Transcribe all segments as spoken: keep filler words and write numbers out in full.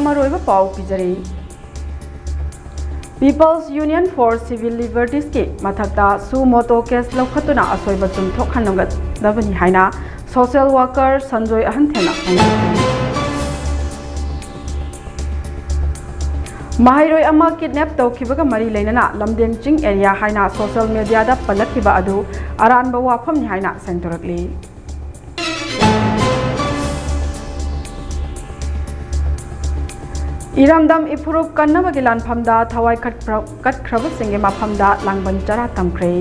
ꯃꯔꯨꯑꯣꯏꯕ ꯄꯥꯎ ꯄꯤꯖꯔꯤ꯫ People's Union for Civil Libertiesꯀꯤ ꯃꯊꯛꯇ suo motu case ꯂꯧꯈꯠꯇꯨꯅ ꯑꯁꯣꯏꯕ ꯆꯨꯝꯊꯣꯛꯍꯟꯒꯗꯕꯅꯤ ꯍꯥꯏꯅ social worker ꯁꯟꯖꯣꯏ ꯑꯍꯟꯊꯦꯝꯅ ꯐꯣꯡꯗꯣꯛꯈꯤ꯫ ꯃꯍꯩꯔꯣꯏ ꯑꯃ kidnap ꯇꯧꯈꯤꯕꯒ ꯃꯔꯤ ꯂꯩꯅꯅ ꯂꯝꯗꯦꯡ ꯆꯤꯡ area ꯍꯥꯏꯅ social mediaꯗ ꯄꯜꯂꯛꯈꯤꯕ ꯑꯗꯨ ꯑꯔꯥꯟꯕ ꯋꯥꯐꯝꯅꯤ ꯍꯥꯏꯅ ꯁꯦꯡꯗꯣꯔꯛꯂꯤ꯫ ꯏꯔꯝꯗꯝ ꯏꯐꯨꯔꯨꯞ ꯀꯟꯅꯕꯒꯤ ꯂꯥꯟꯐꯝꯗ ꯊꯋꯥꯏ ꯀꯠꯈ꯭ꯔ-, ꯀꯠꯈ꯭ꯔꯕꯁꯤꯡꯒꯤ ꯃꯐꯝꯗ ꯂꯥꯡꯕꯟ ꯆꯔꯥ ꯇꯝꯈ꯭ꯔꯦ꯫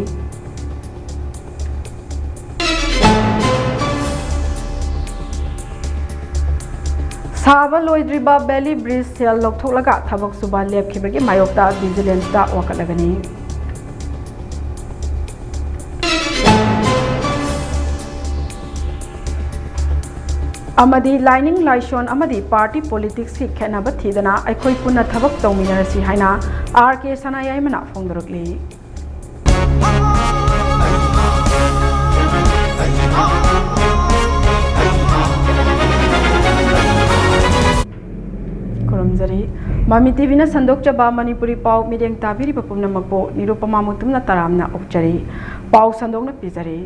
ꯁꯥꯕ ꯂꯣꯏꯗ꯭ꯔꯤꯕ Valley Bridge ꯁꯦꯜ ꯂꯧꯊꯣꯛꯂꯒ ꯊꯕꯛ ꯁꯨꯕ ꯂꯦꯞꯈꯤꯕꯒꯤ ꯃꯥꯌꯣꯛꯇ vigilanceꯇ ꯋꯥꯀꯠꯂꯒꯅꯤ꯫ ꯑꯃꯗꯤ ꯂꯥꯏꯅꯤꯡ ꯂꯥꯏꯁꯣꯟ ꯑꯃꯗꯤ party politicsꯀꯤ ꯈꯦꯠꯅꯕ ꯊꯤꯗꯅ ꯑꯩꯈꯣꯏ ꯄꯨꯟꯅ ꯊꯕꯛ ꯇꯧꯃꯤꯟꯅꯔꯁꯤ ꯍꯥꯏꯅ ꯑꯥꯔ ꯀꯦ ꯁꯅꯥꯌꯥꯏꯃꯅ ꯐꯣꯡꯗꯣꯔꯛꯂꯤ꯫ ꯈꯨꯔꯨꯝꯖꯔꯤ꯫ ꯃꯃꯤ ꯇꯤꯚꯤꯅ ꯁꯟꯗꯣꯛꯆꯕ ꯃꯅꯤꯄꯨꯔꯤ ꯄꯥꯎ ꯃꯤꯠꯌꯦꯡ ꯇꯥꯕꯤꯔꯤꯕ ꯄꯨꯝꯅꯃꯛꯄꯨ ꯅꯤꯔꯨꯄꯃꯥ ꯃꯨꯇꯨꯝꯅ ꯇꯔꯥꯝꯅ ꯑꯣꯛꯆꯔꯤ꯫ ꯄꯥꯎ ꯁꯟꯗꯣꯛꯅ ꯄꯤꯖꯔꯤ꯫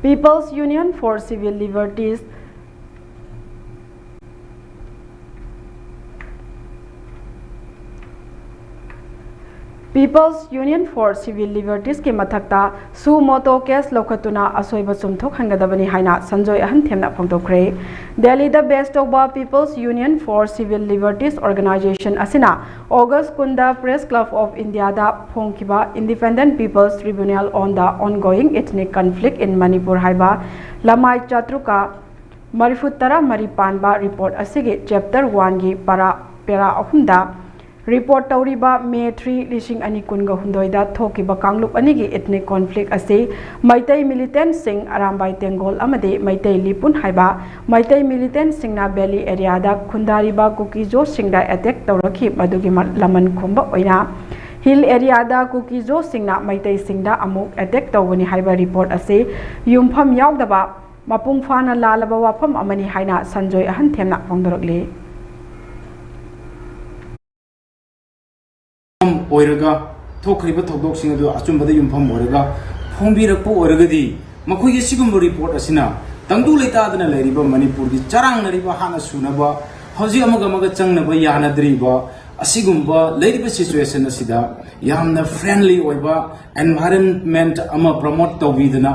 People's Union for Civil Liberties, People's Union for Civil Libertiesꯀꯤ ꯃꯊꯛꯇ suo motu case ꯂꯧꯈꯠꯇꯨꯅ ꯑꯁꯣꯏꯕ ꯆꯨꯝꯊꯣꯛꯍꯟꯒꯗꯕꯅꯤ ꯍꯥꯏꯅ ꯁꯟꯖꯣꯏ ꯑꯍꯟꯊꯦꯝꯅ ꯐꯣꯡꯗꯣꯛꯈ꯭ꯔꯦ꯫ ꯗꯦꯜꯂꯤꯗ base ꯇꯧꯕ People's Union for Civil Liberties organization ꯑꯁꯤꯅ August ꯀꯨꯟꯗ Press Club of Indiaꯗ ꯐꯣꯡꯈꯤꯕ Independent People's Tribunal on the Ongoing Ethnic Conflict in Manipur ꯍꯥꯏꯕ ꯂꯃꯥꯏ ꯆꯥꯇ꯭ꯔꯨꯛꯀ ꯃꯔꯤꯐꯨ ꯇꯔꯥ ꯃꯔꯤ ꯄꯥꯟꯕ report ꯑꯁꯤꯒꯤ chapter oneꯒꯤ ꯄꯔꯥ, ꯄꯦꯔꯥ ꯑꯍꯨꯝꯗ report ꯇꯧꯔꯤꯕ May three, ꯂꯤꯁꯤꯡ ꯑꯅꯤ ꯀꯨꯟꯒ ꯍꯨꯝꯗꯣꯏꯗ ꯊꯣꯛꯈꯤꯕ ꯀꯥꯡꯂꯨꯞ ꯑꯅꯤꯒꯤ ethnic conflict ꯑꯁꯤ ꯃꯩꯇꯩ militantꯁꯤꯡ ꯑꯔꯥꯝꯕꯥꯏ ꯇꯦꯡꯒꯣꯜ ꯑꯃꯗꯤ ꯃꯩꯇꯩ ꯂꯤꯄꯨꯟ ꯍꯥꯏꯕ ꯃꯩꯇꯩ militantꯁꯤꯡꯅ valley areaꯗ ꯈꯨꯟꯗꯥꯔꯤꯕ ꯀꯨꯀꯤꯖꯣꯁꯤꯡꯗ attack ꯇꯧꯔꯛꯈꯤ꯫ ꯃꯗꯨꯒꯤ ꯃ-, ꯂꯃꯟ ꯈꯨꯝꯕ ꯑꯣꯏꯅ hill areaꯗ ꯀꯨꯀꯤꯖꯣꯁꯤꯡꯅ ꯃꯩꯇꯩꯁꯤꯡꯗ ꯑꯃꯨꯛ attack ꯇꯧꯒꯅꯤ ꯍꯥꯏꯕ report ꯑꯁꯤ ꯌꯨꯝꯐꯝ ꯌꯥꯎꯗꯕ ꯃꯄꯨꯡ ꯐꯥꯅ ꯂꯥꯜꯂꯕ ꯋꯥꯐꯝ ꯑꯃꯅꯤ ꯍꯥꯏꯅ ꯁꯟꯖꯣꯏ ꯑꯍꯟꯊꯦꯝꯅ ꯐꯣꯡꯗꯣꯔꯛꯂꯤ꯫ ꯑꯣꯏꯔꯒ ꯊꯣꯛꯈ꯭ꯔꯤꯕ ꯊꯧꯗꯣꯛꯁꯤꯡ ꯑꯗꯨ ꯑꯆꯨꯝꯕꯗ ꯌꯨꯝꯐꯝ ꯑꯣꯏꯔꯒ ꯐꯣꯡꯕꯤꯔꯛꯄ ꯑꯣꯏꯔꯒꯗꯤ ꯃꯈꯣꯏꯒꯤ ꯁꯤꯒꯨꯝꯕ ꯔꯤꯄꯣꯔꯠ ꯑꯁꯤꯅ ꯇꯪꯗꯨ ꯂꯩꯇꯥꯗꯅ ꯂꯩꯔꯤꯕ ꯃꯅꯤꯄꯨꯔꯒꯤ ꯆꯔꯥꯡꯅꯔꯤꯕ ꯍꯥꯠꯅ ꯁꯨꯅꯕ, ꯍꯧꯖꯤꯛ ꯑꯃꯒ ꯑꯃꯒ ꯆꯪꯅꯕ ꯌꯥꯅꯗ꯭ꯔꯤꯕ ꯑꯁꯤꯒꯨꯝꯕ ꯂꯩꯔꯤꯕ ꯁꯤꯆꯨꯋꯦꯁꯟ ꯑꯁꯤꯗ ꯌꯥꯝꯅ ꯐ꯭ꯔꯦꯟꯂꯤ ꯑꯣꯏꯕ ꯑꯦꯟꯚꯥꯏꯔꯟꯃꯦꯟꯠ ꯑꯃ ꯄ꯭ꯔꯃꯣꯠ ꯇꯧꯕꯤꯗꯅ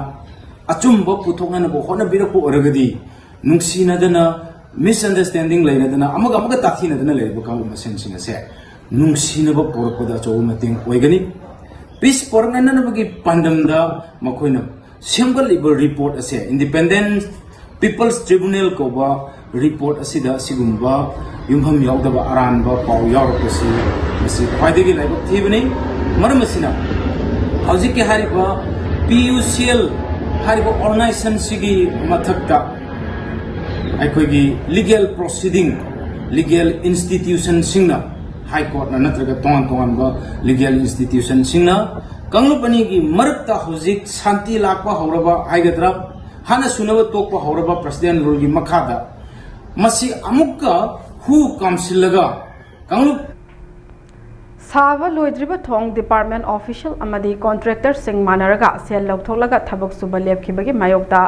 ꯑꯆꯨꯝꯕ ꯄꯨꯊꯣꯛꯅꯅꯕ ꯍꯣꯠꯅꯕꯤꯔꯛꯄ ꯑꯣꯏꯔꯒꯗꯤ ꯅꯨꯡꯁꯤꯅꯗꯅ, ꯃꯤꯁꯑꯟꯗꯔꯁ꯭ꯇꯦꯟꯗꯤꯡ ꯂꯩꯅꯗꯅ, ꯑꯃꯒ ꯑꯃꯒ ꯇꯥꯊꯤꯅꯗꯅ ꯂꯩꯔꯤꯕ ꯀꯥꯡꯂꯨꯞ ꯃꯁꯦꯟꯁꯤꯡ ꯑꯁꯦ ꯅꯨꯡꯁꯤꯅꯕ ꯄꯨꯔꯛꯄꯗ ꯑꯆꯧꯕ ꯃꯇꯦꯡ ꯑꯣꯏꯒꯅꯤ꯫ ꯄꯤꯁ ꯄꯨꯔꯛꯅꯅꯕꯒꯤ ꯄꯥꯟꯗꯝꯗ ꯃꯈꯣꯏꯅ ꯁꯦꯝꯒꯠꯂꯤꯕ ꯔꯤꯄꯣꯔꯠ ꯑꯁꯦ, ꯏꯟꯗꯤꯄꯦꯟꯗꯦꯟ ꯄꯤꯄꯜꯁ ꯇ꯭ꯔꯤꯕꯨꯅꯦꯜ ꯀꯧꯕ ꯔꯤꯄꯣꯔꯠ ꯑꯁꯤꯗ ꯑꯁꯤꯒꯨꯝꯕ ꯌꯨꯝꯐꯝ ꯌꯥꯎꯗꯕ ꯑꯔꯥꯟꯕ ꯄꯥꯎ ꯌꯥꯎꯔꯛꯄꯁꯤ, ꯃꯁꯤ ꯈ꯭ꯋꯥꯏꯗꯒꯤ ꯂꯥꯏꯕꯛ ꯊꯤꯕꯅꯤ꯫ ꯃꯔꯝ ꯑꯁꯤꯅ ꯍꯧꯖꯤꯛꯀꯤ ꯍꯥꯏꯔꯤꯕ ꯄꯤ ꯌꯨ ꯁꯤ ꯑꯦꯜ ꯍꯥꯏꯔꯤꯕ ꯑꯣꯔꯒꯅꯥꯏꯖꯦꯁꯟꯁꯤꯒꯤ ꯃꯊꯛꯇ ꯑꯩꯈꯣꯏꯒꯤ ꯂꯤꯒꯦꯜ ꯄ꯭ꯔꯣꯁꯤꯗꯤꯡ, ꯂꯤꯒꯦꯜ ꯏꯟꯁꯇꯤꯇ꯭ꯌꯨꯁꯟꯁꯤꯡꯅ, ꯍꯥꯏ ꯀꯣꯔꯠꯅ ꯅꯠꯇ꯭ꯔꯒ ꯇꯣꯉꯥꯟ ꯇꯣꯉꯥꯟꯕ ꯂꯤꯒꯦꯜ ꯏꯟꯁꯇꯤꯇ꯭ꯌꯨꯁꯟꯁꯤꯡꯅ ꯀꯥꯡꯂꯨꯞ ꯑꯅꯤꯒꯤ ꯃꯔꯛꯇ ꯍꯧꯖꯤꯛ ꯁꯥꯟꯇꯤ ꯂꯥꯛꯄ ꯍꯧꯔꯕ ꯍꯥꯏꯒꯗ꯭ꯔꯥ, ꯍꯥꯟꯅ ꯁꯨꯅꯕ ꯇꯣꯛꯄ ꯍꯧꯔꯕ ꯄ꯭ꯔꯁꯤꯗꯦꯟ ꯔꯨꯜꯒꯤ ꯃꯈꯥꯗ ꯃꯁꯤ ꯑꯃꯨꯛꯀ ꯍꯨ ꯀꯥꯝꯁꯤꯜꯂꯒ ꯀꯥꯡꯂꯨꯞ ꯁꯥꯕ ꯂꯣꯏꯗ꯭ꯔꯤꯕ ꯊꯣꯡ ꯗꯤꯄꯥꯔꯠꯃꯦꯟ ꯑꯣꯐꯤꯁꯤꯌꯦꯜ ꯑꯃꯗꯤ ꯀꯣꯟꯇ꯭ꯔꯦꯛꯇꯔꯁꯤꯡ ꯃꯥꯟꯅꯔꯒ ꯁꯦꯜ ꯂꯧꯊꯣꯛꯂꯒ ꯊꯕꯛ ꯁꯨꯕ ꯂꯦꯞꯈꯤꯕꯒꯤ ꯃꯥꯌꯣꯛꯇ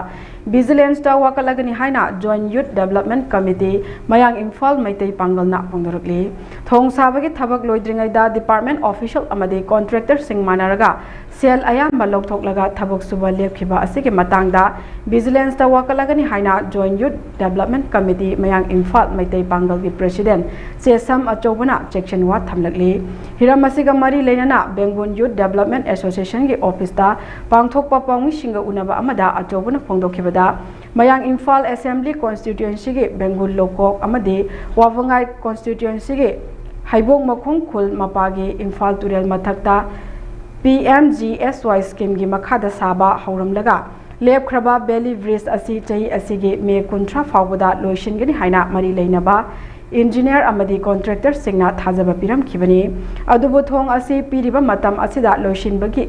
ꯚꯤꯖꯤꯂꯦꯟꯁꯇ ꯋꯥꯀꯠꯂꯒꯅꯤ ꯍꯥꯏꯅ ꯖꯣꯏꯟ ꯌꯨꯠ ꯗꯦꯕꯂꯞꯃꯦꯟ ꯀꯃꯤꯇꯤ ꯃꯌꯥꯡ ꯏꯝꯐꯥꯜ ꯃꯩꯇꯩ ꯄꯥꯡꯒꯜꯅ ꯐꯣꯡꯗꯣꯔꯛꯂꯤ꯫ ꯊꯣꯡ ꯁꯥꯕꯒꯤ ꯊꯕꯛ ꯂꯣꯏꯗ꯭ꯔꯤꯉꯩꯗ ꯗꯤꯄꯥꯔꯠꯃꯦꯟ ꯑꯣꯐꯤꯁꯤꯌꯦꯜ ꯑꯃꯗꯤ ꯀꯣꯟꯇ꯭ꯔꯦꯛꯇꯔꯁꯤꯡ ꯃꯥꯟꯅꯔꯒ ꯁꯦꯜ ꯑꯌꯥꯝꯕ ꯂꯧꯊꯣꯛꯂꯒ ꯊꯕꯛ ꯁꯨꯕ ꯂꯦꯞꯈꯤꯕ ꯑꯁꯤꯒꯤ ꯃꯇꯥꯡꯗ ꯚꯤꯖꯤꯂꯦꯟꯁꯇ ꯋꯥꯀꯠꯂꯒꯅꯤ ꯍꯥꯏꯅ ꯖꯣꯏꯟ ꯌꯨꯠ ꯗꯦꯕꯂꯞꯃꯦꯟ ꯀꯃꯤꯇꯤ ꯃꯌꯥꯡ ꯏꯝꯐꯥꯜ ꯃꯩꯇꯩ ꯄꯥꯡꯒꯜꯒꯤ ꯄ꯭ꯔꯦꯁꯤꯗꯦꯟ ꯆꯦꯁꯝ ꯑꯆꯧꯕꯅ ꯆꯦꯛꯁꯤꯟ ꯋꯥ ꯊꯝꯂꯛꯂꯤ꯫ ꯍꯤꯔꯝ ꯑꯁꯤꯒ ꯃꯔꯤ ꯂꯩꯅꯅ ꯕꯦꯡꯒꯨꯟ ꯌꯨꯠ ꯗꯦꯕꯂꯞꯃꯦꯟ ꯑꯦꯁꯣꯁꯤꯌꯦꯁꯟꯒꯤ ꯑꯣꯐꯤꯁꯇ ꯄꯥꯡꯊꯣꯛꯄ ꯄꯥꯎꯃꯤꯁꯤꯡꯒ ꯎꯅꯕ ꯑꯃꯗ ꯑꯆꯧꯕꯅ ꯐꯣꯡꯗꯣꯛꯈꯤꯕꯗ, ꯃꯌꯥꯡ ꯏꯝꯐꯥꯜ ꯑꯦꯁꯦꯝꯕ꯭ꯂꯤ ꯀꯣꯟꯁꯇꯤꯇ꯭ꯋꯦꯟꯁꯤꯒꯤ ꯕꯦꯡꯒꯨꯜ ꯂꯣꯀꯣꯛ ꯑꯃꯗꯤ ꯋꯥꯕꯉꯥꯏ ꯀꯣꯟꯁꯇꯤꯇ꯭ꯋꯦꯟꯁꯤꯒꯤ ꯍꯩꯕꯣꯡ ꯃꯈꯣꯡ ꯈꯨꯜ ꯃꯄꯥꯒꯤ ꯏꯝꯐꯥꯜ ꯇꯨꯔꯦꯜ ꯃꯊꯛꯇ ꯄꯤ ꯑꯦꯝ ꯖꯤ ꯑꯦꯁ ꯋꯥꯏ ꯁ꯭ꯀꯤꯝꯒꯤ ꯃꯈꯥꯗ ꯁꯥꯕ ꯍꯧꯔꯝꯂꯒ ꯂꯦꯞꯈ꯭ꯔꯕ ꯕꯦꯂꯤ ꯕ꯭ꯔꯤꯖ ꯑꯁꯤ ꯆꯍꯤ ꯑꯁꯤꯒꯤ ꯃꯦ ꯀꯨꯟꯊ꯭ꯔꯥ ꯐꯥꯎꯕꯗ ꯂꯣꯏꯁꯤꯟꯒꯅꯤ ꯍꯥꯏꯅ ꯃꯔꯤ ꯂꯩꯅꯕ ꯏꯟꯖꯤꯅꯤꯌꯔ ꯑꯃꯗꯤ ꯀꯣꯟꯇ꯭ꯔꯦꯛꯇꯔꯁꯤꯡꯅ ꯊꯥꯖꯕ ꯄꯤꯔꯝꯈꯤꯕꯅꯤ꯫ ꯑꯗꯨꯕꯨ ꯊꯣꯡ ꯑꯁꯤ ꯄꯤꯔꯤꯕ ꯃꯇꯝ ꯑꯁꯤꯗ ꯂꯣꯏꯁꯤꯟꯕꯒꯤ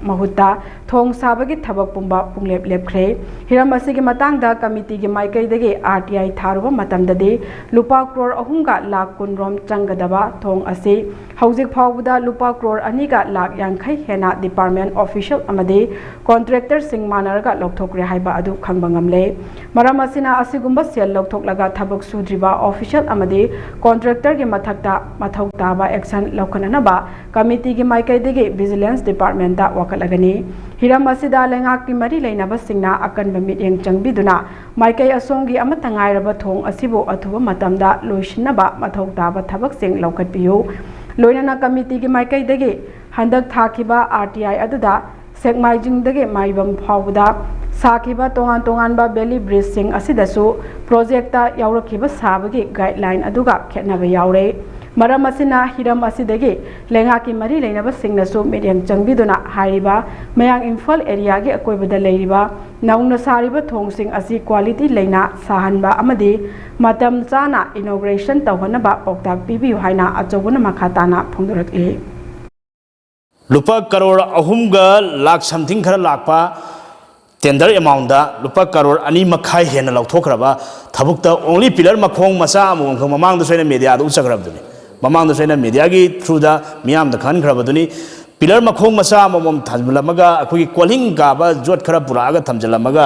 ꯃꯍꯨꯠꯇ ꯊꯣꯡ ꯁꯥꯕꯒꯤ ꯊꯕꯛ ꯄꯨꯝꯕ ꯄꯨꯡꯂꯦꯞ ꯂꯦꯞꯈ꯭ꯔꯦ꯫ ꯍꯤꯔꯝ ꯑꯁꯤꯒꯤ ꯃꯇꯥꯡꯗ ꯀꯃꯤꯇꯤꯒꯤ ꯃꯥꯏꯀꯩꯗꯒꯤ ꯑꯥꯔ ꯇꯤ ꯑꯥꯏ ꯊꯥꯔꯨꯕ ꯃꯇꯝꯗꯗꯤ ꯂꯨꯄꯥ ꯀ꯭ꯔꯣꯔ ꯑꯍꯨꯝꯒ ꯂꯥꯈ ꯀꯨꯟ ꯔꯣꯝ ꯆꯪꯒꯗꯕ ꯊꯣꯡ ꯑꯁꯤ ꯍꯧꯖꯤꯛ ꯐꯥꯎꯕꯗ ꯂꯨꯄꯥ ꯀ꯭ꯔꯣꯔ ꯑꯅꯤꯒ ꯂꯥꯈ ꯌꯥꯡꯈꯩ ꯍꯦꯟꯅ department official ꯑꯃꯗꯤ contractorꯁꯤꯡ ꯃꯥꯟꯅꯔꯒ ꯂꯧꯊꯣꯛꯈ꯭ꯔꯦ ꯍꯥꯏꯕ ꯑꯗꯨ ꯈꯪꯕ ꯉꯝꯂꯦ꯫ ꯃꯔꯝ ꯑꯁꯤꯅ ꯑꯁꯤꯒꯨꯝꯕ ꯁꯦꯜ ꯂꯧꯊꯣꯛꯂꯒ ꯊꯕꯛ ꯁꯨꯗ꯭ꯔꯤꯕ official ꯑꯃꯗꯤ contractorꯒꯤ ꯃꯊꯛꯇ ꯃꯊꯧ ꯇꯥꯕ action ꯂꯧꯈꯠꯅꯅꯕ ꯀꯃꯤꯇꯤꯒꯤ ꯃꯥꯏꯀꯩꯗꯒꯤ Vigilance Departmentꯇ ꯋꯥꯀꯠꯂꯒꯅꯤ꯫ ꯍꯤꯔꯝ ꯑꯁꯤꯗ ꯂꯩꯉꯥꯛꯀꯤ ꯃꯔꯤ ꯂꯩꯅꯕꯁꯤꯡꯅ ꯑꯀꯟꯕ ꯃꯤꯠꯌꯦꯡ ꯆꯪꯕꯤꯗꯨꯅ ꯃꯥꯏꯀꯩ ꯑꯁꯣꯝꯒꯤ ꯑꯃꯠꯇ ꯉꯥꯏꯔꯕ ꯊꯣꯡ ꯑꯁꯤꯕꯨ ꯑꯊꯨꯕ ꯃꯇꯝꯗ ꯂꯣꯏꯁꯤꯟꯅꯕ ꯃꯊꯧ ꯇꯥꯕ ꯊꯕꯛꯁꯤꯡ ꯂꯧꯈꯠꯄꯤꯌꯨ꯫ ꯂꯣꯏꯅꯅ ꯀꯃꯤꯇꯤꯒꯤ ꯃꯥꯏꯀꯩꯗꯒꯤ ꯍꯟꯗꯛ ꯊꯥꯈꯤꯕ ꯑꯥꯔ ꯇꯤ ꯑꯥꯏ ꯑꯗꯨꯗ ꯁꯦꯛꯃꯥꯏꯖꯤꯡꯗꯒꯤ ꯃꯥꯏꯕꯝ ꯐꯥꯎꯕꯗ ꯁꯥꯈꯤꯕ ꯇꯣꯉꯥꯟ ꯇꯣꯉꯥꯟꯕ valley bridgeꯁꯤꯡ ꯑꯁꯤꯗꯁꯨ projectꯇ ꯌꯥꯎꯔꯛꯈꯤꯕ ꯁꯥꯕꯒꯤ guideline ꯑꯗꯨꯒ ꯈꯦꯠꯅꯕ ꯌꯥꯎꯔꯦ꯫ ꯃꯔꯝ ꯑꯁꯤꯅ ꯍꯤꯔꯝ ꯑꯁꯤꯗꯒꯤ ꯂꯩꯉꯥꯛꯀꯤ ꯃꯔꯤ ꯂꯩꯅꯕꯁꯤꯡꯅꯁꯨ ꯃꯤꯠꯌꯦꯡ ꯆꯪꯕꯤꯗꯨꯅ ꯍꯥꯏꯔꯤꯕ ꯃꯌꯥꯡ ꯏꯝꯐꯥꯜ areaꯒꯤ ꯑꯀꯣꯏꯕꯗ ꯂꯩꯔꯤꯕ ꯅꯧꯅ ꯁꯥꯔꯤꯕ ꯊꯣꯡꯁꯤꯡ ꯑꯁꯤ quality ꯂꯩꯅ ꯁꯥꯍꯟꯕ ꯑꯃꯗꯤ ꯃꯇꯝ ꯆꯥꯅ inauguration ꯇꯧꯍꯟꯅꯕ ꯄꯥꯎꯇꯥꯛ ꯄꯤꯕꯤꯌꯨ ꯍꯥꯏꯅ ꯑꯆꯧꯕꯅ ꯃꯈꯥ ꯇꯥꯅ ꯐꯣꯡꯗꯣꯔꯛꯂꯤ꯫ ꯂꯨꯄꯥ ꯀꯔꯣꯔ ꯑꯍꯨꯝꯒ ꯂꯥꯈ something ꯈꯔ ꯂꯥꯛꯄ tender amountꯇ ꯂꯨꯄꯥ ꯀꯔꯣꯔ ꯑꯅꯤ ꯃꯈꯥꯏ ꯍꯦꯟꯅ ꯂꯧꯊꯣꯛꯈ꯭ꯔꯕ ꯊꯕꯛꯇ only pillar ꯃꯈꯣꯡ ꯃꯆꯥ ꯑꯃꯃꯝꯈꯛ ꯃꯃꯥꯡꯗꯁꯨ ꯑꯩꯅ mediaꯗ ꯎꯠꯆꯈ꯭ꯔꯕꯗꯨꯅꯤ꯫ ꯃꯃꯥꯡꯗꯁꯨ ꯑꯩꯅ mediaꯒꯤ throughꯗ ꯃꯤꯌꯥꯝꯗ ꯈꯪꯍꯟꯈ꯭ꯔꯕꯗꯨꯅꯤ꯫ Pillar ꯃꯈꯣꯡ ꯃꯆꯥ ꯑꯃꯃꯝ ꯊꯝꯂꯝꯃꯒ ꯑꯩꯈꯣꯏꯒꯤ ꯀꯣꯜꯍꯤꯡ ꯀꯥꯕ ꯌꯣꯠ ꯈꯔ ꯄꯨꯔꯛꯑꯒ ꯊꯝꯖꯤꯜꯂꯝꯃꯒ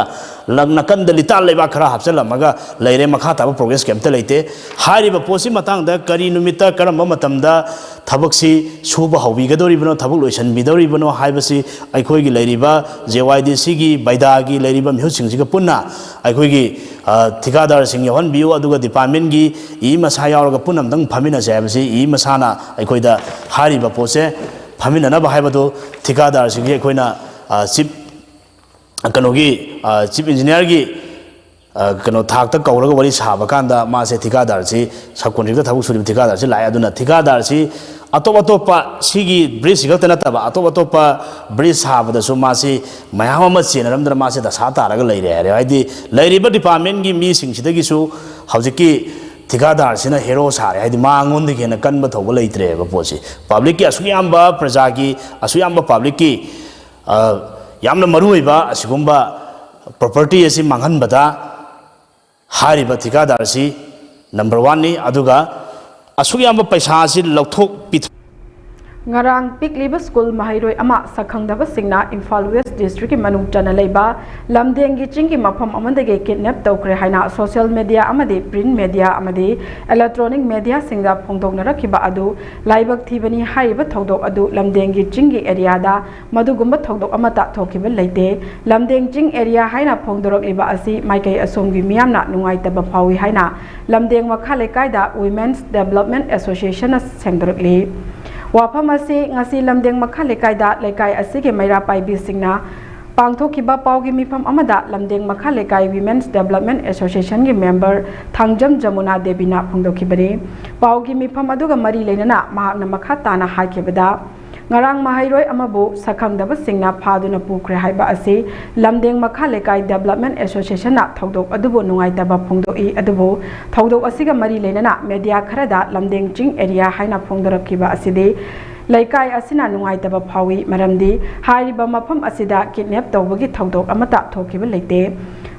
ꯂꯝ ꯅꯥꯀꯟꯗ ꯂꯤꯇꯥꯟ ꯂꯩꯕꯥꯛ ꯈꯔ ꯍꯥꯞꯆꯤꯜꯂꯝꯃꯒ ꯂꯩꯔꯦ, ꯃꯈꯥ ꯇꯥꯕ progress ꯀꯩꯝꯇ ꯂꯩꯇꯦ꯫ ꯍꯥꯏꯔꯤꯕ ꯄꯣꯠꯁꯤ ꯃꯇꯥꯡꯗ ꯀꯔꯤ ꯅꯨꯃꯤꯠꯇ ꯀꯔꯝꯕ ꯃꯇꯝꯗ ꯊꯕꯛꯁꯤ ꯁꯨꯕ ꯍꯧꯕꯤꯒꯗꯧꯔꯤꯕꯅꯣ, ꯊꯕꯛ ꯂꯣꯏꯁꯤꯟꯕꯤꯗꯧꯔꯤꯕꯅꯣ ꯍꯥꯏꯕꯁꯤ ꯑꯩꯈꯣꯏꯒꯤ ꯂꯩꯔꯤꯕ JYDCꯒꯤ ꯕꯩꯗꯥꯒꯤ ꯂꯩꯔꯤꯕ ꯃꯤꯍꯨꯠꯁꯤꯡꯁꯤꯒ ꯄꯨꯟꯅ ꯑꯩꯈꯣꯏꯒꯤ, ꯑ, ꯊꯤꯀꯥꯗꯥꯔꯁꯤꯡ ꯌꯥꯎꯍꯟꯕꯤꯌꯨ, ꯑꯗꯨꯒ departmentꯀꯤ ꯏ ꯃꯁꯥ ꯌꯥꯎꯔꯒ ꯄꯨꯟꯅ ꯑꯝꯇꯪ ꯐꯝꯃꯤꯟꯅꯁꯦ ꯍꯥꯏꯕꯁꯤ ꯏ ꯃꯁꯥꯅ ꯑꯩꯈꯣꯏꯗ ꯍꯥꯏꯔꯤꯕ ꯄꯣꯠꯁꯦ ꯐꯝꯃꯤꯟꯅꯅꯕ ꯍꯥꯏꯕꯗꯨ ꯊꯤꯀꯥꯗꯥꯔꯁꯤꯡꯁꯤ ꯑꯩꯈꯣꯏꯅ, ꯑ, chief, ꯀꯩꯅꯣꯒꯤ, ꯑ, chief engineerꯒꯤ, ꯑ, ꯀꯩꯅꯣ ꯊꯥꯛꯇ ꯀꯧꯔꯒ ꯋꯥꯔꯤ ꯁꯥꯕ ꯀꯥꯟꯗ ꯃꯥꯁꯦ ꯊꯤꯀꯥꯗꯥꯔꯁꯤ, sub contractor ꯊꯕꯛ ꯁꯨꯔꯤꯕ ꯊꯤꯀꯥꯗꯥꯔꯁꯤ ꯂꯥꯛꯑꯦ꯫ ꯑꯗꯨꯅ ꯊꯤꯀꯥꯗꯥꯔꯁꯤ ꯑꯇꯣꯞ ꯑꯇꯣꯞꯄ ꯁꯤꯒꯤ bridgeꯁꯤ ꯈꯛꯇ ꯅꯠꯇꯕ ꯑꯇꯣꯞ ꯑꯇꯣꯞꯄ bridge ꯁꯥꯕꯗꯁꯨ ꯃꯥꯁꯤ ꯃꯌꯥꯝ ꯑꯃ ꯆꯦꯟꯅꯔꯝꯗꯅ ꯃꯥꯁꯦ ꯗꯁꯥ ꯇꯥꯔꯒ ꯂꯩꯔꯦ ꯍꯥꯏꯔꯦ꯫ ꯍꯥꯏꯗꯤ ꯂꯩꯔꯤꯕ departmentꯀꯤ ꯃꯤꯁꯤꯡꯁꯤꯗꯒꯤꯁꯨ ꯍꯧꯖꯤꯛꯀꯤ ꯊꯤꯀꯥꯗꯥꯔꯁꯤꯅ hero ꯁꯥꯔꯦ꯫ ꯍꯥꯏꯗꯤ ꯃꯉꯣꯟꯗꯒꯤ ꯍꯦꯟꯅ ꯀꯟꯕ ꯊꯧꯕ ꯂꯩꯇ꯭ꯔꯦꯕ ꯄꯣꯠꯁꯤ꯫ Publicꯀꯤ ꯑꯁꯨꯛ ꯌꯥꯝꯕ, ꯄ꯭ꯔꯖꯥꯒꯤ ꯑꯁꯨꯛ ꯌꯥꯝꯕ publicꯀꯤ, ꯑ, ꯌꯥꯝꯅ ꯃꯔꯨꯑꯣꯏꯕ ꯑꯁꯤꯒꯨꯝꯕ ꯄ꯭ꯔꯣꯄꯔꯇꯤ ꯑꯁꯤ ꯃꯥꯡꯍꯟꯕꯗ ꯍꯥꯏꯔꯤꯕ ꯊꯤꯀꯥꯗꯥꯔ ꯑꯁꯤ ꯅꯝꯕꯔ ꯋꯥꯟꯅꯤ꯫ ꯑꯗꯨꯒ ꯑꯁꯨꯛ ꯌꯥꯝꯕ ꯄꯩꯁꯥ ꯑꯁꯤ ꯂꯧꯊꯣꯛ ꯄꯤꯊꯣꯛ ꯉꯔꯥꯡ ꯄꯤꯛꯂꯤꯕ ꯁ꯭ꯀꯨꯜ ꯃꯍꯩꯔꯣꯏ ꯑꯃ ꯁꯛꯈꯪꯗꯕꯁꯤꯡꯅ ꯏꯝꯐꯥꯜ ꯋꯦꯁ ꯗꯤꯁꯇ꯭ꯔꯤꯛꯀꯤ ꯃꯅꯨꯡ ꯆꯟꯅ ꯂꯩꯕ ꯂꯝꯗꯦꯡꯒꯤ ꯆꯤꯡꯒꯤ ꯃꯐꯝ ꯑꯃꯗꯒꯤ ꯀꯤꯗꯅꯦꯞ ꯇꯧꯈ꯭ꯔꯦ ꯍꯥꯏꯅ ꯁꯣꯁꯤꯌꯦꯜ ꯃꯦꯗꯤꯌꯥ ꯑꯃꯗꯤ ꯄ꯭ꯔꯤꯟꯠ ꯃꯦꯗꯤꯌꯥ ꯑꯃꯗꯤ ꯏꯂꯦꯛꯇ꯭ꯔꯣꯅꯤꯛ ꯃꯦꯗꯤꯌꯥꯁꯤꯡꯗ ꯐꯣꯡꯗꯣꯛꯅꯔꯛꯈꯤꯕ ꯑꯗꯨ ꯂꯥꯏꯕꯛ ꯊꯤꯕꯅꯤ꯫ ꯍꯥꯏꯔꯤꯕ ꯊꯧꯗꯣꯛ ꯑꯗꯨ ꯂꯝꯗꯦꯡꯒꯤ ꯆꯤꯡꯒꯤ ꯑꯦꯔꯤꯌꯥꯗ ꯃꯗꯨꯒꯨꯝꯕ ꯊꯧꯗꯣꯛ ꯑꯃꯠꯇ ꯊꯣꯛꯈꯤꯕ ꯂꯩꯇꯦ꯫ ꯂꯝꯗꯦꯡ ꯆꯤꯡ ꯑꯦꯔꯤꯌꯥ ꯍꯥꯏꯅ ꯐꯣꯡꯗꯣꯔꯛꯂꯤꯕ ꯑꯁꯤ ꯃꯥꯏꯀꯩ ꯑꯁꯣꯝꯒꯤ ꯃꯤꯌꯥꯝꯅ ꯅꯨꯡꯉꯥꯏꯇꯕ ꯐꯥꯎꯏ ꯍꯥꯏꯅ ꯂꯝꯗꯦꯡ ꯃꯈꯥ ꯂꯩꯀꯥꯏꯗ ꯋꯤꯃꯦꯟꯁ ꯗꯦꯕꯂꯞꯃꯦꯟ ꯑꯦꯁꯣꯁꯤꯌꯦꯁꯟꯅ ꯁꯦꯡꯗꯣꯔꯛꯂꯤ꯫ ꯋꯥꯐꯝ ꯑꯁꯤ ꯉꯁꯤ ꯂꯝꯗꯦꯡ ꯃꯈꯥ ꯂꯩꯀꯥꯏꯗ ꯂꯩꯀꯥꯏ ꯑꯁꯤꯒꯤ ꯃꯩꯔꯥ ꯄꯥꯏꯕꯤꯁꯤꯡꯅ ꯄꯥꯡꯊꯣꯛꯈꯤꯕ ꯄꯥꯎꯒꯤ ꯃꯤꯐꯝ ꯑꯃꯗ ꯂꯝꯗꯦꯡ ꯃꯈꯥ ꯂꯩꯀꯥꯏ women's development ꯑꯦꯁꯣꯁꯤꯌꯦꯁꯟꯒꯤ member Thangjam Yamuna ꯗꯦꯕꯤꯅ ꯐꯣꯡꯗꯣꯛꯈꯤꯕꯅꯤ꯫ ꯄꯥꯎꯒꯤ ꯃꯤꯐꯝ ꯑꯗꯨꯒ ꯃꯔꯤ ꯂꯩꯅꯅ ꯃꯍꯥꯛꯅ ꯃꯈꯥ ꯇꯥꯅ ꯍꯥꯏꯈꯤꯕꯗ, ꯉꯔꯥꯡ ꯃꯍꯩꯔꯣꯏ ꯑꯃꯕꯨ ꯁꯛꯈꯪꯗꯕꯁꯤꯡꯅ ꯐꯥꯗꯨꯅ ꯄꯨꯈ꯭ꯔꯦ ꯍꯥꯏꯕ ꯑꯁꯤ ꯂꯝꯗꯦꯡ ꯃꯈꯥ ꯂꯩꯀꯥꯏ ꯗꯦꯕꯂꯞꯃꯦꯟ ꯑꯦꯁꯣꯁꯤꯌꯦꯁꯟꯅ ꯊꯧꯗꯣꯛ ꯑꯗꯨꯕꯨ ꯅꯨꯡꯉꯥꯏꯇꯕ ꯐꯣꯡꯗꯣꯛꯏ꯫ ꯑꯗꯨꯕꯨ ꯊꯧꯗꯣꯛ ꯑꯁꯤꯒ ꯃꯔꯤ ꯂꯩꯅꯅ ꯃꯦꯗꯤꯌꯥ ꯈꯔꯗ ꯂꯝꯗꯦꯡ ꯆꯤꯡ ꯑꯦꯔꯤꯌꯥ ꯍꯥꯏꯅ ꯐꯣꯡꯗꯣꯔꯛꯈꯤꯕ ꯑꯁꯤꯗꯤ ꯂꯩꯀꯥꯏ ꯑꯁꯤꯅ ꯅꯨꯡꯉꯥꯏꯇꯕ ꯐꯥꯎꯏ, ꯃꯔꯝꯗꯤ ꯍꯥꯏꯔꯤꯕ ꯃꯐꯝ ꯑꯁꯤꯗ ꯀꯤꯗꯅꯦꯞ ꯇꯧꯕꯒꯤ ꯊꯧꯗꯣꯛ ꯑꯃꯠꯇ ꯊꯣꯛꯈꯤꯕ ꯂꯩꯇꯦ꯫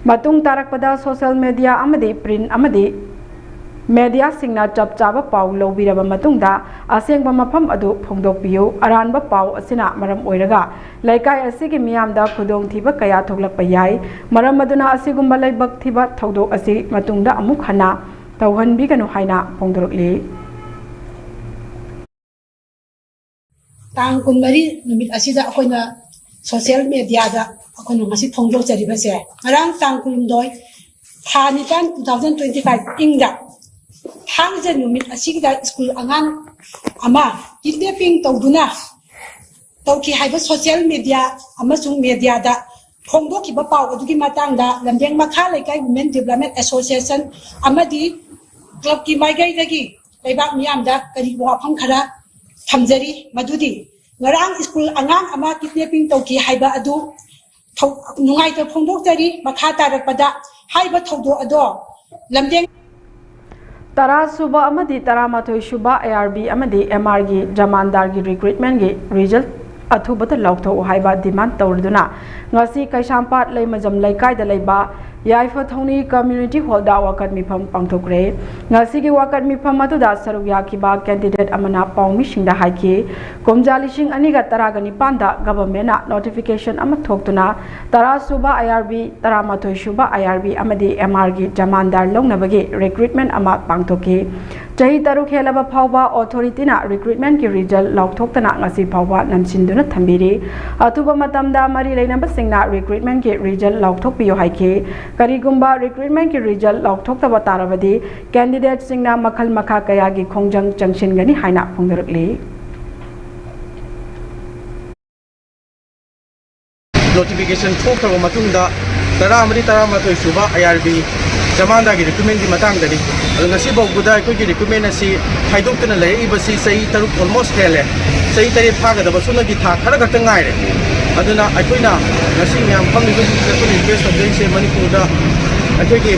ꯃꯇꯨꯡ ꯇꯥꯔꯛꯄꯗ ꯁꯣꯁꯤꯌꯦꯜ ꯃꯦꯗꯤꯌꯥ ꯑꯃꯗꯤ ꯄ꯭ꯔꯤꯟꯠ ꯑꯃꯗꯤ ꯃꯦꯗꯤꯌꯥꯁꯤꯡꯅ ꯆꯞ ꯆꯥꯕ ꯄꯥꯎ ꯂꯧꯕꯤꯔꯕ ꯃꯇꯨꯡꯗ ꯑꯁꯦꯡꯕ ꯃꯐꯝ ꯑꯗꯨ ꯐꯣꯡꯗꯣꯛꯄꯤꯌꯨ꯫ ꯑꯔꯥꯟꯕ ꯄꯥꯎ ꯑꯁꯤꯅ ꯃꯔꯝ ꯑꯣꯏꯔꯒ ꯂꯩꯀꯥꯏ ꯑꯁꯤꯒꯤ ꯃꯤꯌꯥꯝꯗ ꯈꯨꯗꯣꯡꯊꯤꯕ ꯀꯌꯥ ꯊꯣꯛꯂꯛꯄ ꯌꯥꯏ꯫ ꯃꯔꯝ ꯑꯗꯨꯅ ꯑꯁꯤꯒꯨꯝꯕ ꯂꯥꯏꯕꯛ ꯊꯤꯕ ꯊꯧꯗꯣꯛ ꯑꯁꯤ ꯃꯇꯨꯡꯗ ꯑꯃꯨꯛ ꯍꯟꯅ ꯇꯧꯍꯟꯕꯤꯒꯅꯨ ꯍꯥꯏꯅ ꯐꯣꯡꯗꯣꯔꯛꯂꯤ꯫ ꯇꯥꯡ ꯀꯨꯟꯃꯔꯤ ꯅꯨꯃꯤꯠ ꯑꯁꯤꯗ ꯑꯩꯈꯣꯏꯅ ꯁꯣꯁꯤꯌꯦꯜ ꯃꯦꯗꯤꯌꯥꯗ ꯑꯩꯈꯣꯏꯅ ꯉꯁꯤ ꯐꯣꯡꯗꯣꯛꯆꯔꯤꯕꯁꯦ, ꯉꯔꯥꯡ ꯇꯥꯡ ꯀꯨꯟꯍꯨꯝꯗꯣꯏ, ꯊꯥ ꯅꯤꯄꯥꯟ, two thousand twenty five ꯏꯪꯗ, ꯊꯥꯡꯖ ꯅꯨꯃꯤꯠ ꯑꯁꯤꯒꯤꯗ ꯁ꯭ꯀꯨꯜ ꯑꯉꯥꯡ ꯑꯃ ꯀꯤꯗꯅꯦꯄꯤꯡ ꯇꯧꯗꯨꯅ ꯇꯧꯈꯤ ꯍꯥꯏꯕ ꯁꯣꯁꯤꯌꯦꯜ ꯃꯦꯗꯤꯌꯥ ꯑꯃꯁꯨꯡ ꯃꯦꯗꯤꯌꯥꯗ ꯐꯣꯡꯗꯣꯛꯈꯤꯕ ꯄꯥꯎ ꯑꯗꯨꯒꯤ ꯃꯇꯥꯡꯗ ꯂꯝꯗꯦꯡ ꯃꯈꯥ ꯂꯩꯀꯥꯏ ꯋꯨꯃꯦꯟ ꯗꯤꯕ꯭ꯂꯞꯃꯦꯟ ꯑꯦꯁꯣꯁꯤꯌꯦꯁꯟ ꯑꯃꯗꯤ ꯀ꯭ꯂꯕꯀꯤ ꯃꯥꯏꯀꯩꯗꯒꯤ ꯂꯩꯕꯥꯛ ꯃꯤꯌꯥꯝꯗ ꯀꯔꯤ ꯋꯥꯐꯝ ꯈꯔ ꯊꯝꯖꯔꯤ꯫ ꯃꯗꯨꯗꯤ ꯉꯔꯥꯡ ꯁ꯭ꯀꯨꯜ ꯑꯉꯥꯡ ꯑꯃ ꯀꯤꯗꯅꯦꯄꯤꯡ ꯇꯧꯈꯤ ꯍꯥꯏꯕ ꯑꯗꯨ ꯊꯧ-, ꯅꯨꯡꯉꯥꯏꯇꯕ ꯐꯣꯡꯗꯣꯛꯆꯔꯤ꯫ ꯃꯈꯥ ꯇꯥꯔꯛꯄꯗ ꯍꯥꯏꯔꯤꯕ ꯊꯧꯗꯣꯛ ꯑꯗꯣ ꯂꯝꯗꯦꯡ ꯇꯔꯥ ꯁꯨꯕ ꯑꯃꯗꯤ ꯇꯔꯥꯃꯥꯊꯣꯏ ꯁꯨꯕ ꯑꯦ ꯑꯥꯔ ꯕꯤ ꯑꯃꯗꯤ ꯑꯦꯝ ꯑꯥꯔꯒꯤ ꯖꯃꯥꯟꯗꯥꯔꯒꯤ ꯔꯤꯀ꯭ꯔꯨꯏꯠꯃꯦꯟꯒꯤ ꯔꯤꯖꯜ ꯑꯊꯨꯕꯗ ꯂꯥꯎꯊꯣꯛꯎ ꯍꯥꯏꯕ ꯗꯤꯃꯥꯟ ꯇꯧꯔꯗꯨꯅ ꯉꯁꯤ ꯀꯩꯁꯥꯝꯄꯥꯠ ꯂꯩꯃꯖꯝ ꯂꯩꯀꯥꯏꯗ ꯂꯩꯕ ꯌꯥꯏꯐ ꯊꯧꯅꯤ ꯀꯝꯃ꯭ꯌꯨꯅꯤꯇꯤ ꯍꯣꯜꯗ ꯋꯥꯀꯠ ꯃꯤꯐꯝ ꯄꯥꯡꯊꯣꯛꯈ꯭ꯔꯦ꯫ ꯉꯁꯤꯒꯤ ꯋꯥꯀꯠ ꯃꯤꯐꯝ ꯑꯗꯨꯗ ꯁꯔꯨꯛ ꯌꯥꯈꯤꯕ ꯀꯦꯟꯗꯤꯗꯦꯠ ꯑꯃꯅ ꯄꯥꯎꯃꯤꯁꯤꯡꯗ ꯍꯥꯏꯈꯤ, ꯀꯨꯝꯖꯥ ꯂꯤꯁꯤꯡ ꯑꯅꯤꯒ ꯇꯔꯥꯒ ꯅꯤꯄꯥꯟꯗ ꯒꯚꯔꯟꯃꯦꯟꯠꯅ ꯅꯣꯇꯤꯐꯤꯀꯦꯁꯟ ꯑꯃ ꯊꯣꯛꯇꯨꯅ ꯇꯔꯥ ꯁꯨꯕ ꯑꯥꯏ ꯑꯥꯔ ꯕꯤ, ꯇꯔꯥꯃꯥꯊꯣꯏ ꯁꯨꯕ ꯑꯥꯏ ꯑꯥꯔ ꯕꯤ ꯑꯃꯗꯤ ꯑꯦꯝ ꯑꯥꯔꯒꯤ ꯖꯃꯥꯟꯗꯥꯔ ꯂꯧꯅꯕꯒꯤ ꯔꯤꯀ꯭ꯔꯨꯠꯃꯦꯟꯠ ꯑꯃ ꯄꯥꯡꯊꯣꯛꯈꯤ꯫ ꯆꯍꯤ ꯇꯔꯨꯛ ꯍꯦꯜꯂꯕ ꯐꯥꯎꯕ ꯑꯣꯊꯣꯔꯤꯇꯤꯅ ꯔꯤꯀ꯭ꯔꯨꯠꯃꯦꯟꯠꯀꯤ ꯔꯤꯖꯜ ꯂꯥꯎꯊꯣꯛꯇꯅ ꯉꯁꯤ ꯐꯥꯎꯕ ꯅꯝꯁꯤꯟꯗꯨꯅ ꯊꯝꯕꯤꯔꯤ꯫ ꯑꯊꯨꯕ ꯃꯇꯝꯗ ꯃꯔꯤ ꯂꯩꯅꯕꯁꯤꯡꯅ ꯔꯤꯀ꯭ꯔꯨꯠꯃꯦꯟꯠꯀꯤ ꯔꯤꯖꯜ ꯂꯥꯎꯊꯣꯛꯄꯤꯌꯨ ꯍꯥꯏꯈꯤ꯫ ꯀꯔꯤꯒꯨꯝꯕ ꯔꯤꯀ꯭ꯔꯨꯠꯃꯦꯟꯠꯀꯤ ꯔꯤꯖꯜ ꯂꯥꯎꯊꯣꯛꯇꯕ ꯇꯥꯔꯕꯗꯤ ꯀꯦꯟꯗꯤꯗꯦꯠꯁꯤꯡꯅ ꯃꯈꯜ ꯃꯈꯥ ꯀꯌꯥꯒꯤ ꯈꯣꯡꯖꯪ ꯆꯪꯁꯤꯟꯒꯅꯤ ꯍꯥꯏꯅ ꯐꯣꯡꯗꯣꯔꯛꯂꯤ꯫ ꯅꯣꯇꯤꯐꯤꯀꯦꯁꯟ ꯊꯣꯛꯈ꯭ꯔꯕ ꯃꯇꯨꯡꯗ ꯇꯔꯥꯃꯔꯤ ꯇꯔꯥꯃꯥꯊꯣꯏ ꯁꯨꯕ ꯑꯥꯏ ꯑꯥꯔ ꯕꯤ ꯖꯃꯥꯟꯗꯥꯔꯒꯤ ꯔꯤꯀ꯭ꯔꯨꯠꯃꯦꯟꯒꯤ ꯃꯇꯥꯡꯗꯅꯤ꯫ ꯑꯗꯣ ꯉꯁꯤ ꯐꯥꯎꯕꯗ ꯑꯩꯈꯣꯏꯒꯤ ꯔꯤꯀ꯭ꯔꯨꯠꯃꯦꯟ ꯑꯁꯤ ꯈꯥꯏꯗꯣꯛꯇꯨꯅ ꯂꯩꯔꯛꯏꯕꯁꯤ ꯆꯍꯤ ꯇꯔꯨꯛ ꯑꯣꯜꯃꯣꯁ ꯍꯦꯜꯂꯦ꯫ ꯆꯍꯤ ꯇꯔꯦꯠ ꯐꯥꯒꯗꯕ ꯁꯨꯞꯅꯒꯤ ꯊꯥ ꯈꯔ ꯈꯛꯇ ꯉꯥꯏꯔꯦ꯫ ꯑꯗꯨꯅ ꯑꯩꯈꯣꯏꯅ ꯉꯁꯤ ꯃꯌꯥꯝ ꯐꯝꯂꯤꯕꯁꯤꯡꯁꯤꯗ ꯑꯩꯈꯣꯏꯅ ꯔꯤꯀ꯭ꯋꯦꯁ ꯇꯧꯖꯔꯤꯁꯦ, ꯃꯅꯤꯄꯨꯔꯗ ꯑꯩꯈꯣꯏꯒꯤ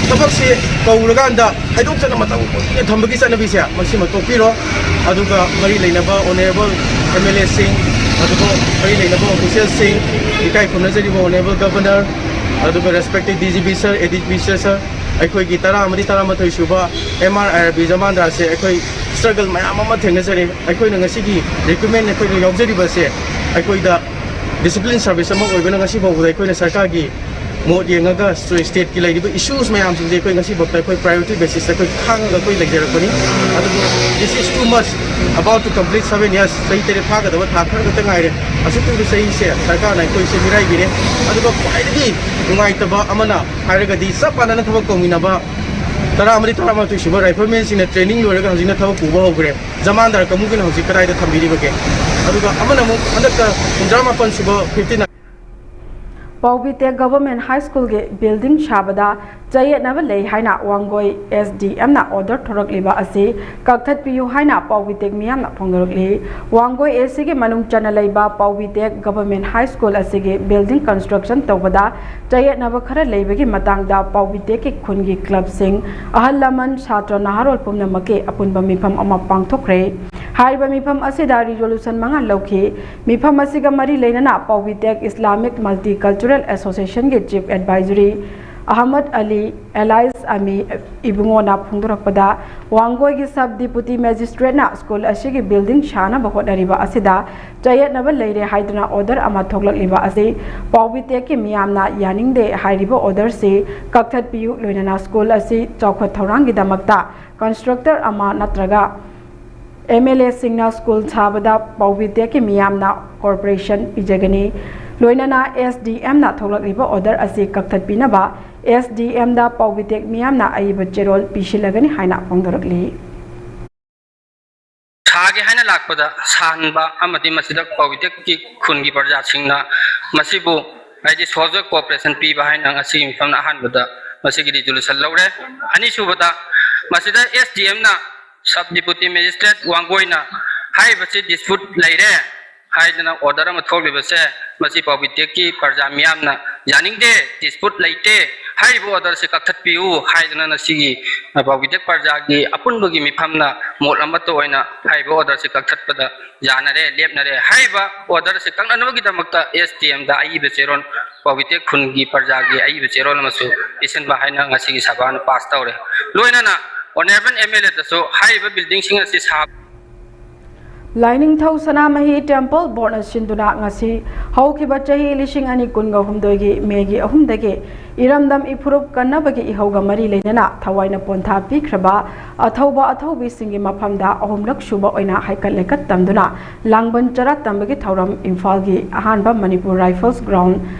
ꯊꯕꯛꯁꯤ ꯀꯧꯔꯀꯥꯟꯗ ꯈꯥꯏꯗꯣꯛꯇꯅ ꯃꯇꯝ ꯀꯨꯏꯅ ꯊꯝꯕꯒꯤ ꯆꯠꯅꯕꯤꯁꯦ ꯃꯁꯤꯃ ꯇꯣꯛꯄꯤꯔꯣ꯫ ꯑꯗꯨꯒ ꯃꯔꯤ ꯂꯩꯅꯕ ꯑꯣꯅꯔꯦꯕꯜ ꯑꯦꯝ ꯑꯦꯜ ꯑꯦꯁꯤꯡ, ꯑꯗꯨꯒ ꯃꯔꯤ ꯂꯩꯅꯕ ꯑꯣꯐꯤꯁꯤꯌꯦꯜꯁꯤꯡ, ꯏꯀꯥꯏ ꯈꯨꯝꯅꯖꯔꯤꯕ ꯑꯣꯅꯔꯦꯕꯜ ꯒꯕꯔꯅꯔ, ꯑꯗꯨꯒ ꯔꯦꯁꯄꯦꯛꯇꯦꯗ ꯗꯤ ꯖꯤ ꯄꯤ ꯁꯔ, ꯑꯦ ꯗꯤ ꯄꯤ ꯁꯔ, ꯁꯔ, ꯑꯩꯈꯣꯏꯒꯤ ꯇꯔꯥꯃꯔꯤ ꯇꯔꯥꯃꯥꯊꯣꯏ ꯁꯨꯕ ꯑꯦꯝ ꯑꯥꯔ ꯑꯥꯏ ꯑꯥꯔ ꯕꯤ ꯖꯃꯥꯟꯗꯥꯔꯁꯦ ꯑꯩꯈꯣꯏ ꯁ꯭ꯇ꯭ꯔꯒꯜ ꯃꯌꯥꯝ ꯑꯃ ꯊꯦꯡꯅꯖꯔꯦ꯫ ꯑꯩꯈꯣꯏꯅ ꯉꯁꯤꯒꯤ ꯔꯤꯀ꯭ꯔꯨꯠꯃꯦꯟ ꯑꯩꯈꯣꯏꯅ ꯌꯥꯎꯖꯔꯤꯕꯁꯦ ꯑꯩꯈꯣꯏꯗ ꯗꯤꯁꯤꯄ꯭ꯂꯤꯟ ꯁꯥꯔꯚꯤꯁ ꯑꯃ ꯑꯣꯏꯕꯅ ꯉꯁꯤ ꯐꯥꯎꯕꯗ ꯑꯩꯈꯣꯏꯅ ꯁꯔꯀꯥꯔꯒꯤ ꯃꯣꯠ ꯌꯦꯡꯉꯒ ꯁ꯭ꯇꯦꯠꯀꯤ ꯂꯩꯔꯤꯕ ꯏꯁꯨꯁ ꯃꯌꯥꯝꯁꯤꯡꯁꯦ ꯑꯩꯈꯣꯏ ꯉꯁꯤ ꯐꯥꯎꯗ ꯑꯩꯈꯣꯏ ꯄ꯭ꯔꯥꯏꯌꯣꯔꯤꯇꯤ ꯕꯦꯁꯤꯁꯇ ꯑꯩꯈꯣꯏ ꯈꯥꯡꯉꯒ ꯑꯩꯈꯣꯏ ꯂꯩꯖꯔꯛꯄꯅꯤ꯫ ꯑꯗꯨꯕꯨ this is too much, about to complete seven years, ꯆꯍꯤ ꯇꯔꯦꯠ ꯐꯥꯒꯗꯕ ꯊꯥ ꯈꯔ ꯈꯛꯇ ꯉꯥꯏꯔꯦ꯫ ꯑꯁꯨꯛ ꯀꯨꯏꯕ ꯆꯍꯤꯁꯦ ꯁꯔꯀꯥꯔꯅ ꯑꯩꯈꯣꯏꯁꯦ ꯃꯤꯔꯥꯏꯕꯤꯔꯦ꯫ ꯑꯗꯨꯒ ꯈ꯭ꯋꯥꯏꯗꯒꯤ ꯅꯨꯡꯉꯥꯏꯇꯕ ꯑꯃꯅ ꯍꯥꯏꯔꯒꯗꯤ ꯆꯞ ꯃꯥꯟꯅꯅ ꯊꯕꯛ ꯇꯧꯃꯤꯟꯅꯕ ꯇꯔꯥꯃꯔꯤ ꯇꯔꯥꯃꯥꯊꯣꯏ ꯁꯨꯕ ꯔꯥꯏꯐꯜꯃꯦꯟꯁꯤꯡꯅ ꯇ꯭ꯔꯦꯅꯤꯡ ꯂꯣꯏꯔꯒ ꯍꯧꯖꯤꯛꯅ ꯊꯕꯛ ꯄꯨꯕ ꯍꯧꯈ꯭ꯔꯦ꯫ ꯖꯃꯥꯟꯗꯥꯔ ꯀꯥꯡꯕꯨꯒꯤꯅ ꯍꯧꯖꯤꯛ ꯀꯗꯥꯏꯗ ꯊꯝꯕꯤꯔꯤꯕꯒꯦ? ꯑꯗꯨꯒ ꯑꯃꯅ ꯑꯃꯨꯛ ꯍꯟꯗꯛꯇ ꯍꯨꯝꯗ꯭ꯔꯥ ꯃꯥꯄꯟ ꯁꯨꯕ, ꯐꯤꯐꯇꯤ ꯅꯥꯏꯟ ꯄꯥꯎꯕꯤꯇꯦꯛ ꯒꯚꯔꯟꯃꯦꯟꯠ ꯍꯥꯏ ꯁ꯭ꯀꯨꯜꯒꯤ ꯕꯤꯜꯗꯤꯡ ꯁꯥꯕꯗ ꯆꯌꯦꯠꯅꯕ ꯂꯩ ꯍꯥꯏꯅ ꯋꯥꯡꯒꯣꯏ ꯑꯦꯁ ꯗꯤ ꯑꯦꯝꯅ ꯑꯣꯔꯗꯔ ꯊꯣꯔꯛꯂꯤꯕ ꯑꯁꯤ ꯀꯛꯊꯠꯄꯤꯌꯨ ꯍꯥꯏꯅ ꯄꯥꯎꯕꯤꯇꯦꯛ ꯃꯤꯌꯥꯝꯅ ꯐꯣꯡꯗꯣꯔꯛꯂꯤ꯫ ꯋꯥꯡꯒꯣꯏ ꯑꯦꯁ ꯁꯤꯒꯤ ꯃꯅꯨꯡ ꯆꯟꯅ ꯂꯩꯕ ꯄꯥꯎꯕꯤꯇꯦꯛ ꯒꯚꯔꯟꯃꯦꯟꯠ ꯍꯥꯏ ꯁ꯭ꯀꯨꯜ ꯑꯁꯤꯒꯤ ꯕꯤꯜꯗꯤꯡ ꯀꯟꯁꯇ꯭ꯔꯛꯁꯟ ꯇꯧꯕꯗ ꯆꯌꯦꯠꯅꯕ ꯈꯔ ꯂꯩꯕꯒꯤ ꯃꯇꯥꯡꯗ ꯄꯥꯎꯕꯤꯇꯦꯛꯀꯤ ꯈꯨꯟꯒꯤ ꯀ꯭ꯂꯕꯁꯤꯡ, ꯑꯍꯜ ꯂꯃꯟ, ꯁꯥꯇ꯭ꯔ, ꯅꯍꯥꯔꯣꯜ ꯄꯨꯝꯅꯃꯛꯀꯤ ꯑꯄꯨꯟꯕ ꯃꯤꯐꯝ ꯑꯃ ꯄꯥꯡꯊꯣꯛꯈ꯭ꯔꯦ꯫ ꯍꯥꯏꯔꯤꯕ ꯃꯤꯐꯝ ꯑꯁꯤꯗ ꯔꯤꯖꯣꯂꯨꯁꯟ ꯃꯉꯥ ꯂꯧꯈꯤ꯫ ꯃꯤꯐꯝ ꯑꯁꯤꯒ ꯃꯔꯤ ꯂꯩꯅꯅ ꯄꯥꯎꯕꯤꯇꯦꯛ ꯏꯁꯂꯥꯃꯤꯛ ꯃꯜꯇꯤ ꯀꯜꯆꯔꯦꯜ ꯑꯦꯁꯣꯁꯤꯌꯦꯁꯟꯒꯤ chief advisory Ahmad Ali alias ꯑꯃꯤ ꯏꯕꯨꯡꯉꯣꯅ ꯐꯣꯡꯗꯣꯔꯛꯄꯗ, ꯋꯥꯡꯒꯣꯏꯒꯤ ꯁꯕ ꯗꯤꯄꯨꯇꯤ ꯃꯦꯖꯤꯁꯇ꯭ꯔꯦꯠꯅ ꯁ꯭ꯀꯨꯜ ꯑꯁꯤꯒꯤ ꯕꯤꯜꯗꯤꯡ ꯁꯥꯅꯕ ꯍꯣꯠꯅꯔꯤꯕ ꯑꯁꯤꯗ ꯆꯌꯦꯠꯅꯕ ꯂꯩꯔꯦ ꯍꯥꯏꯗꯨꯅ ꯑꯣꯔꯗꯔ ꯑꯃ ꯊꯣꯛꯂꯛꯂꯤꯕ ꯑꯁꯤ ꯄꯥꯎꯕꯤꯇꯦꯛꯀꯤ ꯃꯤꯌꯥꯝꯅ ꯌꯥꯅꯤꯡꯗꯦ꯫ ꯍꯥꯏꯔꯤꯕ ꯑꯣꯔꯗꯔꯁꯤ ꯀꯛꯊꯠꯄꯤꯌꯨ, ꯂꯣꯏꯅꯅ ꯁ꯭ꯀꯨꯜ ꯑꯁꯤ ꯆꯥꯎꯈꯠ ꯊꯧꯔꯥꯡꯒꯤꯗꯃꯛꯇ ꯀꯟꯁꯇ꯭ꯔꯛꯇꯔ ꯑꯃ ꯅꯠꯇ꯭ꯔꯒ ꯑꯦꯝ ꯑꯦꯜ ꯑꯦꯁꯤꯡꯅ ꯁ꯭ꯀꯨꯜ ꯁꯥꯕꯗ ꯄꯥꯎꯕꯤꯇꯦꯛꯀꯤ ꯃꯤꯌꯥꯝꯅ ꯀꯣꯔꯄꯣꯔꯦꯁꯟ ꯄꯤꯖꯒꯅꯤ꯫ ꯂꯣꯏꯅꯅ ꯑꯦꯁ ꯗꯤ ꯑꯦꯝꯅ ꯊꯣꯛꯂꯛꯂꯤꯕ ꯑꯣꯔꯗꯔ ꯑꯁꯤ ꯀꯛꯊꯠꯄꯤꯅꯕ ꯑꯦꯁ ꯗꯤ ꯑꯦꯝꯗ ꯄꯥꯎꯕꯤꯇꯦꯛ ꯃꯤꯌꯥꯝꯅ ꯑꯏꯕ ꯆꯦꯔꯣꯜ ꯄꯤꯁꯤꯜꯂꯒꯅꯤ ꯍꯥꯏꯅ ꯐꯣꯡꯗꯣꯔꯛꯂꯤ꯫ ꯁꯥꯒꯦ ꯍꯥꯏꯅ ꯂꯥꯛꯄꯗ ꯁꯥꯍꯟꯕ ꯑꯃꯗꯤ ꯃꯁꯤꯗ ꯄꯥꯎꯕꯤꯇꯦꯛꯀꯤ ꯈꯨꯟꯒꯤ ꯄ꯭ꯔꯖꯥꯁꯤꯡꯅ ꯃꯁꯤꯕꯨ, ꯍꯥꯏꯗꯤ, ꯁꯣꯜꯖꯔ ꯀꯣꯑꯣꯄꯔꯦꯁꯟ ꯄꯤꯕ ꯍꯥꯏꯅ ꯉꯁꯤꯒꯤ ꯃꯤꯐꯝꯅ ꯑꯍꯥꯟꯕꯗ ꯃꯁꯤꯒꯤ ꯔꯤꯖꯣꯂꯨꯁꯟ ꯂꯧꯔꯦ꯫ ꯑꯅꯤꯁꯨꯕꯗ, ꯃꯁꯤꯗ ꯑꯦꯁ ꯗꯤ ꯑꯦꯝꯅ, ꯁꯕ ꯗꯤꯄꯨꯇꯤ ꯃꯦꯖꯤꯁꯇ꯭ꯔꯦꯠ ꯋꯥꯡꯒꯣꯏꯅ ꯍꯥꯏꯔꯤꯕꯁꯤ ꯗꯤꯁꯄ꯭ꯌꯨꯠ ꯂꯩꯔꯦ ꯍꯥꯏꯗꯅ ꯑꯣꯔꯗꯔ ꯑꯃ ꯊꯣꯛꯂꯤꯕꯁꯦ, ꯃꯁꯤ ꯄꯥꯎꯕꯤꯇꯦꯛꯀꯤ ꯄ꯭ꯔꯖꯥ ꯃꯤꯌꯥꯝꯅ ꯌꯥꯅꯤꯡꯗꯦ, ꯗꯤꯁꯄ꯭ꯌꯨꯠ ꯂꯩꯇꯦ, ꯍꯥꯏꯔꯤꯕ ꯑꯣꯔꯗꯔꯁꯦ ꯀꯛꯊꯠꯄꯤꯌꯨ ꯍꯥꯏꯗꯅ ꯉꯁꯤꯒꯤ ꯄꯥꯎꯕꯤꯇꯦꯛ ꯄ꯭ꯔꯖꯥꯒꯤ ꯑꯄꯨꯟꯕꯒꯤ ꯃꯤꯐꯝꯅ ꯃꯣꯠ ꯑꯃꯠꯇ ꯑꯣꯏꯅ ꯍꯥꯏꯔꯤꯕ ꯑꯣꯔꯗꯔꯁꯦ ꯀꯛꯊꯠꯄꯗ ꯌꯥꯅꯔꯦ, ꯂꯦꯞꯅꯔꯦ꯫ ꯍꯥꯏꯔꯤꯕ ꯑꯣꯔꯗꯔꯁꯦ ꯀꯛꯅꯅꯕꯒꯤꯗꯃꯛꯇ ꯑꯦꯁ ꯗꯤ ꯑꯦꯝꯗ ꯑꯏꯕ ꯆꯦꯔꯣꯜ, ꯄꯥꯎꯕꯤꯇꯦꯛ ꯈꯨꯟꯒꯤ ꯄ꯭ꯔꯖꯥꯒꯤ ꯑꯏꯕ ꯆꯦꯔꯣꯜ ꯑꯃꯁꯨ ꯄꯤꯁꯤꯟꯕ ꯍꯥꯏꯅ ꯉꯁꯤꯒꯤ ꯁꯚꯥꯅ ꯄꯥꯁ ꯇꯧꯔꯦ꯫ ꯂꯣꯏꯅꯅ ꯑꯣꯅꯔꯦꯕꯜ ꯑꯦꯝ ꯑꯦꯜ ꯑꯦꯗꯁꯨ ꯍꯥꯏꯔꯤꯕ ꯕꯤꯜꯗꯤꯡꯁꯤꯡ ꯑꯁꯤ ꯁꯥꯕ ꯂꯥꯏꯅꯤꯡꯊꯧ ꯁꯅꯥꯃꯍꯤ ꯇꯦꯝꯄꯜ ꯕꯣꯔꯗꯅ ꯁꯤꯟꯗꯨꯅ ꯉꯁꯤ ꯍꯧꯈꯤꯕ ꯆꯍꯤ ꯂꯤꯁꯤꯡ ꯑꯅꯤ ꯀꯨꯟꯒ ꯍꯨꯝꯗꯣꯏꯒꯤ ꯃꯦꯒꯤ ꯑꯍꯨꯝꯗꯒꯤ ꯏꯔꯝꯗꯝ ꯏꯐꯨꯔꯨꯞ ꯀꯟꯅꯕꯒꯤ ꯏꯍꯧꯒ ꯃꯔꯤ ꯂꯩꯅꯅ ꯊꯋꯥꯏꯅ ꯄꯣꯟꯊꯥ ꯄꯤꯈ꯭ꯔꯕ ꯑꯊꯧꯕ ꯑꯊꯧꯕꯤꯁꯤꯡꯒꯤ ꯃꯐꯝꯗ ꯑꯍꯨꯝꯂꯛ ꯁꯨꯕ ꯑꯣꯏꯅ ꯍꯩꯀꯠ ꯂꯩꯀꯠ ꯇꯝꯗꯨꯅ ꯂꯥꯡꯕꯟ ꯆꯔꯥ ꯇꯝꯕꯒꯤ ꯊꯧꯔꯝ ꯏꯝꯐꯥꯜꯒꯤ ꯑꯍꯥꯟꯕ ꯃꯅꯤꯄꯨꯔ ꯔꯥꯏꯐꯜꯁ ꯒ꯭ꯔꯥꯎꯟ,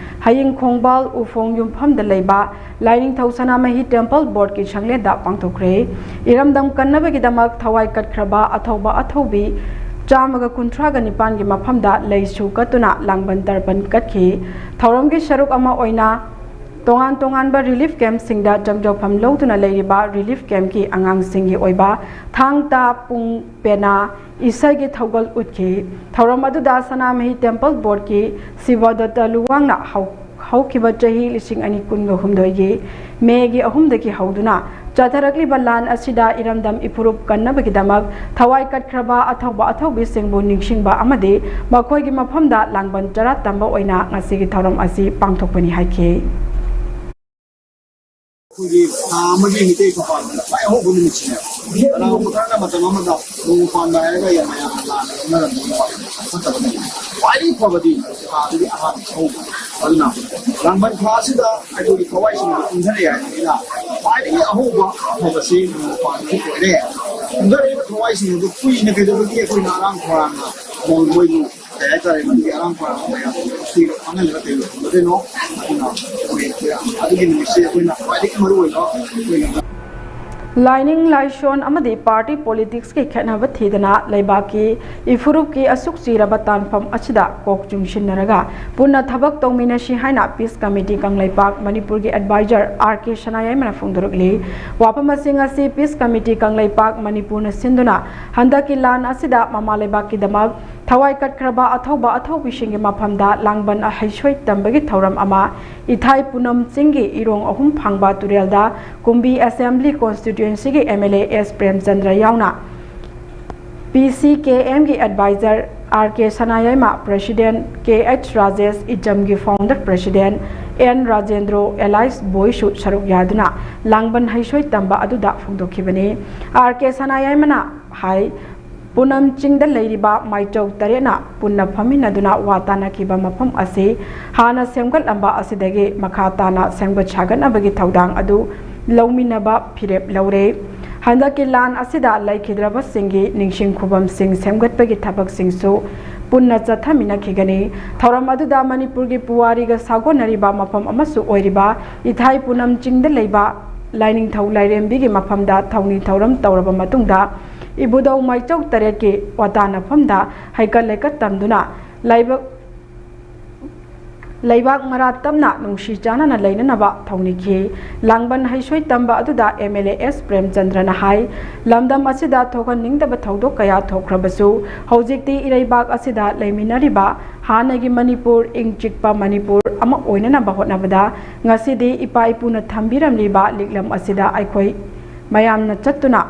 ꯍꯌꯤꯡ ꯈꯣꯡꯕꯥꯜ ꯎꯐꯣꯡ ꯌꯨꯝꯐꯝꯗ ꯂꯩꯕ ꯂꯥꯏꯅꯤꯡꯊꯧ ꯁꯅꯥꯃꯍꯤ ꯇꯦꯝꯄꯜ ꯕꯣꯔꯗꯀꯤ ꯁꯪꯂꯦꯟꯗ ꯄꯥꯡꯊꯣꯛꯈ꯭ꯔꯦ꯫ ꯏꯔꯝꯗꯝ ꯀꯟꯅꯕꯒꯤꯗꯃꯛ ꯊꯋꯥꯏ ꯀꯠꯈ꯭ꯔꯕ ꯑꯊꯧꯕ ꯑꯊꯧꯕꯤ ꯆꯥꯝꯃꯒ ꯀꯨꯟꯊ꯭ꯔꯥꯒ ꯅꯤꯄꯥꯟꯒꯤ ꯃꯐꯝꯗ ꯂꯩꯁꯨ ꯀꯠꯇꯨꯅ ꯂꯥꯡꯕꯟ ꯇꯔꯄꯟ ꯀꯠꯈꯤ꯫ ꯊꯧꯔꯝꯒꯤ ꯁꯔꯨꯛ ꯑꯃ ꯑꯣꯏꯅ ꯇꯣꯉꯥꯟ ꯇꯣꯉꯥꯟꯕ ꯔꯤꯂꯤꯐ ꯀꯦꯝꯞꯁꯤꯡꯗ ꯆꯪꯖꯐꯝ ꯂꯧꯗꯨꯅ ꯂꯩꯔꯤꯕ ꯔꯤꯂꯤꯐ ꯀꯦꯝꯞꯀꯤ ꯑꯉꯥꯡꯁꯤꯡꯒꯤ ꯑꯣꯏꯕ ꯊꯥꯡ ꯇꯥ, ꯄꯨꯡ, ꯄꯦꯅꯥ, ꯏꯁꯩꯒꯤ ꯊꯧꯒꯜ ꯎꯠꯈꯤ꯫ ꯊꯧꯔꯝ ꯑꯗꯨꯗ ꯁꯅꯥꯃꯍꯤ ꯇꯦꯝꯄꯜ ꯕꯣꯔꯗꯀꯤ ꯁꯤꯕꯗꯠꯇ ꯂꯨꯋꯥꯡꯅ ꯍꯧ-, ꯍꯧꯈꯤꯕ ꯆꯍꯤ ꯂꯤꯁꯤꯡ ꯑꯅꯤ ꯀꯨꯟꯒ ꯍꯨꯝꯗꯣꯏꯒꯤ ꯃꯦꯒꯤ ꯑꯍꯨꯝꯗꯒꯤ ꯍꯧꯗꯨꯅ ꯆꯠꯊꯔꯛꯂꯤꯕ ꯂꯥꯟ ꯑꯁꯤꯗ ꯏꯔꯝꯗꯝ ꯏꯐꯨꯔꯨꯞ ꯀꯟꯅꯕꯒꯤꯗꯃꯛ ꯊꯋꯥꯏ ꯀꯠꯈ꯭ꯔꯕ ꯑꯊꯧꯕ ꯑꯊꯧꯕꯤꯁꯤꯡꯕꯨ ꯅꯤꯡꯁꯤꯡꯕ ꯑꯃꯗꯤ ꯃꯈꯣꯏꯒꯤ ꯃꯐꯝꯗ ꯂꯥꯡꯕꯟ ꯆꯔꯥ ꯇꯝꯕ ꯑꯣꯏꯅ ꯉꯁꯤꯒꯤ ꯊꯧꯔꯝ ꯑꯁꯤ ꯄꯥꯡꯊꯣꯛꯄꯅꯤ ꯍꯥꯏꯈꯤ꯫ ꯑꯩꯈꯣꯏꯒꯤ ꯊꯥ ꯑꯃꯒꯤ ꯃꯤꯇꯩ ꯊꯧꯄꯥꯜꯗ ꯈ꯭ꯋꯥꯏ ꯑꯍꯧꯕ ꯅꯨꯃꯤꯠꯁꯤꯅꯦ꯫ ꯀꯅꯥꯒꯨꯝꯕ ꯈꯔꯅ ꯃꯇꯝ ꯑꯃꯗ ꯅꯣꯡꯃ ꯄꯥꯟꯕ ꯍꯥꯏꯔꯒ ꯌꯥꯝ ꯃꯌꯥꯝꯅ ꯂꯥꯟꯅ ꯂꯧꯅꯔꯝꯕ ꯐꯠꯇꯕ ꯅꯨꯃꯤꯠ꯫ ꯈ꯭ꯋꯥꯏꯗꯒꯤ ꯐꯕꯗꯤ ꯊꯥꯗꯨꯒꯤ ꯑꯍꯥꯟꯕ ꯑꯍꯧꯕ꯫ ꯑꯗꯨꯅ ꯂꯥꯡꯕꯟ ꯊꯥ ꯑꯁꯤꯗ ꯑꯩꯈꯣꯏꯒꯤ ꯊꯋꯥꯏꯁꯤꯡ ꯄꯨꯟꯊꯔꯛꯑꯦ ꯍꯥꯏꯕꯅꯤꯅ ꯈ꯭ꯋꯥꯏꯗꯒꯤ ꯑꯍꯧꯕ ꯑꯐꯕꯁꯤ ꯅꯣꯡꯃ ꯄꯥꯟꯕꯁꯤ ꯑꯣꯏꯔꯦ꯫ ꯄꯨꯟꯊꯔꯛꯏꯕ ꯊꯋꯥꯏꯁꯤꯡ ꯑꯗꯨ ꯀꯨꯏꯅ ꯀꯩꯗꯧꯕꯒꯤ ꯑꯩꯈꯣꯏꯅ ꯑꯔꯥꯡ ꯈꯧꯔꯥꯡꯅ ꯃꯣꯏ-, ꯃꯣꯏꯕꯨ ꯀꯩ ꯍꯥꯏꯇꯥꯔꯦ, ꯃꯗꯨꯒꯤ ꯑꯔꯥꯡ ꯈꯧꯔꯥꯡꯕ ꯃꯌꯥꯝ ꯑꯁꯤ ꯈꯪꯍꯜꯂꯒ ꯀꯩꯗꯧꯒꯗꯣꯏꯅꯣ? ꯑꯗꯨꯅ ꯑꯩꯈꯣꯏ ꯑꯗꯨꯒꯤ ꯅꯨꯃꯤꯠꯁꯤ ꯑꯩꯈꯣꯏꯅ ꯈ꯭ꯋꯥꯏꯗꯒꯤ ꯃꯔꯨ ꯑꯣꯏꯕ ꯑꯩꯈꯣꯏꯅ ꯂꯥꯏꯅꯤꯡ ꯂꯥꯏꯁꯣꯟ ꯑꯃꯗꯤ ꯄꯥꯔꯇꯤ ꯄꯣꯂꯤꯇꯤꯛꯁꯀꯤ ꯈꯦꯠꯅꯕ ꯊꯤꯗꯅ ꯂꯩꯕꯥꯛꯀꯤ ꯏꯐꯨꯔꯨꯞꯀꯤ ꯑꯁꯨꯛ ꯆꯤꯔꯕ ꯇꯥꯟꯐꯝ ꯑꯁꯤꯗ ꯀꯣꯛ ꯆꯨꯡꯁꯤꯟꯅꯔꯒ ꯄꯨꯟꯅ ꯊꯕꯛ ꯇꯧꯃꯤꯟꯅꯁꯤ ꯍꯥꯏꯅ ꯄꯤꯁ ꯀꯃꯤꯇꯤ ꯀꯪꯂꯩꯄꯥꯛ ꯃꯅꯤꯄꯨꯔꯒꯤ ꯑꯦꯗꯚꯥꯏꯖꯔ ꯑꯥꯔ ꯀꯦ ꯁꯅꯥꯌꯥꯏꯃꯅ ꯐꯣꯡꯗꯣꯔꯛꯂꯤ꯫ ꯋꯥꯐꯝ ꯑꯁꯤ ꯉꯁꯤ ꯄꯤꯁ ꯀꯃꯤꯇꯤ ꯀꯪꯂꯩꯄꯥꯛ ꯃꯅꯤꯄꯨꯔꯅ ꯁꯤꯟꯗꯨꯅ ꯍꯟꯗꯛꯀꯤ ꯂꯥꯟ ꯑꯁꯤꯗ ꯃꯃꯥ ꯂꯩꯕꯥꯛꯀꯤꯗꯃꯛ ꯊꯋꯥꯏ ꯀꯠꯈ꯭ꯔꯕ ꯑꯊꯧꯕ ꯑꯊꯧꯕꯤꯁꯤꯡꯒꯤ ꯃꯐꯝꯗ ꯂꯥꯡꯕꯟ ꯍꯩꯁꯣꯏ ꯇꯝꯕꯒꯤ ꯊꯧꯔꯝ ꯑꯃ ꯏꯊꯥꯏ ꯄꯨꯅꯝ ꯆꯤꯡꯒꯤ ꯏꯔꯣꯡ ꯑꯍꯨꯝ ꯐꯥꯡꯕ ꯇꯨꯔꯦꯜꯗ ꯀꯨꯝꯕꯤ ꯑꯦꯁꯦꯝꯕ꯭ꯂꯤ ꯀꯣꯟꯁꯇꯤꯇ꯭ꯋꯦꯟꯁꯤꯒꯤ M L A S Premchandra ꯌꯥꯎꯅ ꯄꯤ ꯁꯤ ꯀꯦ ꯑꯦꯝꯒꯤ advisor R K Sanayaima, president K H Rajesh, ꯏꯆꯝꯒꯤ founder president N Rajendro, alias ꯕꯣꯏꯁꯨ ꯁꯔꯨꯛ ꯌꯥꯗꯨꯅ ꯂꯥꯡꯕꯟ ꯍꯩꯁꯣꯏ ꯇꯝꯕ ꯑꯗꯨꯗ ꯐꯣꯡꯗꯣꯛꯈꯤꯕꯅꯤ꯫ ꯑꯥꯔ ꯀꯦ ꯁꯅꯥꯌꯥꯏꯃꯅ ꯍꯥꯏ, ꯄꯨꯅꯝ ꯆꯤꯡꯗ ꯂꯩꯔꯤꯕ ꯃꯥꯏꯆꯧ ꯇꯔꯦꯠꯅ ꯄꯨꯟꯅ ꯐꯝꯃꯤꯟꯅꯗꯨꯅ ꯋꯥ ꯇꯥꯅꯈꯤꯕ ꯃꯐꯝ ꯑꯁꯤ ꯍꯥꯟꯅ ꯁꯦꯝꯒꯠꯂꯝꯕ ꯑꯁꯤꯗꯒꯤ ꯃꯈꯥ ꯇꯥꯅ ꯁꯦꯝꯒꯠ ꯁꯥꯒꯠꯅꯕꯒꯤ ꯊꯧꯗꯥꯡ ꯑꯗꯨ ꯂꯧꯃꯤꯟꯅꯕ ꯐꯤꯔꯦꯞ ꯂꯧꯔꯦ꯫ ꯍꯟꯗꯛꯀꯤ ꯂꯥꯟ ꯑꯁꯤꯗ ꯂꯩꯈꯤꯗ꯭ꯔꯕꯁꯤꯡꯒꯤ ꯅꯤꯡꯁꯤꯡ ꯈꯨꯕꯝꯁꯤꯡ ꯁꯦꯝꯒꯠꯄꯒꯤ ꯊꯕꯛꯁꯤꯡꯁꯨ ꯄꯨꯟꯅ ꯆꯠꯊꯃꯤꯟꯅꯈꯤꯒꯅꯤ꯫ ꯊꯧꯔꯝ ꯑꯗꯨꯗ ꯃꯅꯤꯄꯨꯔꯒꯤ ꯄꯨꯋꯥꯔꯤꯒ ꯁꯥꯒꯣꯟꯅꯔꯤꯕ ꯃꯐꯝ ꯑꯃꯁꯨ ꯑꯣꯏꯔꯤꯕ ꯏꯊꯥꯏ ꯄꯨꯅꯝ ꯆꯤꯡꯗ ꯂꯩꯕ ꯂꯥꯏꯅꯤꯡꯊꯧ ꯂꯥꯏꯔꯦꯝꯕꯤꯒꯤ ꯃꯐꯝꯗ ꯊꯧꯅꯤ ꯊꯧꯔꯝ ꯇꯧꯔꯕ ꯃꯇꯨꯡꯗ ꯏꯕꯨꯙꯧ ꯃꯥꯏꯆꯧ ꯇꯔꯦꯠꯀꯤ ꯋꯥꯇꯥꯅꯐꯝꯗ ꯍꯩꯀꯠ ꯂꯩꯀꯠ ꯇꯝꯗꯨꯅ ꯂꯥꯏꯕꯛ ꯂꯩꯕꯥꯛ ꯃꯔꯥ ꯇꯞꯅ ꯅꯨꯡꯁꯤ ꯆꯥꯟꯅꯅ ꯂꯩꯅꯅꯕ ꯊꯧꯅꯤꯈꯤ꯫ ꯂꯥꯡꯕꯟ ꯍꯩꯁꯣꯏ ꯇꯝꯕ ꯑꯗꯨꯗ M L A S ꯄ꯭ꯔꯦꯝꯆꯟꯗ꯭ꯔꯅ ꯍꯥꯏ, ꯂꯝꯗꯝ ꯑꯁꯤꯗ ꯊꯣꯛꯍꯟꯅꯤꯡꯗꯕ ꯊꯧꯗꯣꯛ ꯀꯌꯥ ꯊꯣꯛꯈ꯭ꯔꯕꯁꯨ, ꯍꯧꯖꯤꯛꯇꯤ ꯏꯔꯩꯕꯥꯛ ꯑꯁꯤꯗ ꯂꯩꯃꯤꯟꯅꯔꯤꯕ ꯍꯥꯟꯅꯒꯤ ꯃꯅꯤꯄꯨꯔ, ꯏꯪ ꯆꯤꯛꯄ ꯃꯅꯤꯄꯨꯔ ꯑꯃ ꯑꯣꯏꯅꯅꯕ ꯍꯣꯠꯅꯕꯗ ꯉꯁꯤꯗꯤ ꯏꯄꯥ ꯏꯄꯨꯅ ꯊꯝꯕꯤꯔꯝꯂꯤꯕ ꯂꯤꯛꯂꯝ ꯑꯁꯤꯗ ꯑꯩꯈꯣꯏ ꯃꯌꯥꯝꯅ ꯆꯠꯇꯨꯅ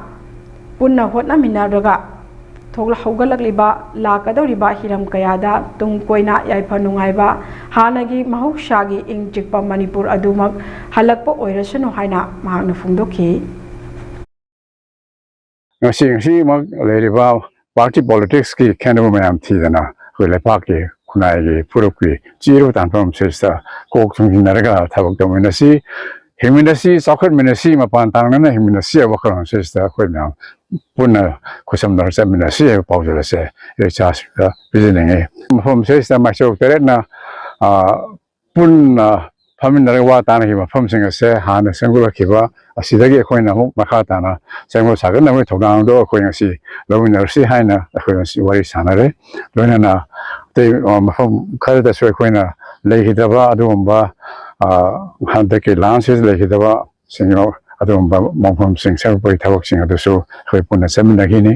ꯄꯨꯟꯅ ꯍꯣꯠꯅꯃꯤꯟꯅꯔꯒ ꯊꯣꯛꯂ-, ꯍꯧꯒꯠꯂꯛꯂꯤꯕ, ꯂꯥꯛꯀꯗꯧꯔꯤꯕ ꯍꯤꯔꯝ ꯀꯌꯥꯗ ꯇꯨꯡ ꯀꯣꯏꯅ ꯌꯥꯏꯐ ꯅꯨꯡꯉꯥꯏꯕ, ꯍꯥꯟꯅꯒꯤ ꯃꯍꯧꯁꯥꯒꯤ ꯏꯪ ꯆꯤꯛꯄ ꯃꯅꯤꯄꯨꯔ ꯑꯗꯨꯃꯛ ꯍꯜꯂꯛꯄ ꯑꯣꯏꯔꯁꯅꯨ ꯍꯥꯏꯅ ꯃꯍꯥꯛꯅ ꯐꯣꯡꯗꯣꯛꯈꯤ꯫ ꯉꯁꯤ, ꯉꯁꯤꯃꯛ ꯂꯩꯔꯤꯕ party politics ꯀꯤ ꯈꯦꯠꯅꯕ ꯃꯌꯥꯝ ꯊꯤꯗꯅ, ꯑꯩꯈꯣꯏ ꯂꯩꯄꯥꯛꯀꯤ, ꯈꯨꯟꯅꯥꯏꯒꯤ, ꯐꯨꯔꯨꯞꯀꯤ ꯆꯤꯔꯨ ꯇꯥꯟꯐꯝ ꯁꯤꯗ ꯀꯣꯛ ꯊꯣꯡꯖꯤꯟꯅꯔꯒ ꯊꯕꯛ ꯇꯧꯃꯤꯟꯅꯁꯤ, ꯍꯤꯡꯃꯤꯟꯅꯁꯤ, ꯆꯥꯎꯈꯠꯃꯤꯟꯅꯁꯤ, ꯃꯄꯥꯟ ꯇꯥꯡꯅꯅ ꯍꯤꯡꯃꯤꯟꯅꯁꯤ ꯍꯥꯏꯕ ꯋꯥꯈꯜꯂꯣꯟ ꯁꯤꯗ ꯑꯩꯈꯣꯏ ꯃꯌꯥꯝ ꯄꯨꯟꯅ ꯈꯨꯠꯁꯝꯅꯔ ꯆꯠꯃꯤꯟꯅꯁꯤ ꯍꯥꯏꯕ ꯄꯥꯎꯖꯦꯜ ꯑꯁꯦ ꯏꯆꯥꯁꯤꯡꯗ ꯄꯤꯖꯅꯤꯡꯉꯤ꯫ ꯃꯐꯝ ꯁꯤꯗꯩꯁꯤꯗ ꯃꯥꯏꯁꯣꯛ ꯇꯔꯦꯠꯅ, ꯑ, ꯄꯨꯟꯅ ꯐꯝꯃꯤꯟꯅꯔꯒ ꯋꯥ ꯇꯥꯅꯈꯤꯕ ꯃꯐꯝꯁꯤꯡ ꯑꯁꯦ ꯍꯥꯟꯅ ꯁꯦꯝꯒꯠꯂꯛꯈꯤꯕ ꯑꯁꯤꯗꯒꯤ ꯑꯩꯈꯣꯏꯅ ꯑꯃꯨꯛ ꯃꯈꯥ ꯇꯥꯅ ꯁꯦꯝꯒꯠ ꯁꯥꯒꯠꯅꯕꯒꯤ ꯊꯧꯗꯥꯡꯗꯣ ꯑꯩꯈꯣꯏ ꯉꯁꯤ ꯂꯧꯃꯤꯟꯅꯔꯁꯤ ꯍꯥꯏꯅ ꯑꯩꯈꯣꯏ ꯉꯁꯤ ꯋꯥꯔꯤ ꯁꯥꯟꯅꯔꯦ꯫ ꯂꯣꯏꯅꯅ ꯑꯇꯩ, ꯑ, ꯃꯐꯝ ꯈꯔꯗꯁꯨ ꯑꯩꯈꯣꯏꯅ ꯂꯩꯈꯤꯗꯕ ꯑꯗꯨꯒꯨꯝꯕ, ꯑ, ꯍꯟꯗꯛꯀꯤ ꯂꯥꯟꯁꯤꯗ ꯂꯩꯈꯤꯗꯕ ꯁꯤꯡ ꯑꯗꯨꯒꯨꯝꯕ ꯃꯐꯝꯁꯤꯡ ꯁꯦꯝꯒꯠꯄꯒꯤ ꯊꯕꯛꯁꯤꯡ ꯑꯗꯨꯁꯨ ꯑꯩꯈꯣꯏ ꯄꯨꯟꯅ ꯆꯠꯃꯤꯟꯅꯈꯤꯅꯤ꯫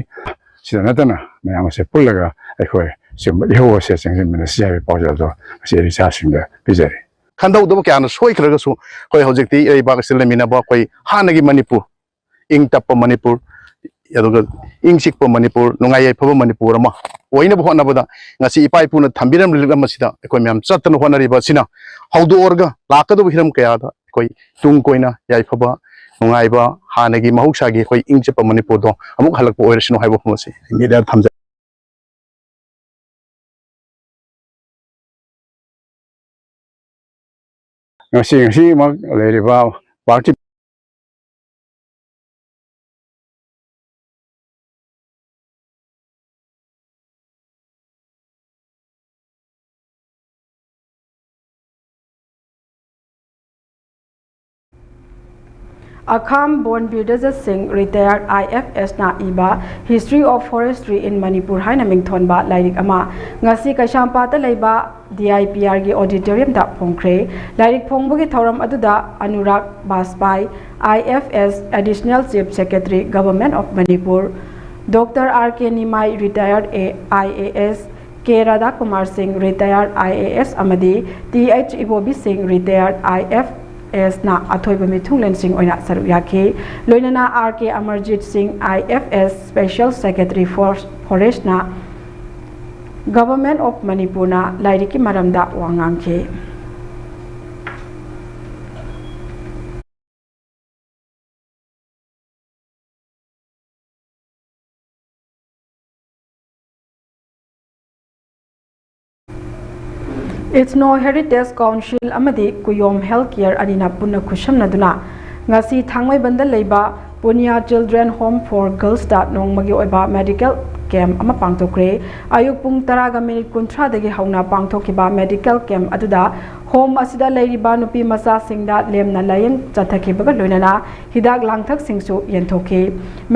ꯁꯤꯗ ꯅꯠꯇꯅ ꯃꯌꯥꯝ ꯑꯁꯦ ꯄꯨꯜꯂꯒ ꯑꯩꯈꯣꯏ ꯁꯤꯒꯨꯝꯕ ꯏꯍꯧ ꯑꯁꯦ ꯆꯪꯁꯤꯟꯃꯤꯟꯅꯁꯤ ꯍꯥꯏꯕꯒꯤ ꯄꯥꯎꯖꯦꯜꯗꯣ ꯉꯁꯤ ꯑꯩ ꯏꯆꯥꯁꯤꯡꯗ ꯄꯤꯖꯔꯤ꯫ ꯈꯟꯗꯧꯗꯕ ꯀꯌꯥꯅ ꯁꯣꯏꯈ꯭ꯔꯒꯁꯨ, ꯑꯩꯈꯣꯏ ꯍꯧꯖꯤꯛꯇꯤ ꯏꯔꯩꯕꯥꯛ ꯑꯁꯤꯗ ꯂꯩꯃꯤꯟꯅꯕ ꯑꯩꯈꯣꯏ ꯍꯥꯟꯅꯒꯤ ꯃꯅꯤꯄꯨꯔ, ꯏꯪ ꯇꯞꯄ ꯃꯅꯤꯄꯨꯔ, ꯑꯗꯨꯒ ꯏꯪ ꯆꯤꯛꯄ ꯃꯅꯤꯄꯨꯔ, ꯅꯨꯡꯉꯥꯏ ꯌꯥꯏꯐꯕ ꯃꯅꯤꯄꯨꯔ ꯑꯃ ꯑꯣꯏꯅꯕ ꯍꯣꯠꯅꯕꯗ ꯉꯁꯤ ꯏꯄꯥ ꯏꯄꯨꯅ ꯊꯝꯕꯤꯔꯝꯂꯤꯕ ꯂꯤꯛꯂꯝ ꯑꯁꯤꯗ ꯑꯩꯈꯣꯏ ꯃꯌꯥꯝ ꯆꯠꯇꯅ ꯍꯣꯠꯅꯔꯤꯕ ꯑꯁꯤꯅ ꯍꯧꯗꯣꯛꯑꯒ ꯂꯥꯛꯀꯗꯧꯕ ꯍꯤꯔꯝ ꯀꯌꯥꯗ ꯑꯩꯈꯣꯏ ꯇꯨꯡ ꯀꯣꯏꯅ ꯌꯥꯏꯐꯕ, ꯅꯨꯡꯉꯥꯏꯕ, ꯍꯥꯟꯅꯒꯤ ꯃꯍꯧꯁꯥꯒꯤ ꯑꯩꯈꯣꯏ ꯏꯪ ꯆꯤꯛꯄ ꯃꯅꯤꯄꯨꯔꯗꯣ ꯑꯃꯨꯛ ꯍꯜꯂꯛꯄ ꯑꯣꯏꯔꯁꯅꯨ ꯍꯥꯏꯕ ꯋꯥꯐꯝ ꯑꯁꯤ ꯃꯤꯗꯤꯌꯥꯗ ꯊꯝꯖꯒꯦ꯫ ꯉꯁꯤ, ꯉꯁꯤꯃꯛ ꯂꯩꯔꯤꯕ party ꯑꯈꯥꯝ ꯕꯣꯟ ꯕꯤꯔꯗꯖꯠ ꯁꯤꯡ, retired I F S ꯅ ꯏꯕ History of Forestry in Manipur ꯍꯥꯏꯅ ꯃꯤꯡꯊꯣꯟꯕ ꯂꯥꯏꯔꯤꯛ ꯑꯃ ꯉꯁꯤ ꯀꯩꯁꯥꯝꯄꯥꯠꯇ ꯂꯩꯕ D I P R ꯒꯤ auditorium ꯗ ꯐꯣꯡꯈ꯭ꯔꯦ꯫ ꯂꯥꯏꯔꯤꯛ ꯐꯣꯡꯕꯒꯤ ꯊꯧꯔꯝ ꯑꯗꯨꯗ Anurag ꯕꯥꯖꯄꯥꯏ, I F S, Additional Chief Secretary, Government of Manipur, Doctor R K Nimai, retired I A S, K ꯔꯥꯙꯥꯀꯨꯃꯥꯔ ꯁꯤꯡ, retired I A S, ꯑꯃꯗꯤ T H ꯏꯕꯣꯕꯤ ꯁꯤꯡ, retired I F S ꯅ ꯑꯊꯣꯏꯕ ꯃꯤꯊꯨꯡꯂꯦꯟꯁꯤꯡ ꯑꯣꯏꯅ ꯁꯔꯨꯛ ꯌꯥꯈꯤ꯫ ꯂꯣꯏꯅꯅ R K ꯑꯃꯔꯖꯤꯠ ꯁꯤꯡ, I F S, Special Secretary for Forest ꯅ Government of Manipur ꯅ ꯂꯥꯏꯔꯤꯛꯀꯤ ꯃꯔꯝꯗ ꯋꯥ ꯉꯥꯡꯈꯤ꯫ Ethno Heritage Council ꯑꯃꯗꯤ ꯀꯨꯌꯣꯝ Health Care ꯑꯅꯤꯅ ꯄꯨꯟꯅ ꯈꯨꯠꯁꯝꯅꯗꯨꯅ ꯉꯁꯤ ꯊꯥꯡꯃꯩꯕꯟꯗ ꯂꯩꯕ Punia Children Home for Girls ꯇ ꯅꯣꯡꯃꯒꯤ ꯑꯣꯏꯕ medical camp ꯑꯃ ꯄꯥꯡꯊꯣꯛꯈ꯭ꯔꯦ꯫ ꯑꯌꯨꯛ ꯄꯨꯡ ꯇꯔꯥꯒ ꯃꯤꯅꯤꯠ ꯀꯨꯟꯊ꯭ꯔꯥꯗꯒꯤ ꯍꯧꯅ ꯄꯥꯡꯊꯣꯛꯈꯤꯕ medical camp ꯑꯗꯨꯗ home ꯑꯁꯤꯗ ꯂꯩꯔꯤꯕ ꯅꯨꯄꯤ ꯃꯆꯥꯁꯤꯡꯗ ꯂꯦꯝꯅ ꯂꯥꯌꯦꯡ ꯆꯠꯊꯈꯤꯕꯒ ꯂꯣꯏꯅꯅ ꯍꯤꯗꯥꯛ ꯂꯥꯡꯊꯛꯁꯤꯡꯁꯨ ꯌꯦꯟꯊꯣꯛꯈꯤ꯫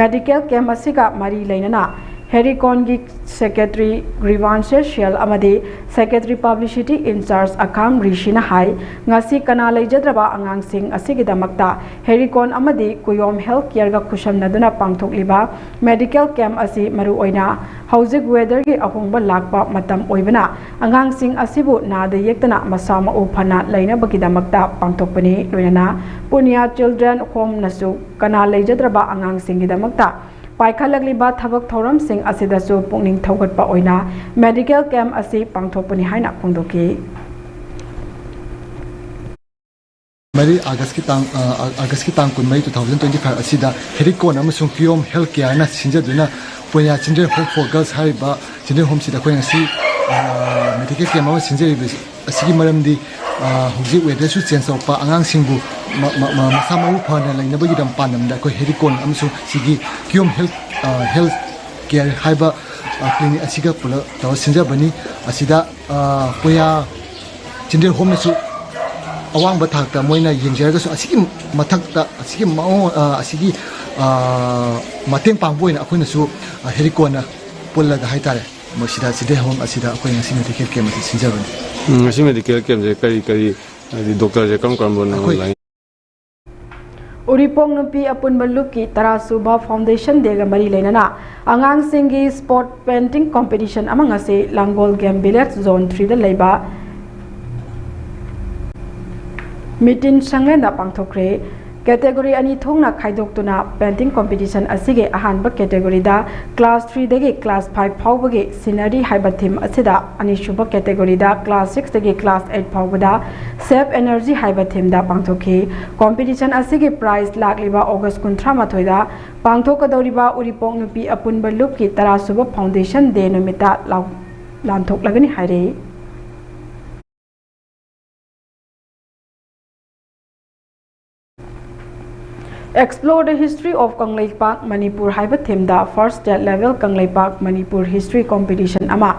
Medical camp ꯑꯁꯤꯒ ꯃꯔꯤ ꯂꯩꯅꯅ ꯍꯦꯔꯤꯀꯣꯟꯒꯤ Secretary Grievances Cell ꯑꯃꯗꯤ Secretary Publicity in Charge ꯑꯈꯥꯝ ꯔꯤꯁꯤꯅ ꯍꯥꯏ, ꯉꯁꯤ ꯀꯅꯥ ꯂꯩꯖꯗ꯭ꯔꯕ ꯑꯉꯥꯡꯁꯤꯡ ꯑꯁꯤꯒꯤꯗꯃꯛꯇ ꯍꯦꯔꯤꯀꯣꯟ ꯑꯃꯗꯤ ꯀꯨꯌꯣꯝ Health Care ꯒ ꯈꯨꯠꯁꯝꯅꯗꯨꯅ ꯄꯥꯡꯊꯣꯛꯂꯤꯕ medical camp ꯑꯁꯤ ꯃꯔꯨꯑꯣꯏꯅ ꯍꯧꯖꯤꯛ weather ꯒꯤ ꯑꯍꯣꯡꯕ ꯂꯥꯛꯄ ꯃꯇꯝ ꯑꯣꯏꯕꯅ ꯑꯉꯥꯡꯁꯤꯡ ꯑꯁꯤꯕꯨ ꯅꯥꯗ ꯌꯦꯛꯇꯅ ꯃꯁꯥ ꯃꯎ ꯐꯅ ꯂꯩꯅꯕꯒꯤꯗꯃꯛꯇ ꯄꯥꯡꯊꯣꯛꯄꯅꯤ꯫ ꯂꯣꯏꯅꯅ ꯄꯨꯅꯤꯌꯥ Children Home ꯅꯁꯨ ꯀꯅꯥ ꯂꯩꯖꯗ꯭ꯔꯕ ꯑꯉꯥꯡꯁꯤꯡꯒꯤꯗꯃꯛꯇ ꯄꯥꯏꯈꯠꯂꯛꯂꯤꯕ ꯊꯕꯛ ꯊꯧꯔꯝꯁꯤꯡ ꯑꯁꯤꯗꯁꯨ ꯄꯨꯛꯅꯤꯡ ꯊꯧꯒꯠꯄ ꯑꯣꯏꯅ medical camp ꯑꯁꯤ ꯄꯥꯡꯊꯣꯛꯄꯅꯤ ꯍꯥꯏꯅ ꯐꯣꯡꯗꯣꯛꯈꯤ꯫ ꯃꯔꯤ ꯑꯥꯒꯁꯀꯤ ꯇꯥꯡ ꯑ, ꯑꯥꯒꯁꯀꯤ ꯇꯥꯡ ꯀꯨꯟꯃꯔꯤ, two thousand twenty five ꯑꯁꯤꯗ ꯍꯦꯔꯤꯀꯣꯟ ꯑꯃꯁꯨꯡ ꯀꯤꯌꯣꯝ Health Care ꯅ ꯁꯤꯟꯖꯗꯨꯅ Punia Children Home for Girls ꯍꯥꯏꯔꯤꯕ children home ꯁꯤꯗ ꯑꯩꯈꯣꯏ ꯉꯁꯤ medical camp ꯑꯃ ꯁꯤꯟꯖꯔꯤꯕꯁꯤ ꯑꯁꯤꯒꯤ ꯃꯔꯝꯗꯤ, ꯑ, ꯍꯧꯖꯤꯛ weather ꯁꯨ change ꯇꯧꯔꯛꯄ, ꯑꯉꯥꯡꯁꯤꯡꯕꯨ ꯃ-, ꯃ-, ꯃ-, ꯃꯁꯥ ꯃꯎ ꯐꯅ ꯂꯩꯅꯕꯒꯤꯗꯃꯛ ꯄꯥꯟꯗꯝꯗ ꯑꯩꯈꯣꯏ ꯍꯦꯔꯤꯀꯣꯟ ꯑꯃꯁꯨꯡ ꯁꯤꯒꯤ ꯀꯤꯌꯣꯝ Health, ꯑ, Health Care ꯍꯥꯏꯕ, ꯑ, clinic ꯑꯁꯤꯒ ꯄꯨꯂꯞ ꯇꯧꯔ ꯁꯤꯟꯖꯕꯅꯤ꯫ ꯑꯁꯤꯗ, ꯑ, ꯄꯨꯌꯥ Children Home ꯅꯁꯨ ꯑꯋꯥꯡꯕ ꯊꯥꯛꯇ ꯃꯣꯏꯅ ꯌꯦꯡꯖꯔꯒꯁꯨ, ꯑꯁꯤꯒꯤ ꯃꯊꯛꯇ, ꯑꯁꯤꯒꯤ ꯃꯑꯣꯡ, ꯑ, ꯑꯁꯤꯒꯤ, ꯑ, ꯃꯇꯦꯡ ꯄꯥꯡꯕ ꯑꯣꯏꯅ ꯑꯩꯈꯣꯏꯅꯁꯨ, ꯑ, ꯍꯦꯔꯤꯀꯣꯟꯅ ꯄꯨꯜꯂꯒ ꯍꯥꯏꯇꯥꯔꯦ, ꯃꯁꯤꯗ, ꯆꯤꯗꯩꯍꯥꯎꯝ ꯑꯁꯤꯗ ꯑꯩꯈꯣꯏ ꯉꯁꯤ medical camp ꯑꯁꯤ ꯁꯤꯟꯖꯕꯅꯤ꯫ ꯎꯝ, ꯉꯁꯤ medical campꯁꯦ ꯀꯔꯤ ꯀꯔꯤ, ꯍꯥꯏꯗꯤ, doctorꯁꯦ ꯀꯔꯝ ꯀꯔꯝꯕꯅꯣ ꯑꯩꯈꯣꯏ line? ꯎꯔꯤꯄꯣꯛ ꯅꯨꯄꯤ ꯑꯄꯨꯟꯕ ꯂꯨꯞꯀꯤ ꯇꯔꯥ ꯁꯨꯕ Foundation Dayꯒ ꯃꯔꯤ ꯂꯩꯅꯅ ꯑꯉꯥꯡꯁꯤꯡꯒꯤ spot painting competition ꯑꯃ ꯉꯁꯤ ꯂꯥꯡꯒꯣꯜ Game Village Zone Threeꯗ ꯂꯩꯕ ꯃꯤꯇꯤꯟ ꯁꯪꯂꯦꯟꯗ ꯄꯥꯡꯊꯣꯛꯈ꯭ꯔꯦ꯫ Category ꯑꯅꯤ ꯊꯣꯛꯅ ꯈꯥꯏꯗꯣꯛꯇꯨꯅ painting competition ꯑꯁꯤꯒꯤ ꯑꯍꯥꯟꯕ categoryꯗ class threeꯗꯒꯤ class five ꯐꯥꯎꯕꯒꯤ scenery ꯍꯥꯏꯕ theme ꯑꯁꯤꯗ, ꯑꯅꯤꯁꯨꯕ categoryꯗ class sixꯇꯒꯤ class eight ꯐꯥꯎꯕꯗ Save Energy ꯍꯥꯏꯕ themeꯗ ꯄꯥꯡꯊꯣꯛꯈꯤ꯫ Competition ꯑꯁꯤꯒꯤ prize ꯂꯥꯛꯂꯤꯕ August ꯀꯨꯟꯊ꯭ꯔꯥ ꯃꯥꯊꯣꯏꯗ ꯄꯥꯡꯊꯣꯛꯀꯗꯧꯔꯤꯕ ꯎꯔꯤꯄꯣꯛ ꯅꯨꯄꯤ ꯑꯄꯨꯟꯕ ꯂꯨꯞꯀꯤ ꯇꯔꯥ ꯁꯨꯕ Foundation Day ꯅꯨꯃꯤꯠꯇ ꯂꯥꯎ-, ꯂꯥꯟꯊꯣꯛꯂꯒꯅꯤ ꯍꯥꯏꯔꯤ꯫ Explore the History of Kangleipak Manipur ꯍꯥꯏꯕ themeꯗ first state level Kangleipak Manipur history competition ꯑꯃ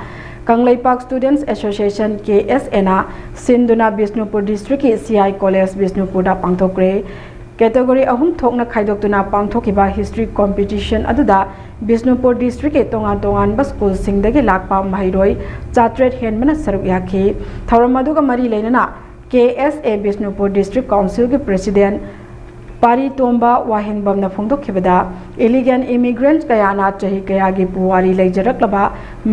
ꯀꯪꯂꯩꯄꯥꯛ Students Association, ꯀꯦ ꯑꯦꯁ ꯑꯦꯅ ꯁꯤꯟꯗꯨꯅ Bishnupur districtꯀꯤ C I College ꯕꯤꯁꯅꯨꯄꯨꯔꯗ ꯄꯥꯡꯊꯣꯛꯈ꯭ꯔꯦ꯫ Category ꯑꯍꯨꯝ ꯊꯣꯛꯅ ꯈꯥꯏꯗꯣꯛꯇꯨꯅ ꯄꯥꯡꯊꯣꯛꯈꯤꯕ history competition ꯑꯗꯨꯗ ꯕꯤꯁꯅꯨꯄꯨꯔ districtꯀꯤ ꯇꯣꯉꯥꯟ ꯇꯣꯉꯥꯟꯕ schoolꯁꯤꯡꯗꯒꯤ ꯂꯥꯛꯄ ꯃꯍꯩꯔꯣꯏ ꯆꯥꯇ꯭ꯔꯦꯠ ꯍꯦꯟꯕꯅ ꯁꯔꯨꯛ ꯌꯥꯈꯤ꯫ ꯊꯧꯔꯝ ꯑꯗꯨꯒ ꯃꯔꯤ ꯂꯩꯅꯅ ꯀꯦ ꯑꯦꯁ ꯑꯦ ꯕꯤꯁꯅꯨꯄꯨꯔ District Councilꯒꯤ President ꯄꯥꯔꯤ ꯇꯣꯝꯕ ꯋꯥꯍꯦꯡꯕꯝꯅ ꯐꯣꯡꯗꯣꯛꯈꯤꯕꯗ, illegal immigrants ꯀꯌꯥꯅ ꯆꯍꯤ ꯀꯌꯥꯒꯤ ꯄꯨꯋꯥꯔꯤ ꯂꯩꯖꯔꯛꯂꯕ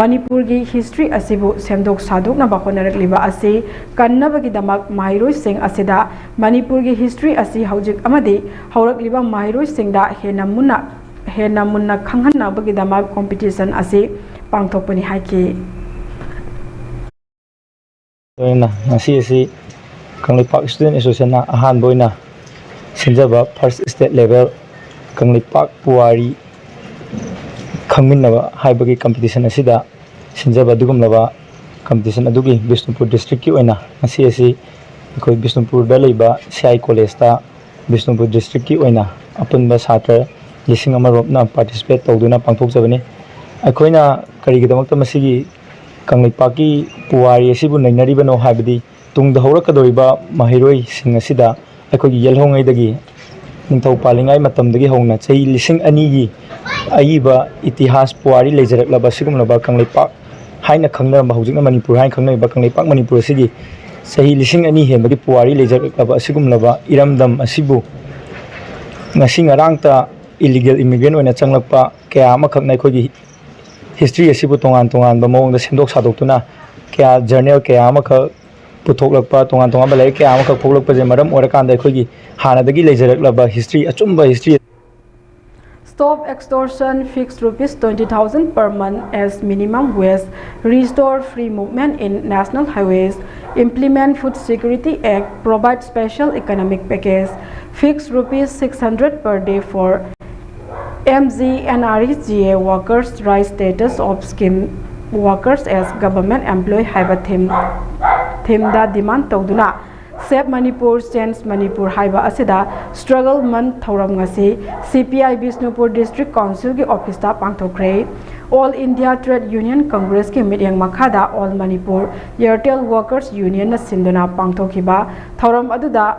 ꯃꯅꯤꯄꯨꯔꯒꯤ history ꯑꯁꯤꯕꯨ ꯁꯦꯝꯗꯣꯛ ꯁꯥꯗꯣꯛꯅꯕ ꯍꯣꯠꯅꯔꯛꯂꯤꯕ ꯑꯁꯤ ꯀꯟꯅꯕꯒꯤꯗꯃꯛ ꯃꯍꯩꯔꯣꯏꯁꯤꯡ ꯑꯁꯤꯗ ꯃꯅꯤꯄꯨꯔꯒꯤ history ꯑꯁꯤ ꯍꯧꯖꯤꯛ ꯑꯃꯗꯤ ꯍꯧꯔꯛꯂꯤꯕ ꯃꯍꯩꯔꯣꯏꯁꯤꯡꯗ ꯍꯦꯟꯅ ꯃꯨꯟꯅ, ꯍꯦꯟꯅ ꯃꯨꯟꯅ ꯈꯪꯍꯟꯅꯕꯒꯤꯗꯃꯛ competition ꯑꯁꯤ ꯄꯥꯡꯊꯣꯛꯄꯅꯤ ꯍꯥꯏꯈꯤ꯫ ꯂꯣꯏꯅꯅ ꯉꯁꯤ ꯑꯁꯤ ꯀꯪꯂꯩꯄꯥꯛ Student Associationꯅ ꯑꯍꯥꯟꯕ ꯑꯣꯏꯅ ꯁꯤꯟꯖꯕ first state level ꯀꯪꯂꯩꯄꯥꯛ ꯄꯨꯋꯥꯔꯤ ꯈꯪꯃꯤꯟꯅꯕ ꯍꯥꯏꯕꯒꯤ competition ꯑꯁꯤꯗ ꯁꯤꯟꯖꯕ ꯑꯗꯨꯒꯨꯝꯂꯕ competition ꯑꯗꯨꯒꯤ ꯕꯤꯁꯅꯨꯄꯨꯔ districtꯀꯤ ꯑꯣꯏꯅ ꯉꯁꯤ ꯑꯁꯤ ꯑꯩꯈꯣꯏ ꯕꯤꯁꯅꯨꯄꯨꯔꯗ ꯂꯩꯕ ꯁꯤ ꯑꯥꯏ Collegeꯇ ꯕꯤꯁꯅꯨꯄꯨꯔ districtꯀꯤ ꯑꯣꯏꯅ ꯑꯄꯨꯟꯕ ꯁꯥꯇ꯭ꯔ ꯂꯤꯁꯤꯡ ꯑꯃ ꯔꯣꯝꯅ participate ꯇꯧꯗꯨꯅ ꯄꯥꯡꯊꯣꯛꯆꯕꯅꯤ꯫ ꯑꯩꯈꯣꯏꯅ ꯀꯔꯤꯒꯤꯗꯃꯛꯇ ꯃꯁꯤꯒꯤ ꯀꯪꯂꯩꯄꯥꯛꯀꯤ ꯄꯨꯋꯥꯔꯤ ꯑꯁꯤꯕꯨ ꯅꯩꯅꯔꯤꯕꯅꯣ ꯍꯥꯏꯕꯗꯤ, ꯇꯨꯡꯗ ꯍꯧꯔꯛꯀꯗꯧꯔꯤꯕ ꯃꯍꯩꯔꯣꯏꯁꯤꯡ ꯑꯁꯤꯗ ꯑꯩꯈꯣꯏꯒꯤ ꯌꯦꯜꯍꯧꯉꯩꯗꯒꯤ, ꯅꯤꯡꯊꯧ ꯄꯥꯜꯂꯤꯉꯩ ꯃꯇꯝꯗꯒꯤ ꯍꯧꯅ ꯆꯍꯤ ꯂꯤꯁꯤꯡ ꯑꯅꯤꯒꯤ ꯑꯏꯕ ꯏꯇꯤꯍꯥꯁ ꯄꯨꯋꯥꯔꯤ ꯂꯩꯖꯔꯛꯂꯕ ꯑꯁꯤꯒꯨꯝꯂꯕ ꯀꯪꯂꯩꯄꯥꯛ ꯍꯥꯏꯅ ꯈꯪꯅꯔꯝꯕ, ꯍꯧꯖꯤꯛꯅ ꯃꯅꯤꯄꯨꯔ ꯍꯥꯏꯅ ꯈꯪꯅꯔꯤꯕ ꯀꯪꯂꯩꯄꯥꯛ ꯃꯅꯤꯄꯨꯔ ꯑꯁꯤꯒꯤ ꯆꯍꯤ ꯂꯤꯁꯤꯡ ꯑꯅꯤ ꯍꯦꯟꯕꯒꯤ ꯄꯨꯋꯥꯔꯤ ꯂꯩꯖꯔꯛꯂꯕ ꯑꯁꯤꯒꯨꯝꯂꯕ ꯏꯔꯝꯗꯝ ꯑꯁꯤꯕꯨ ꯉꯁꯤ ꯉꯔꯥꯡꯇ ꯏꯂꯤꯒꯦꯜ ꯏꯃꯤꯒ꯭ꯔꯦꯟ ꯑꯣꯏꯅ ꯆꯪꯂꯛꯄ ꯀꯌꯥ ꯑꯃꯈꯛꯅ ꯑꯩꯈꯣꯏꯒꯤ ꯍꯤꯁꯇ꯭ꯔꯤ ꯑꯁꯤꯕꯨ ꯇꯣꯉꯥꯟ ꯇꯣꯉꯥꯟꯕ ꯃꯑꯣꯡꯗ ꯁꯦꯝꯗꯣꯛ ꯁꯥꯗꯣꯛꯇꯨꯅ ꯀꯌꯥ, ꯖꯔꯅꯦꯜ ꯀꯌꯥ ꯑꯃꯈꯛ ꯄꯨꯊꯣꯛꯂꯛꯄ, ꯇꯣꯉꯥꯟ ꯇꯣꯉꯥꯟꯕ ꯂꯥꯏꯔꯤꯛ ꯀꯌꯥ ꯑꯃꯈꯛ ꯐꯣꯡꯂꯛꯄꯁꯦ ꯃꯔꯝ ꯑꯣꯏꯔꯀꯥꯟꯗ ꯑꯩꯈꯣꯏꯒꯤ ꯍꯥꯟꯅꯗꯒꯤ ꯂꯩꯖꯔꯛꯂꯕ ꯍꯤꯁꯇ꯭ꯔꯤ, ꯑꯆꯨꯝꯕ history Stop extortion, fix rupees twenty thousand per month as minimum wage, restore free movement in national highways, implement Food Security Act, provide special economic package, fix rupees six hundred per day for M G N R E G A workers, rise status of scheme workers as government employee ꯍꯥꯏꯕ theme, themeꯗ demand ꯇꯧꯗꯨꯅ Save Manipur, Change Manipur ꯍꯥꯏꯕ ꯑꯁꯤꯗ struggle month ꯊꯧꯔꯝ ꯉꯁꯤ C P I Bishnupur District Councilꯒꯤ officeꯇ ꯄꯥꯡꯊꯣꯛꯈ꯭ꯔꯦ꯫ All India Trade Union Congressꯀꯤ ꯃꯤꯠꯌꯦꯡ ꯃꯈꯥꯗ All Manipur Airtel Workers Unionꯅ ꯁꯤꯟꯗꯨꯅ ꯄꯥꯡꯊꯣꯛꯈꯤꯕ ꯊꯧꯔꯝ ꯑꯗꯨꯗ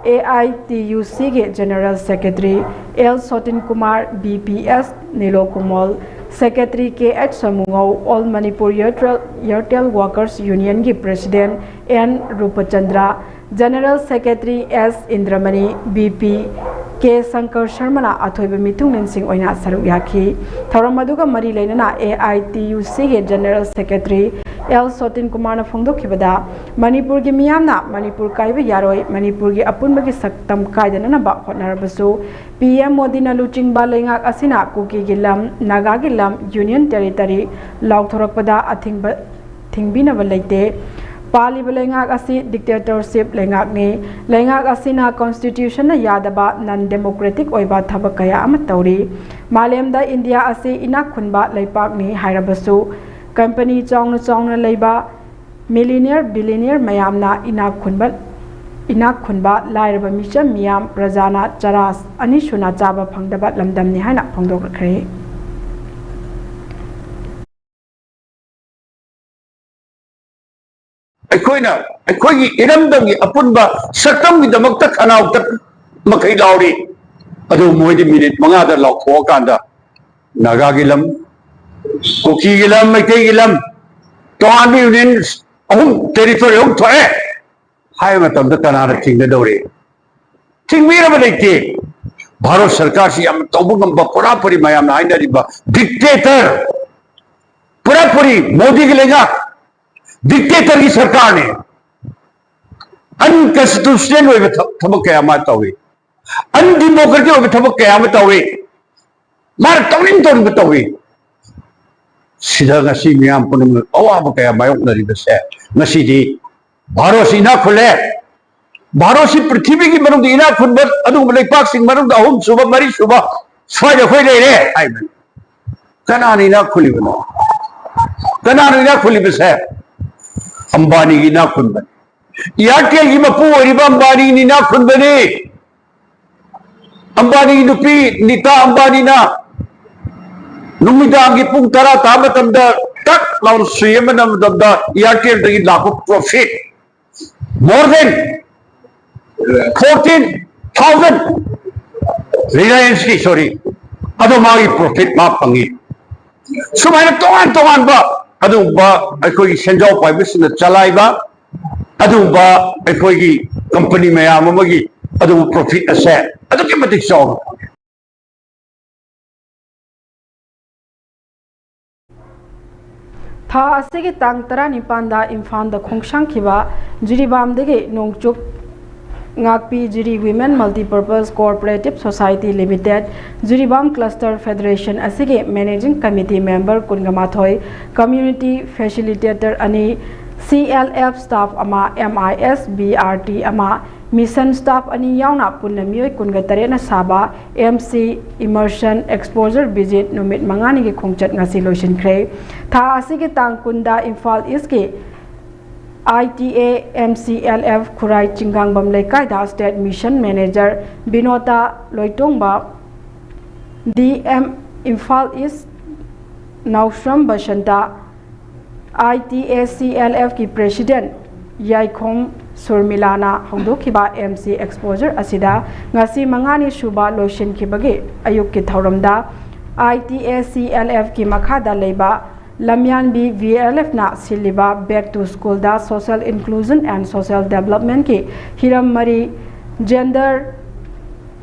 A I T U Cꯒꯤ General Secretary L Sotin Kumar, B P S Nilo Kumol, Secretary K H Samungou, All Manipur Airtel, Airtel Workers Unionꯒꯤ President N Rupachandra, General Secretary S Indramani, B P K Shankar Sharmana ꯑꯊꯣꯏꯕ ꯃꯤꯊꯨꯡꯂꯦꯟꯁꯤꯡ ꯑꯣꯏꯅ ꯁꯔꯨꯛ ꯌꯥꯈꯤ꯫ ꯊꯧꯔꯝ ꯑꯗꯨꯒ ꯃꯔꯤ ꯂꯩꯅꯅ A I T U Cꯒꯤ General Secretary L Sotin Kumarꯅ ꯐꯣꯡꯗꯣꯛꯈꯤꯕꯗ, ꯃꯅꯤꯄꯨꯔꯒꯤ ꯃꯤꯌꯥꯝꯅ ꯃꯅꯤꯄꯨꯔ ꯀꯥꯏꯕ ꯌꯥꯔꯣꯏ, ꯃꯅꯤꯄꯨꯔꯒꯤ ꯑꯄꯨꯟꯕꯒꯤ ꯁꯛꯇꯝ ꯀꯥꯏꯗꯅꯅꯕ ꯍꯣꯠꯅꯔꯕꯁꯨ, P M ꯃꯣꯗꯤꯅ ꯂꯨꯆꯤꯡꯕ ꯂꯩꯉꯥꯛ ꯑꯁꯤꯅ ꯀꯨꯀꯤꯒꯤ ꯂꯝ, ꯅꯥꯒꯥꯒꯤ ꯂꯝ, Union Territory ꯂꯥꯎꯊꯣꯔꯛꯄꯗ ꯑꯊꯤꯡꯕ ꯊꯤꯡꯕꯤꯅꯕ ꯂꯩꯇꯦ꯫ ꯄꯥꯜꯂꯤꯕ ꯂꯩꯉꯥꯛ ꯑꯁꯤ dictatorship ꯂꯩꯉꯥꯛꯅꯤ꯫ ꯂꯩꯉꯥꯛ ꯑꯁꯤꯅ constitutionꯅ ꯌꯥꯗꯕ non democratic ꯑꯣꯏꯕ ꯊꯕꯛ ꯀꯌꯥ ꯑꯃ ꯇꯧꯔꯤ꯫ ꯃꯥꯂꯦꯝꯗ ꯏꯟꯗꯤꯌꯥ ꯑꯁꯤ ꯏꯅꯥꯛ ꯈꯨꯟꯕ ꯂꯩꯄꯥꯛꯅꯤ ꯍꯥꯏꯔꯕꯁꯨ, company ꯆꯥꯎꯅ ꯆꯥꯎꯅ ꯂꯩꯕ, millionaire, billionaire ꯃꯌꯥꯝꯅ ꯏꯅꯥꯛ ꯈꯨꯟꯕ, ꯏꯅꯥꯛ ꯈꯨꯟꯕ ꯂꯥꯏꯔꯕ ꯃꯤꯆꯝ ꯃꯤꯌꯥꯝ ꯄ꯭ꯔꯖꯥꯅ ꯆꯔꯥ ꯑꯅꯤꯁꯨꯅ ꯆꯥꯕ ꯐꯪꯗꯕ ꯂꯝꯗꯝꯅꯤ ꯍꯥꯏꯅ ꯐꯣꯡꯗꯣꯛꯈ꯭ꯔꯦ꯫ ꯑꯩꯈꯣꯏꯅ ꯑꯩꯈꯣꯏꯒꯤ ꯏꯔꯝꯗꯝꯒꯤ ꯑꯄꯨꯟꯕ ꯁꯛꯇꯝꯒꯤꯗꯃꯛꯇ ꯈꯅꯥꯎ ꯇꯠ ꯃꯈꯩ ꯂꯥꯎꯔꯤ꯫ ꯑꯗꯨ ꯃꯣꯏꯗꯤ ꯃꯤꯅꯤꯠ ꯃꯉꯥꯗ ꯂꯥꯎꯊꯣꯛꯑꯀꯥꯟꯗ ꯅꯥꯒꯥꯒꯤ ꯂꯝ, ꯀꯨꯀꯤꯒꯤ ꯂꯝ, ꯃꯩꯇꯩꯒꯤ ꯂꯝ, ꯇꯣꯉꯥꯟꯕ ꯌꯨꯅꯤꯌꯟ ꯑꯍꯨꯝ, ꯇꯦꯔꯤꯇꯣꯔꯤ ꯑꯍꯨꯝ ꯊꯣꯛꯑꯦ ꯍꯥꯏꯕ ꯃꯇꯝꯗ ꯀꯅꯥꯅ ꯊꯤꯡꯒꯗꯧꯔꯤ? ꯊꯤꯡꯕꯤꯔꯕ ꯂꯩꯇꯦ꯫ ꯚꯥꯔꯠ ꯁꯔꯀꯥꯔꯁꯤ ꯌꯥꯝꯅ ꯇꯧꯕ ꯉꯝꯕ, ꯄꯨꯔꯥ ꯄꯨꯔꯤ ꯃꯌꯥꯝꯅ ꯍꯥꯏꯅꯔꯤꯕ ꯗꯤꯛꯇꯦꯇꯔ, ꯄꯨꯔꯥ ꯄꯨꯔꯤ ꯃꯣꯗꯤꯒꯤ ꯂꯩꯉꯥꯛ ꯗꯤꯛꯇꯦꯇꯔꯒꯤ ꯁꯔꯀꯥꯔꯅꯤ꯫ ꯑꯟꯀꯟꯁꯇꯤꯇ꯭ꯌꯨꯁꯅꯦꯜ ꯑꯣꯏꯕ ꯊ-, ꯊꯕꯛ ꯀꯌꯥ ꯑꯃ ꯇꯧꯏ, ꯑꯟꯗꯤꯃꯣꯀ꯭ꯔꯦꯇꯤꯛ ꯑꯣꯏꯕ ꯊꯕꯛ ꯀꯌꯥ ꯑꯃ ꯇꯧꯏ, ꯃꯥꯅ ꯇꯧꯅꯤꯡ ꯇꯧꯅꯤꯡꯕ ꯇꯧꯏ꯫ ꯁꯤꯗ ꯉꯁꯤ ꯃꯤꯌꯥꯝ ꯄꯨꯝꯅꯃꯛ ꯑꯋꯥꯕ ꯀꯌꯥ ꯃꯥꯌꯣꯛꯅꯔꯤꯕꯁꯦ, ꯉꯁꯤꯗꯤ ꯚꯥꯔꯠꯁꯤ ꯏꯅꯥꯛ ꯈꯨꯜꯂꯦ, ꯚꯥꯔꯠꯁꯤ ꯄ꯭ꯔꯤꯊꯤꯕꯤꯒꯤ ꯃꯅꯨꯡꯗ ꯏꯅꯥꯛ ꯈꯨꯟꯕ ꯑꯗꯨꯒꯨꯝꯕ ꯂꯩꯄꯥꯛꯁꯤꯡ ꯃꯅꯨꯡꯗ ꯑꯍꯨꯝ ꯁꯨꯕ, ꯃꯔꯤ ꯁꯨꯕ ꯁ꯭ꯋꯥꯏꯗ ꯑꯩꯈꯣꯏ ꯂꯩꯔꯦ ꯍꯥꯏꯕꯅꯤ꯫ ꯀꯅꯥꯅ ꯏꯅꯥꯛ ꯈꯨꯜꯂꯤꯕꯅꯣ? ꯀꯅꯥꯅ ꯏꯅꯥꯛ ꯈꯨꯜꯂꯤꯕꯁꯦ? ꯑꯝꯕꯥꯅꯤꯒꯤ ꯏꯅꯥꯛ ꯈꯨꯟꯕꯅꯤ꯫ ꯏꯌꯥꯔꯇꯦꯜꯒꯤ ꯃꯄꯨ ꯑꯣꯏꯔꯤꯕ ꯑꯝꯕꯥꯅꯤꯅ ꯏꯅꯥꯛ ꯈꯨꯟꯕꯅꯤ꯫ ꯑꯝꯕꯥꯅꯤꯒꯤ ꯅꯨꯄꯤ ꯅꯤꯇꯥ ꯑꯝꯕꯥꯅꯤꯅ ꯅꯨꯃꯤꯗꯥꯡꯒꯤ ꯄꯨꯡ ꯇꯔꯥ ꯇꯥꯕ ꯃꯇꯝꯗ ꯇꯛ ꯂꯥꯎꯅ ꯁꯨꯏ ꯑꯃ ꯅꯝꯕ ꯃꯇꯝꯗ ꯏꯌꯥꯔꯇꯦꯜꯗꯒꯤ ꯂꯥꯛꯄ profit more than fourteen thousand, ꯔꯤꯂꯥꯌꯟꯁꯀꯤ, ꯁꯣꯔꯤ, ꯑꯗꯣ ꯃꯥꯒꯤ ꯄ꯭ꯔꯣꯐꯤꯠ ꯃꯥ ꯐꯪꯉꯤ꯫ ꯁꯨꯃꯥꯏꯅ ꯇꯣꯉꯥꯟ ꯇꯣꯉꯥꯟꯕ ꯑꯗꯨꯒꯨꯝꯕ ꯑꯩꯈꯣꯏꯒꯤ ꯁꯦꯟꯖꯥꯎ ꯄꯥꯏꯕꯁꯤꯡꯅ ꯆꯂꯥꯏꯕ ꯑꯗꯨꯒꯨꯝꯕ ꯑꯩꯈꯣꯏꯒꯤ ꯀꯝꯄꯅꯤ ꯃꯌꯥꯝ ꯑꯃꯒꯤ ꯑꯗꯨꯒꯨꯝꯕ ꯄ꯭ꯔꯣꯐꯤꯠ ꯑꯁꯦ ꯑꯗꯨꯛꯀꯤ ꯃꯇꯤꯛ ꯆꯥꯎꯅ ꯐꯪꯉꯤ꯫ ꯊꯥ ꯑꯁꯤꯒꯤ ꯇꯥꯡ ꯇꯔꯥꯅꯤꯄꯥꯟꯗ ꯏꯝꯐꯥꯜꯗ ꯈꯣꯡꯁꯥꯟꯈꯤꯕ ꯖꯤꯔꯤꯕꯥꯝꯗꯒꯤ ꯅꯣꯡꯆꯨꯞ ꯉꯥꯛꯄꯤ ꯖꯤꯔꯤ Women Multipurpose Cooperative Society Limited, Jiribam Cluster Federation ꯑꯁꯤꯒꯤ Managing Committee Member ꯀꯨꯟꯒ ꯃꯥꯊꯣꯏ, Community Facilitator ꯑꯅꯤ, C L F staff ꯑꯃ, M I S B R T ꯑꯃ, Mission staff ꯑꯅꯤ ꯌꯥꯎꯅ ꯄꯨꯟꯅ ꯃꯤꯑꯣꯏ ꯀꯨꯟꯒ ꯇꯔꯦꯠꯅ ꯁꯥꯕ M C Immersion Exposure Visit ꯅꯨꯃꯤꯠ ꯃꯉꯥꯅꯤꯒꯤ ꯈꯣꯡꯆꯠ ꯉꯁꯤ ꯂꯣꯏꯁꯤꯟꯈ꯭ꯔꯦ꯫ ꯊꯥ ꯑꯁꯤꯒꯤ ꯇꯥꯡ ꯀꯨꯟꯗ ꯏꯝꯐꯥꯜ ꯏꯁꯀꯤ I T A M C L F ꯈꯨꯔꯥꯏ ꯆꯤꯡꯒꯥꯡꯕꯝ ꯂꯩꯀꯥꯏꯗ State Mission Manager ꯕꯤꯅꯣꯇꯥ ꯂꯣꯏꯇꯣꯡꯕ, D M Imphal east Naosram Basanta, I T A C L F ꯀꯤ President ꯌꯥꯏꯈꯣꯝ ꯁꯨꯔꯃꯤꯂꯥꯅ ꯍꯧꯗꯣꯛꯈꯤꯕ ꯑꯦꯝ ꯁꯤ ꯑꯦꯛꯁꯄꯣꯖꯔ ꯑꯁꯤꯗ ꯉꯁꯤ ꯃꯉꯥꯅꯤ ꯁꯨꯕ ꯂꯣꯏꯁꯤꯟꯈꯤꯕꯒꯤ ꯑꯌꯨꯛꯀꯤ ꯊꯧꯔꯝꯗ ꯑꯥꯏ ꯇꯤ ꯑꯦ ꯁꯤ ꯑꯦꯜ ꯑꯦꯐꯀꯤ ꯃꯈꯥꯗ ꯂꯩꯕ ꯂꯝꯌꯥꯟꯕꯤ ꯚꯤ ꯑꯦꯜ ꯑꯦꯐꯅ ꯁꯤꯜꯂꯤꯕ Back to Schoolꯗ Social Inclusion and Social Developmentꯀꯤ ꯍꯤꯔꯝ ꯃꯔꯤ, Gender,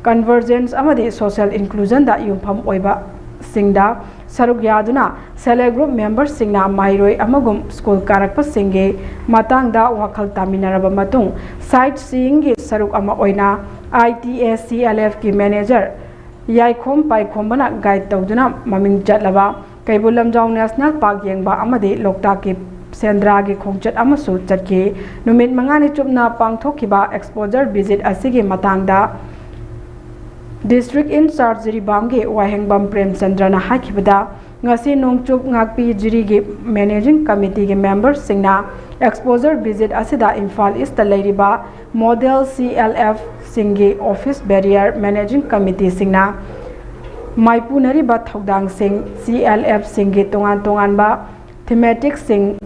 Convergence ꯑꯃꯗꯤ Social Inclusionꯗ ꯌꯨꯝꯐꯝ ꯑꯣꯏꯕꯁꯤꯡꯗ ꯁꯔꯨꯛ ꯌꯥꯗꯨꯅ Self Help Group memberꯁꯤꯡꯅ ꯃꯍꯩꯔꯣꯏ ꯑꯃꯒꯨꯝ ꯁ꯭ꯀꯨꯜ ꯀꯥꯔꯛꯄꯁꯤꯡꯒꯤ ꯃꯇꯥꯡꯗ ꯋꯥꯈꯜ ꯇꯥꯃꯤꯟꯅꯔꯕ ꯃꯇꯨꯡ, Sight Seeingꯒꯤ ꯁꯔꯨꯛ ꯑꯃ ꯑꯣꯏꯅ ꯑꯥꯏ ꯇꯤ ꯑꯦ ꯁꯤ ꯑꯦꯜ ꯑꯦꯐꯀꯤ manager ꯌꯥꯏꯈꯣꯝ ꯄꯥꯏꯈꯣꯝꯕꯅ guide ꯇꯧꯗꯨꯅ ꯃꯃꯤꯡ ꯆꯠꯂꯕ ꯀꯩꯕꯨꯜ ꯂꯝꯖꯥꯎ National Park ꯌꯦꯡꯕ ꯑꯃꯗꯤ ꯂꯣꯛꯇꯥꯛꯀꯤ ꯁꯦꯟꯗ꯭ꯔꯥꯒꯤ ꯈꯣꯡꯆꯠ ꯑꯃꯁꯨ ꯆꯠꯈꯤ꯫ ꯅꯨꯃꯤꯠ ꯃꯉꯥꯅꯤ ꯆꯨꯞꯅ ꯄꯥꯡꯊꯣꯛꯈꯤꯕ exposure visit ꯑꯁꯤꯒꯤ ꯃꯇꯥꯡꯗ District in charge ꯖꯤꯔꯤꯕꯥꯝꯒꯤ ꯋꯥꯍꯦꯡꯕꯝ ꯄ꯭ꯔꯦꯝꯆꯟꯗ꯭ꯔꯅ ꯍꯥꯏꯈꯤꯕꯗ, ꯉꯁꯤ ꯅꯣꯡꯆꯨꯞ ꯉꯥꯛꯄꯤ ꯖꯤꯔꯤꯒꯤ Managing Committeeꯒꯤ memberꯁꯤꯡꯅ exposure visit ꯑꯁꯤꯗ ꯏꯝꯐꯥꯜ ꯏꯁꯇ ꯂꯩꯔꯤꯕ model ꯁꯤ ꯑꯦꯜ ꯑꯦꯐꯁꯤꯡꯒꯤ office bearer Managing Committeeꯁꯤꯡꯅ ꯃꯥꯏꯄꯨꯅꯔꯤꯕ ꯊꯧꯗꯥꯡꯁꯤꯡ, ꯁꯤ ꯑꯦꯜ ꯑꯦꯐꯁꯤꯡꯒꯤ ꯇꯣꯉꯥꯟ ꯇꯣꯉꯥꯟꯕ thematicꯁꯤꯡ,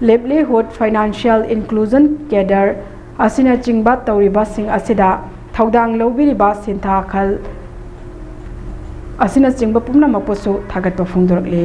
livelihood, financial inclusion, cadre ꯑꯁꯤꯅꯆꯤꯡꯕ ꯇꯧꯔꯤꯕꯁꯤꯡ ꯑꯁꯤꯗ ꯊꯧꯗꯥꯡ ꯂꯧꯕꯤꯔꯤꯕ ꯁꯤꯟꯊꯥ ꯈꯜ ꯑꯁꯤꯅꯆꯤꯡꯕ ꯄꯨꯝꯅꯃꯛꯄꯨꯁꯨ ꯊꯥꯒꯠꯄ ꯐꯣꯡꯗꯣꯔꯛꯂꯤ꯫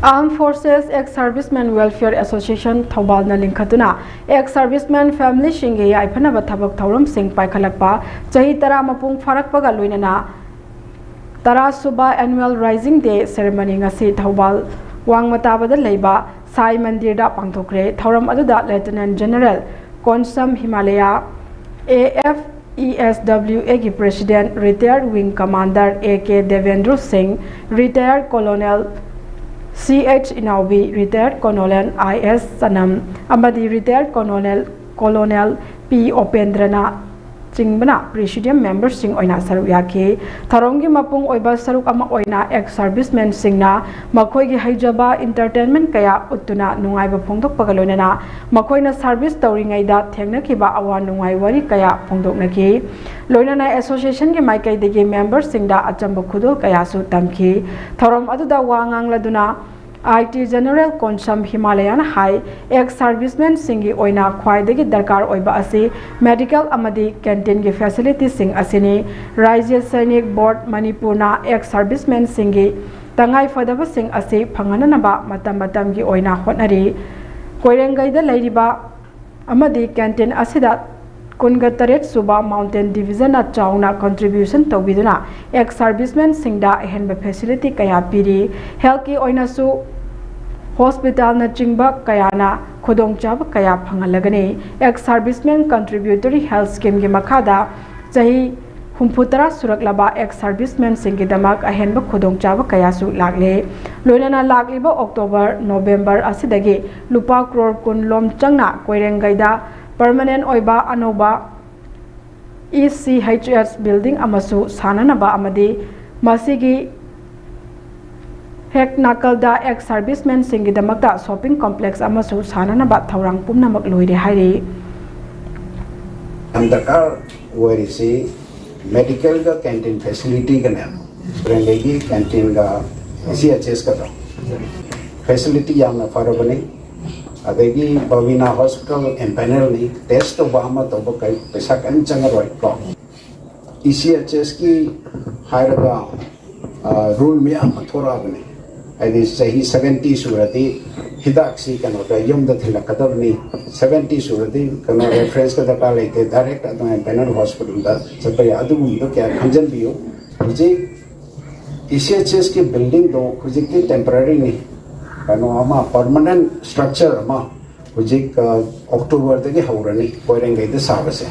Armed Forces Ex Servicemen Welfare Association ꯊꯧꯕꯥꯜꯅ ꯂꯤꯡꯈꯠꯇꯨꯅ ex servicemen familyꯁꯤꯡꯒꯤ ꯌꯥꯏꯐꯅꯕ ꯊꯕꯛ ꯊꯧꯔꯝꯁꯤꯡ ꯄꯥꯏꯈꯠꯂꯛꯄ ꯆꯍꯤ ꯇꯔꯥ ꯃꯄꯨꯡ ꯐꯥꯔꯛꯄꯒ ꯂꯣꯏꯅꯅ ꯇꯔꯥ ꯁꯨꯕ Annual Rising Day Ceremony ꯉꯁꯤ ꯊꯧꯕꯥꯜ ꯋꯥꯡꯃ ꯇꯥꯕꯗ ꯂꯩꯕ ꯁꯥꯏ ꯃꯟꯗꯤꯔꯗ ꯄꯥꯡꯊꯣꯛꯈ꯭ꯔꯦ꯫ ꯊꯧꯔꯝ ꯑꯗꯨꯗ Lieutenant General Konsam Himalaya, AFESWAꯒꯤ President Retired Wing Commander AK ꯗꯦꯕꯦꯟꯗ꯭ꯔꯨ ꯁꯤꯡ, Retired Colonel CH ꯏꯅꯥꯎꯕꯤ, Retired Colonel IS ꯆꯅꯝ ꯑꯃꯗꯤ Retired Colonel Colonel P ꯎꯄꯦꯟꯗ꯭ꯔꯅ ꯆꯤꯡꯕꯅ Presidium memberꯁꯤꯡ ꯑꯣꯏꯅ ꯁꯔꯨꯛ ꯌꯥꯈꯤ꯫ ꯊꯧꯔꯝꯒꯤ ꯃꯄꯨꯡ ꯑꯣꯏꯕ ꯁꯔꯨꯛ ꯑꯃ ꯑꯣꯏꯅ ex servicemenꯁꯤꯡꯅ ꯃꯈꯣꯏꯒꯤ ꯍꯩꯖꯕ entertainment ꯀꯌꯥ ꯎꯠꯇꯨꯅ ꯅꯨꯡꯉꯥꯏꯕ ꯐꯣꯡꯗꯣꯛꯄꯒ ꯂꯣꯏꯅꯅ ꯃꯈꯣꯏꯅ service ꯇꯧꯔꯤꯉꯩꯗ ꯊꯦꯡꯅꯈꯤꯕ ꯑꯋꯥ ꯅꯨꯡꯉꯥꯏ ꯋꯥꯔꯤ ꯀꯌꯥ ꯐꯣꯡꯗꯣꯛꯅꯈꯤ꯫ ꯂꯣꯏꯅꯅ associationꯒꯤ ꯃꯥꯏꯀꯩꯗꯒꯤ memberꯁꯤꯡꯗ ꯑꯆꯝꯕ ꯈꯨꯗꯣꯜ ꯀꯌꯥꯁꯨ ꯇꯝꯈꯤ꯫ ꯊꯧꯔꯝ ꯑꯗꯨꯗ ꯋꯥ ꯉꯥꯡꯂꯗꯨꯅ IT General Konsam ꯍꯤꯃꯥꯂꯌꯥꯅ high, ex servicemenꯁꯤꯡꯒꯤ ꯑꯣꯏꯅ ꯈ꯭ꯋꯥꯏꯗꯒꯤ ꯗꯔꯀꯥꯔ ꯑꯣꯏꯕ ꯑꯁꯤ medical ꯑꯃꯗꯤ canteenꯒꯤ facilityꯁꯤꯡ ꯑꯁꯤꯅꯤ꯫ Rajya Sainik Board ꯃꯅꯤꯄꯨꯔꯅ ex servicemenꯁꯤꯡꯒꯤ ꯇꯉꯥꯏ ꯐꯗꯕꯁꯤꯡ ꯑꯁꯤ ꯐꯪꯍꯟꯅꯅꯕ ꯃꯇꯝ ꯃꯇꯝꯒꯤ ꯑꯣꯏꯅ ꯍꯣꯠꯅꯔꯤ꯫ ꯀꯣꯏꯔꯦꯡꯒꯩꯗ ꯂꯩꯔꯤꯕ ꯑꯃꯗꯤ canteen ꯑꯁꯤꯗ ꯀꯨꯟꯒ ꯇꯔꯦꯠ ꯁꯨꯕ Mountain Divisionꯅ ꯆꯥꯎꯅ contribution ꯇꯧꯕꯤꯗꯨꯅ ex servicemenꯁꯤꯡꯗ ꯑꯍꯦꯟꯕ facility ꯀꯌꯥ ꯄꯤꯔꯤ꯫ Healthꯀꯤ ꯑꯣꯏꯅꯁꯨ hospitalꯅꯆꯤꯡꯕ ꯀꯌꯥꯅ ꯈꯨꯗꯣꯡꯆꯥꯕ ꯀꯌꯥ ꯐꯪꯍꯜꯂꯒꯅꯤ꯫ Ex servicemen contributory health schemeꯒꯤ ꯃꯈꯥꯗ ꯆꯍꯤ ꯍꯨꯝꯐꯨ ꯇꯔꯥ ꯁꯨꯔꯛꯂꯕ ex servicemenꯁꯤꯡꯒꯤꯗꯃꯛ ꯑꯍꯦꯟꯕ ꯈꯨꯗꯣꯡꯆꯥꯕ ꯀꯌꯥꯁꯨ ꯂꯥꯛꯂꯦ꯫ ꯂꯣꯏꯅꯅ ꯂꯥꯛꯂꯤꯕ October, November ꯑꯁꯤꯗꯒꯤ ꯂꯨꯄꯥ ꯀ꯭ꯔꯣꯔ ꯀꯨꯟ ꯂꯣꯝ ꯆꯪꯅ ꯀꯣꯏꯔꯦꯡꯒꯩꯗ permanent ꯑꯣꯏꯕ ꯑꯅꯧꯕ ECHS building ꯑꯃꯁꯨ ꯁꯥꯅꯅꯕ ꯑꯃꯗꯤ ꯃꯁꯤꯒꯤ ꯍꯦꯛ ꯅꯥꯀꯜꯗ ex servicemenꯁꯤꯡꯒꯤꯗꯃꯛꯇ shopping complex ꯑꯃꯁꯨ ꯁꯥꯅꯅꯕ ꯊꯧꯔꯥꯡ ꯄꯨꯝꯅꯃꯛ ꯂꯣꯏꯔꯦ ꯍꯥꯏꯔꯤ꯫ ꯌꯥꯝ ꯗꯔꯀꯥꯔ ꯑꯣꯏꯔꯤꯁꯤ medicalꯒ canteen facilityꯒꯅꯦ꯫ ꯀꯣꯏꯔꯦꯡꯒꯩꯒꯤ canteenꯒ CHSꯀꯗꯣ facility ꯌꯥꯝꯅ ꯐꯔꯕꯅꯤ꯫ ꯑꯗꯒꯤ ꯕꯕꯤꯅꯥ hospital empanelꯅꯤ, test ꯇꯧꯕ ꯑꯃ ꯇꯧꯕ ꯀꯩ ꯄꯩꯁꯥ ꯀꯔꯤꯝ ꯆꯪꯉꯔꯣꯏ ꯀꯣ꯫ ECHSꯀꯤ ꯍꯥꯏꯔꯒ rule ꯃꯌꯥꯝ ꯑꯃ ꯊꯣꯔꯛꯑꯕꯅꯤ꯫ ꯍꯥꯏꯗꯤ ꯆꯍꯤ ꯁꯚꯦꯟꯇꯤ ꯁꯨꯔꯗꯤ ꯍꯤꯗꯥꯛꯁꯤ ꯀꯩꯅꯣꯗ ꯌꯨꯝꯗ ꯊꯤꯜꯂꯛꯀꯗꯕꯅꯤ, ꯁꯚꯦꯟꯇꯤ ꯁꯨꯔꯗꯤ ꯀꯩꯅꯣ ꯔꯦꯐꯔꯦꯟꯁꯀ ꯗꯔꯀꯥꯔ ꯂꯩꯇꯦ, ꯗꯥꯏꯔꯦꯛ ꯑꯗꯨꯃꯥꯏꯅ ꯕꯦꯅꯔ ꯍꯣꯁꯄꯤꯇꯥꯜꯗ ꯆꯠꯄ ꯌꯥꯏ꯫ ꯑꯗꯨꯒꯨꯝꯕꯗꯣ ꯀꯌꯥ ꯈꯟꯖꯟꯕꯤꯌꯨ꯫ ꯍꯧꯖꯤꯛ ꯏ ꯁꯤ ꯑꯩꯆ ꯑꯦꯁꯀꯤ ꯕꯤꯜꯗꯤꯡꯗꯣ ꯍꯧꯖꯤꯛꯇꯤ ꯇꯦꯝꯄꯔꯔꯤꯅꯤ, ꯀꯩꯅꯣ ꯑꯃ, ꯄꯔꯃꯅꯦꯟ ꯁ꯭ꯇ꯭ꯔꯛꯆꯔ ꯑꯃ ꯍꯧꯖꯤꯛ, ꯑ, ꯑꯣꯛꯇꯣꯕꯔꯗꯒꯤ ꯍꯧꯔꯅꯤ ꯀꯣꯏꯔꯦꯡꯒꯩꯗ ꯁꯥꯕꯁꯦ꯫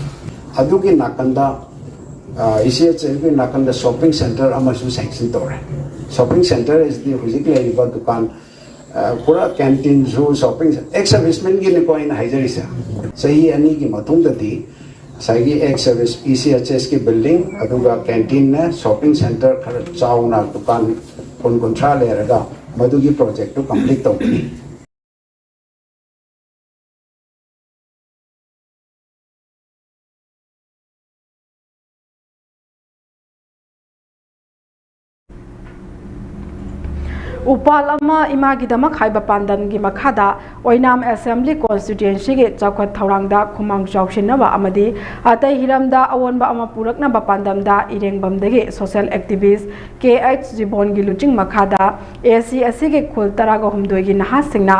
ꯑꯗꯨꯒꯤ ꯅꯥꯀꯟꯗ, ꯑ, ꯏ ꯁꯤ ꯑꯩꯆ ꯑꯦꯜꯒꯤ ꯅꯥꯀꯟꯗ ꯁꯣꯞꯄꯤꯡ ꯁꯦꯟꯇꯔ ꯑꯃꯁꯨ ꯁꯦꯡꯁꯟ ꯇꯧꯔꯦ꯫ ꯁꯣꯞꯄꯤꯡ ꯁꯦꯟꯇꯔ ꯍꯥꯏꯁꯤꯗꯤ ꯍꯧꯖꯤꯛ ꯂꯩꯔꯤꯕ ꯗꯨꯀꯥꯟ, ꯑ, ꯄꯨꯔꯥ ꯀꯦꯟꯇꯤꯟꯁꯨ, ꯁꯣꯞꯄꯤꯡ, ꯑꯦꯛꯁ ꯁꯔꯚꯤꯁꯃꯦꯟꯒꯤꯅꯤꯀꯣ ꯑꯩꯅ ꯍꯥꯏꯖꯔꯤꯁꯦ꯫ ꯆꯍꯤ ꯑꯅꯤꯒꯤ ꯃꯇꯨꯡꯗꯗꯤ ꯉꯁꯥꯏꯒꯤ ꯑꯦꯛꯁ ꯁꯔꯚꯤꯁ, ꯏ ꯁꯤ ꯑꯩꯆ ꯑꯦꯁꯀꯤ ꯕꯤꯜꯗꯤꯡ, ꯑꯗꯨꯒ ꯀꯦꯟꯇꯤꯟꯅ ꯁꯣꯞꯄꯤꯡ ꯁꯦꯟꯇꯔ ꯈꯔ ꯆꯥꯎꯅ ꯗꯨꯀꯥꯟ ꯀꯨꯟ ꯀꯨꯟꯊ꯭ꯔꯥ ꯂꯩꯔꯒ ꯃꯗꯨꯒꯤ ꯄ꯭ꯔꯣꯖꯦꯛꯇꯨ ꯀꯝꯄ꯭ꯂꯤꯠ ꯇꯧꯒꯅꯤ꯫ ꯎꯄꯥꯜ ꯑꯃ ꯏꯃꯥꯒꯤꯗꯃꯛ ꯍꯥꯏꯕ ꯄꯥꯟꯗꯝꯒꯤ ꯃꯈꯥꯗ ꯑꯣꯏꯅꯥꯝ ꯑꯦꯁꯦꯝꯕ꯭ꯂꯤ ꯀꯣꯟꯁꯇꯤꯇ꯭ꯋꯦꯟꯁꯤꯒꯤ ꯆꯥꯎꯈꯠ ꯊꯧꯔꯥꯡꯗ ꯈꯨꯃꯥꯡ ꯆꯥꯎꯁꯤꯟꯅꯕ ꯑꯃꯗꯤ ꯑꯇꯩ ꯍꯤꯔꯝꯗ ꯑꯑꯣꯟꯕ ꯑꯃ ꯄꯨꯔꯛꯅꯕ ꯄꯥꯟꯗꯝꯗ ꯏꯔꯦꯡꯕꯝꯗꯒꯤ ꯁꯣꯁꯤꯌꯦꯜ ꯑꯦꯛꯇꯤꯚꯤꯁ ꯀꯦ ꯑꯩꯆ ꯖꯤꯕꯣꯟꯒꯤ ꯂꯨꯆꯤꯡ ꯃꯈꯥꯗ ꯑꯦ ꯁꯤ ꯑꯁꯤꯒꯤ ꯈꯨꯜ ꯇꯔꯥꯒ ꯍꯨꯝꯗꯣꯏꯒꯤ ꯅꯍꯥꯁꯤꯡꯅ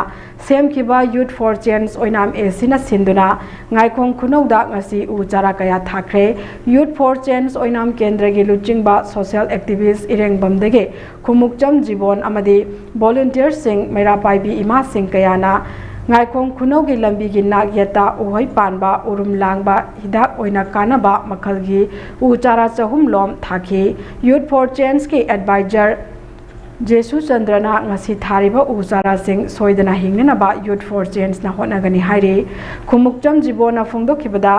ꯁꯦꯝꯈꯤꯕ ꯌꯨꯠ ꯐꯣꯔ ꯆꯦꯟꯖ ꯑꯣꯏꯅꯥꯝ ꯑꯦ ꯁꯤꯅ ꯁꯤꯟꯗꯨꯅ ꯉꯥꯏꯈꯣꯡ ꯈꯨꯅꯧꯗ ꯉꯁꯤ ꯎ ꯆꯥꯔꯥ ꯀꯌꯥ ꯊꯥꯈ꯭ꯔꯦ꯫ ꯌꯨꯠ ꯐꯣꯔ ꯆꯦꯟꯖ ꯑꯣꯏꯅꯥꯝ ꯀꯦꯟꯗ꯭ꯔꯒꯤ ꯂꯨꯆꯤꯡꯕ ꯁꯣꯁꯤꯌꯦꯜ ꯑꯦꯛꯇꯤꯚꯤꯁ ꯏꯔꯦꯡꯕꯝꯗꯒꯤ ꯈꯨꯃꯨꯛꯆꯝ ꯖꯤꯕꯣꯟ ꯑꯃꯗꯤ ꯚꯣꯂꯨꯟꯇꯤꯌꯔꯁꯤꯡ, ꯃꯩꯔꯥ ꯄꯥꯏꯕꯤ ꯏꯃꯥꯁꯤꯡ ꯀꯌꯥꯅ ꯉꯥꯏꯈꯣꯡ ꯈꯨꯅꯧꯒꯤ ꯂꯝꯕꯤꯒꯤ ꯅꯥꯛ ꯌꯦꯠꯇ ꯎꯍꯩ ꯄꯥꯟꯕ, ꯎꯔꯨꯝ ꯂꯥꯡꯕ, ꯍꯤꯗꯥꯛ ꯑꯣꯏꯅ ꯀꯥꯟꯅꯕ ꯃꯈꯜꯒꯤ ꯎ ꯆꯥꯔꯥ ꯆꯍꯨꯝ ꯂꯣꯝ ꯊꯥꯈꯤ꯫ ꯌꯨꯠ ꯐꯣꯔ ꯆꯦꯟꯖꯀꯤ ꯑꯦꯗꯚꯥꯏꯖꯔ ꯖꯦꯁꯨ ꯆꯟꯗ꯭ꯔꯅ ꯉꯁꯤ ꯊꯥꯔꯤꯕ ꯎ ꯆꯥꯔꯥꯁꯤꯡ ꯁꯣꯏꯗꯅ ꯍꯤꯡꯅꯅꯕ ꯌꯨꯠ ꯐꯣꯔ ꯆꯦꯟꯖꯅ ꯍꯣꯠꯅꯒꯅꯤ ꯍꯥꯏꯔꯤ꯫ ꯈꯨꯃꯨꯛꯆꯝ ꯖꯤꯕꯣꯟꯅ ꯐꯣꯡꯗꯣꯛꯈꯤꯕꯗ,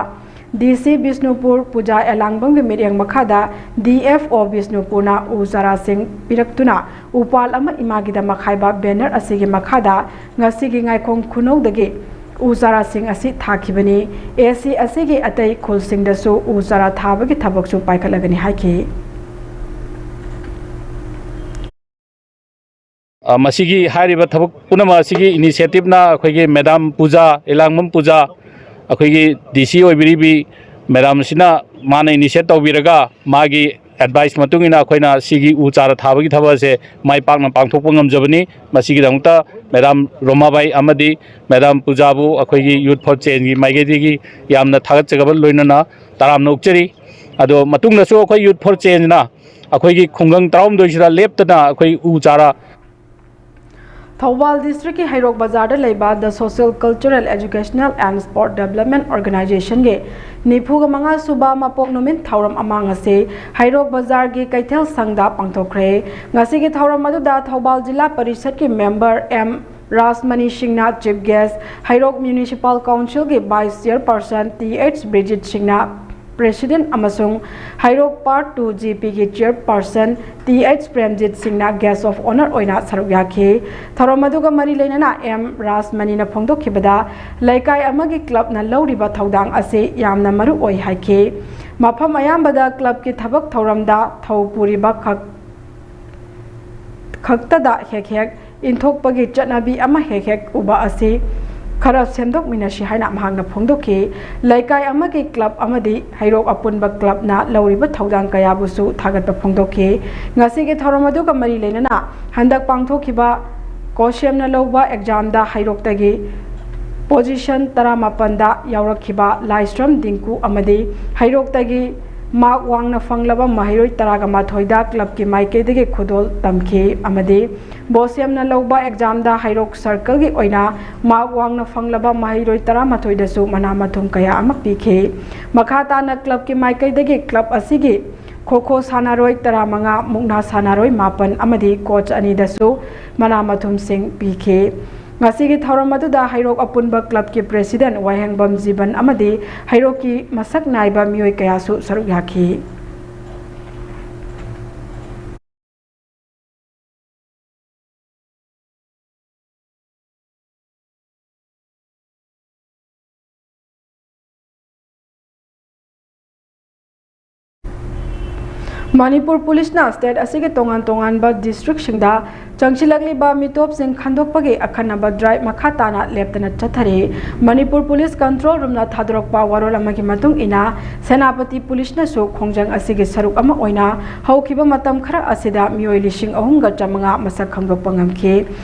ꯗꯤ ꯁꯤ ꯕꯤꯁꯅꯨꯄꯨꯔ ꯄꯨꯖꯥ ꯑꯦꯂꯥꯡꯕꯝꯒꯤ ꯃꯤꯠꯌꯦꯡ ꯃꯈꯥꯗ ꯗꯤ ꯑꯦꯐ ꯑꯣ ꯕꯤꯁꯅꯨꯄꯨꯔꯅ ꯎ ꯆꯥꯔꯥꯁꯤꯡ ꯄꯤꯔꯛꯇꯨꯅ ꯎꯄꯥꯜ ꯑꯃ ꯏꯃꯥꯒꯤꯗꯃꯛ ꯍꯥꯏꯕ ꯕꯦꯅꯔ ꯑꯁꯤꯒꯤ ꯃꯈꯥꯗ ꯉꯁꯤꯒꯤ ꯉꯥꯏꯈꯣꯡ ꯈꯨꯅꯧꯗꯒꯤ ꯎ ꯆꯥꯔꯥꯁꯤꯡ ꯑꯁꯤ ꯊꯥꯈꯤꯕꯅꯤ꯫ ꯑꯦ ꯁꯤ ꯑꯁꯤꯒꯤ ꯑꯇꯩ ꯈꯨꯜꯁꯤꯡꯗꯁꯨ ꯎ ꯆꯥꯔꯥ ꯊꯥꯕꯒꯤ ꯊꯕꯛꯁꯨ ꯄꯥꯏꯈꯠꯂꯒꯅꯤ ꯍꯥꯏꯈꯤ꯫ ꯑ, ꯃꯁꯤꯒꯤ ꯍꯥꯏꯔꯤꯕ ꯊꯕꯛ ꯄꯨꯝꯅꯃꯛ ꯑꯁꯤꯒꯤ ꯏꯅꯤꯁꯤꯌꯦꯇꯤꯞꯅ ꯑꯩꯈꯣꯏꯒꯤ ꯃꯦꯗꯥꯝ ꯄꯨꯖꯥ, ꯏꯂꯥꯡꯕꯝ ꯄꯨꯖꯥ, ꯑꯩꯈꯣꯏꯒꯤ ꯗꯤ ꯁꯤ ꯑꯣꯏꯕꯤꯔꯤꯕꯤ ꯃꯦꯗꯥꯝ ꯑꯁꯤꯅ ꯃꯥꯅ ꯏꯅꯤꯁꯤꯌꯦꯠ ꯇꯧꯕꯤꯔꯒ ꯃꯥꯒꯤ ꯑꯦꯗꯚꯥꯏꯁ ꯃꯇꯨꯡ ꯏꯟꯅ ꯑꯩꯈꯣꯏꯅ ꯁꯤꯒꯤ ꯎ ꯆꯥꯔ ꯊꯥꯕꯒꯤ ꯊꯕꯛ ꯑꯁꯦ ꯃꯥꯏ ꯄꯥꯛꯅ ꯄꯥꯡꯊꯣꯛꯄ ꯉꯝꯖꯕꯅꯤ꯫ ꯃꯁꯤꯒꯤꯗꯃꯛꯇ ꯃꯦꯗꯥꯝ ꯔꯣꯃꯥꯕꯥꯏ ꯑꯃꯗꯤ ꯃꯦꯗꯥꯝ ꯄꯨꯖꯥꯕꯨ ꯑꯩꯈꯣꯏꯒꯤ Youth for Changeꯒꯤ ꯃꯥꯏꯀꯩꯗꯒꯤ ꯌꯥꯝꯅ ꯊꯥꯒꯠꯆꯕꯒ ꯂꯣꯏꯅꯅ ꯇꯔꯥꯝꯅ ꯑꯣꯛꯆꯔꯤ꯫ ꯑꯗꯣ ꯃꯇꯨꯡꯗꯁꯨ ꯑꯩꯈꯣꯏ Youth for Changeꯅ ꯑꯩꯈꯣꯏꯒꯤ ꯈꯨꯡꯒꯪ ꯇꯔꯥꯍꯨꯝꯗꯣꯏꯁꯤꯗ ꯂꯦꯞꯇꯅ ꯑꯩꯈꯣꯏ ꯎ ꯆꯥꯔ ꯊꯧꯕꯥꯜ ꯗꯤꯁꯇ꯭ꯔꯤꯛꯀꯤ ꯍꯩꯔꯣꯛ ꯕꯖꯥꯔꯗ ꯂꯩꯕ The Social Cultural Educational and Sport Development Organizationꯒꯤ ꯅꯤꯐꯨꯒ ꯃꯉꯥ ꯁꯨꯕ ꯃꯄꯣꯛ ꯅꯨꯃꯤꯠ ꯊꯧꯔꯝ ꯑꯃ ꯉꯁꯤ ꯍꯩꯔꯣꯛ ꯕꯖꯥꯔꯒꯤ ꯀꯩꯊꯦꯜ ꯁꯪꯗ ꯄꯥꯡꯊꯣꯛꯈ꯭ꯔꯦ꯫ ꯉꯁꯤꯒꯤ ꯊꯧꯔꯝ ꯑꯗꯨꯗ ꯊꯧꯕꯥꯜ ꯖꯤꯂꯥ ꯄꯔꯤꯁꯠꯀꯤ ꯃꯦꯝꯕꯔ ꯑꯦꯝ ꯔꯥꯖꯃꯅꯤ ꯁꯤꯡꯅ ꯆꯤꯐ ꯒꯦꯁ, ꯍꯩꯔꯣꯛ ꯃ꯭ꯌꯨꯅꯤꯁꯤꯄꯥꯜ ꯀꯥꯎꯟꯁꯤꯜꯒꯤ ꯚꯥꯏꯁ ꯆꯤꯌꯔꯄꯔꯁꯟ ꯇꯤ ꯑꯩꯆ ꯕ꯭ꯔꯤꯖꯤꯠ ꯁꯤꯡꯅ ꯄ꯭ꯔꯦꯁꯤꯗꯦꯟꯠ ꯑꯃꯁꯨꯡ ꯍꯩꯔꯣꯛ ꯄꯥꯔꯠ ꯇꯨ ꯖꯤ ꯄꯤꯒꯤ ꯆꯤꯌꯔꯄꯔꯁꯟ ꯇꯤ ꯑꯩꯆ ꯄ꯭ꯔꯦꯝꯖꯤꯠ ꯁꯤꯡꯅ ꯒꯦꯁ ꯑꯣꯐ ꯑꯣꯅꯔ ꯑꯣꯏꯅ ꯁꯔꯨꯛ ꯌꯥꯈꯤ꯫ ꯊꯧꯔꯝ ꯑꯗꯨꯒ ꯃꯔꯤ ꯂꯩꯅꯅ ꯑꯦꯝ ꯔꯥꯖꯃꯅꯤꯅ ꯐꯣꯡꯗꯣꯛꯈꯤꯕꯗ, ꯂꯩꯀꯥꯏ ꯑꯃꯒꯤ ꯀ꯭ꯂꯕꯅ ꯂꯧꯔꯤꯕ ꯊꯧꯗꯥꯡ ꯑꯁꯤ ꯌꯥꯝꯅ ꯃꯔꯨ ꯑꯣꯏ ꯍꯥꯏꯈꯤ꯫ ꯃꯐꯝ ꯑꯌꯥꯝꯕꯗ ꯀ꯭ꯂꯕꯀꯤ ꯊꯕꯛ ꯊꯧꯔꯝꯗ ꯊꯧ ꯄꯨꯔꯤꯕ ꯈꯛ ꯈꯛꯇꯗ ꯍꯦꯛ ꯍꯦꯛ ꯏꯟꯊꯣꯛꯄꯒꯤ ꯆꯠꯅꯕꯤ ꯑꯃ ꯍꯦꯛ ꯍꯦꯛ ꯎꯕ ꯑꯁꯤ ꯈꯔ ꯁꯦꯝꯗꯣꯛꯃꯤꯟꯅꯁꯤ ꯍꯥꯏꯅ ꯃꯍꯥꯛꯅ ꯐꯣꯡꯗꯣꯛꯈꯤ꯫ ꯂꯩꯀꯥꯏ ꯑꯃꯒꯤ ꯀ꯭ꯂꯕ ꯑꯃꯗꯤ ꯍꯩꯔꯣꯛ ꯑꯄꯨꯟꯕ ꯀ꯭ꯂꯕꯅ ꯂꯧꯔꯤꯕ ꯊꯧꯗꯥꯡ ꯀꯌꯥꯕꯨꯁꯨ ꯊꯥꯒꯠꯄ ꯐꯣꯡꯗꯣꯛꯈꯤ꯫ ꯉꯁꯤꯒꯤ ꯊꯧꯔꯝ ꯑꯗꯨꯒ ꯃꯔꯤ ꯂꯩꯅꯅ ꯍꯟꯗꯛ ꯄꯥꯡꯊꯣꯛꯈꯤꯕ ꯀꯣꯁꯦꯝꯅ ꯂꯧꯕ ꯑꯦꯛꯖꯥꯝꯗ ꯍꯩꯔꯣꯛꯇꯒꯤ ꯄꯣꯖꯤꯁꯟ ꯇꯔꯥꯃꯥꯄꯟꯗ ꯌꯥꯎꯔꯛꯈꯤꯕ ꯂꯥꯏꯁ꯭ꯔꯝ ꯗꯤꯡꯀꯨ ꯑꯃꯗꯤ ꯍꯩꯔꯣꯛꯇꯒꯤ ꯃꯥꯔꯛ ꯋꯥꯡꯅ ꯐꯪꯂꯕ ꯃꯍꯩꯔꯣꯏ ꯇꯔꯥꯒ ꯃꯥꯊꯣꯏꯗ ꯀ꯭ꯂꯕꯀꯤ ꯃꯥꯏꯀꯩꯗꯒꯤ ꯈꯨꯗꯣꯜ ꯇꯝꯈꯤ ꯑꯃꯗꯤ ꯕꯣꯁꯦꯝꯅ ꯂꯧꯕ ꯑꯦꯛꯖꯥꯝꯗ ꯍꯩꯔꯣꯛ ꯁꯔꯀꯜꯒꯤ ꯑꯣꯏꯅ ꯃꯥꯔꯛ ꯋꯥꯡꯅ ꯐꯪꯂꯕ ꯃꯍꯩꯔꯣꯏ ꯇꯔꯥꯃꯥꯊꯣꯏꯗꯁꯨ ꯃꯅꯥ ꯃꯊꯨꯝ ꯀꯌꯥ ꯑꯃ ꯄꯤꯈꯤ꯫ ꯃꯈꯥ ꯇꯥꯅ ꯀ꯭ꯂꯕꯀꯤ ꯃꯥꯏꯀꯩꯗꯒꯤ ꯀ꯭ꯂꯕ ꯑꯁꯤꯒꯤ ꯈꯣꯈꯣ ꯁꯥꯟꯅꯔꯣꯏ ꯇꯔꯥꯃꯉꯥ, ꯃꯨꯛꯅꯥ ꯁꯥꯟꯅꯔꯣꯏ ꯃꯥꯄꯟ ꯑꯃꯗꯤ ꯀꯣꯆ ꯑꯅꯤꯗꯁꯨ ꯃꯅꯥ ꯃꯊꯨꯝꯁꯤꯡ ꯄꯤꯈꯤ꯫ ꯉꯁꯤꯒꯤ ꯊꯧꯔꯝ ꯑꯗꯨꯗ ꯍꯩꯔꯣꯛ ꯑꯄꯨꯟꯕ ꯀ꯭ꯂꯕꯀꯤ ꯄ꯭ꯔꯦꯁꯤꯗꯦꯟꯠ ꯋꯥꯍꯦꯡꯕꯝ ꯖꯤꯕꯟ ꯑꯃꯗꯤ ꯍꯩꯔꯣꯛꯀꯤ ꯃꯁꯛ ꯅꯥꯏꯕ ꯃꯤꯑꯣꯏ ꯀꯌꯥꯁꯨ ꯁꯔꯨꯛ ꯌꯥꯈꯤ꯫ ꯃꯅꯤꯄꯨꯔ ꯄꯨꯂꯤꯁꯅ ꯁ꯭ꯇꯦꯠ ꯑꯁꯤꯒꯤ ꯇꯣꯉꯥꯟ ꯇꯣꯉꯥꯟꯕ ꯗꯤꯁꯇ꯭ꯔꯤꯛꯁꯤꯡꯗ ꯆꯪꯁꯤꯜꯂꯛꯂꯤꯕ ꯃꯤꯇꯣꯞꯁꯤꯡ ꯈꯟꯗꯣꯛꯄꯒꯤ ꯑꯈꯟꯅꯕ ꯗ꯭ꯔꯥꯏꯚ ꯃꯈꯥ ꯇꯥꯅ ꯂꯦꯞꯇꯅ ꯆꯠꯊꯔꯤ꯫ ꯃꯅꯤꯄꯨꯔ ꯄꯨꯂꯤꯁ ꯀꯟꯇ꯭ꯔꯣꯜ ꯔꯨꯝꯅ ꯊꯥꯗꯣꯔꯛꯄ ꯋꯥꯔꯣꯜ ꯑꯃꯒꯤ ꯃꯇꯨꯡ ꯏꯟꯅ, ꯁꯦꯅꯥꯄꯇꯤ ꯄꯨꯂꯤꯁꯅꯁꯨ ꯈꯣꯡꯖꯪ ꯑꯁꯤꯒꯤ ꯁꯔꯨꯛ ꯑꯃ ꯑꯣꯏꯅ ꯍꯧꯈꯤꯕ ꯃꯇꯝ ꯈꯔ ꯑꯁꯤꯗ ꯃꯤꯑꯣꯏ ꯂꯤꯁꯤꯡ ꯑꯍꯨꯝꯒ ꯆꯥꯃꯉꯥ ꯃꯁꯛ ꯈꯪꯗꯣꯛꯄ ꯉꯝꯈꯤ꯫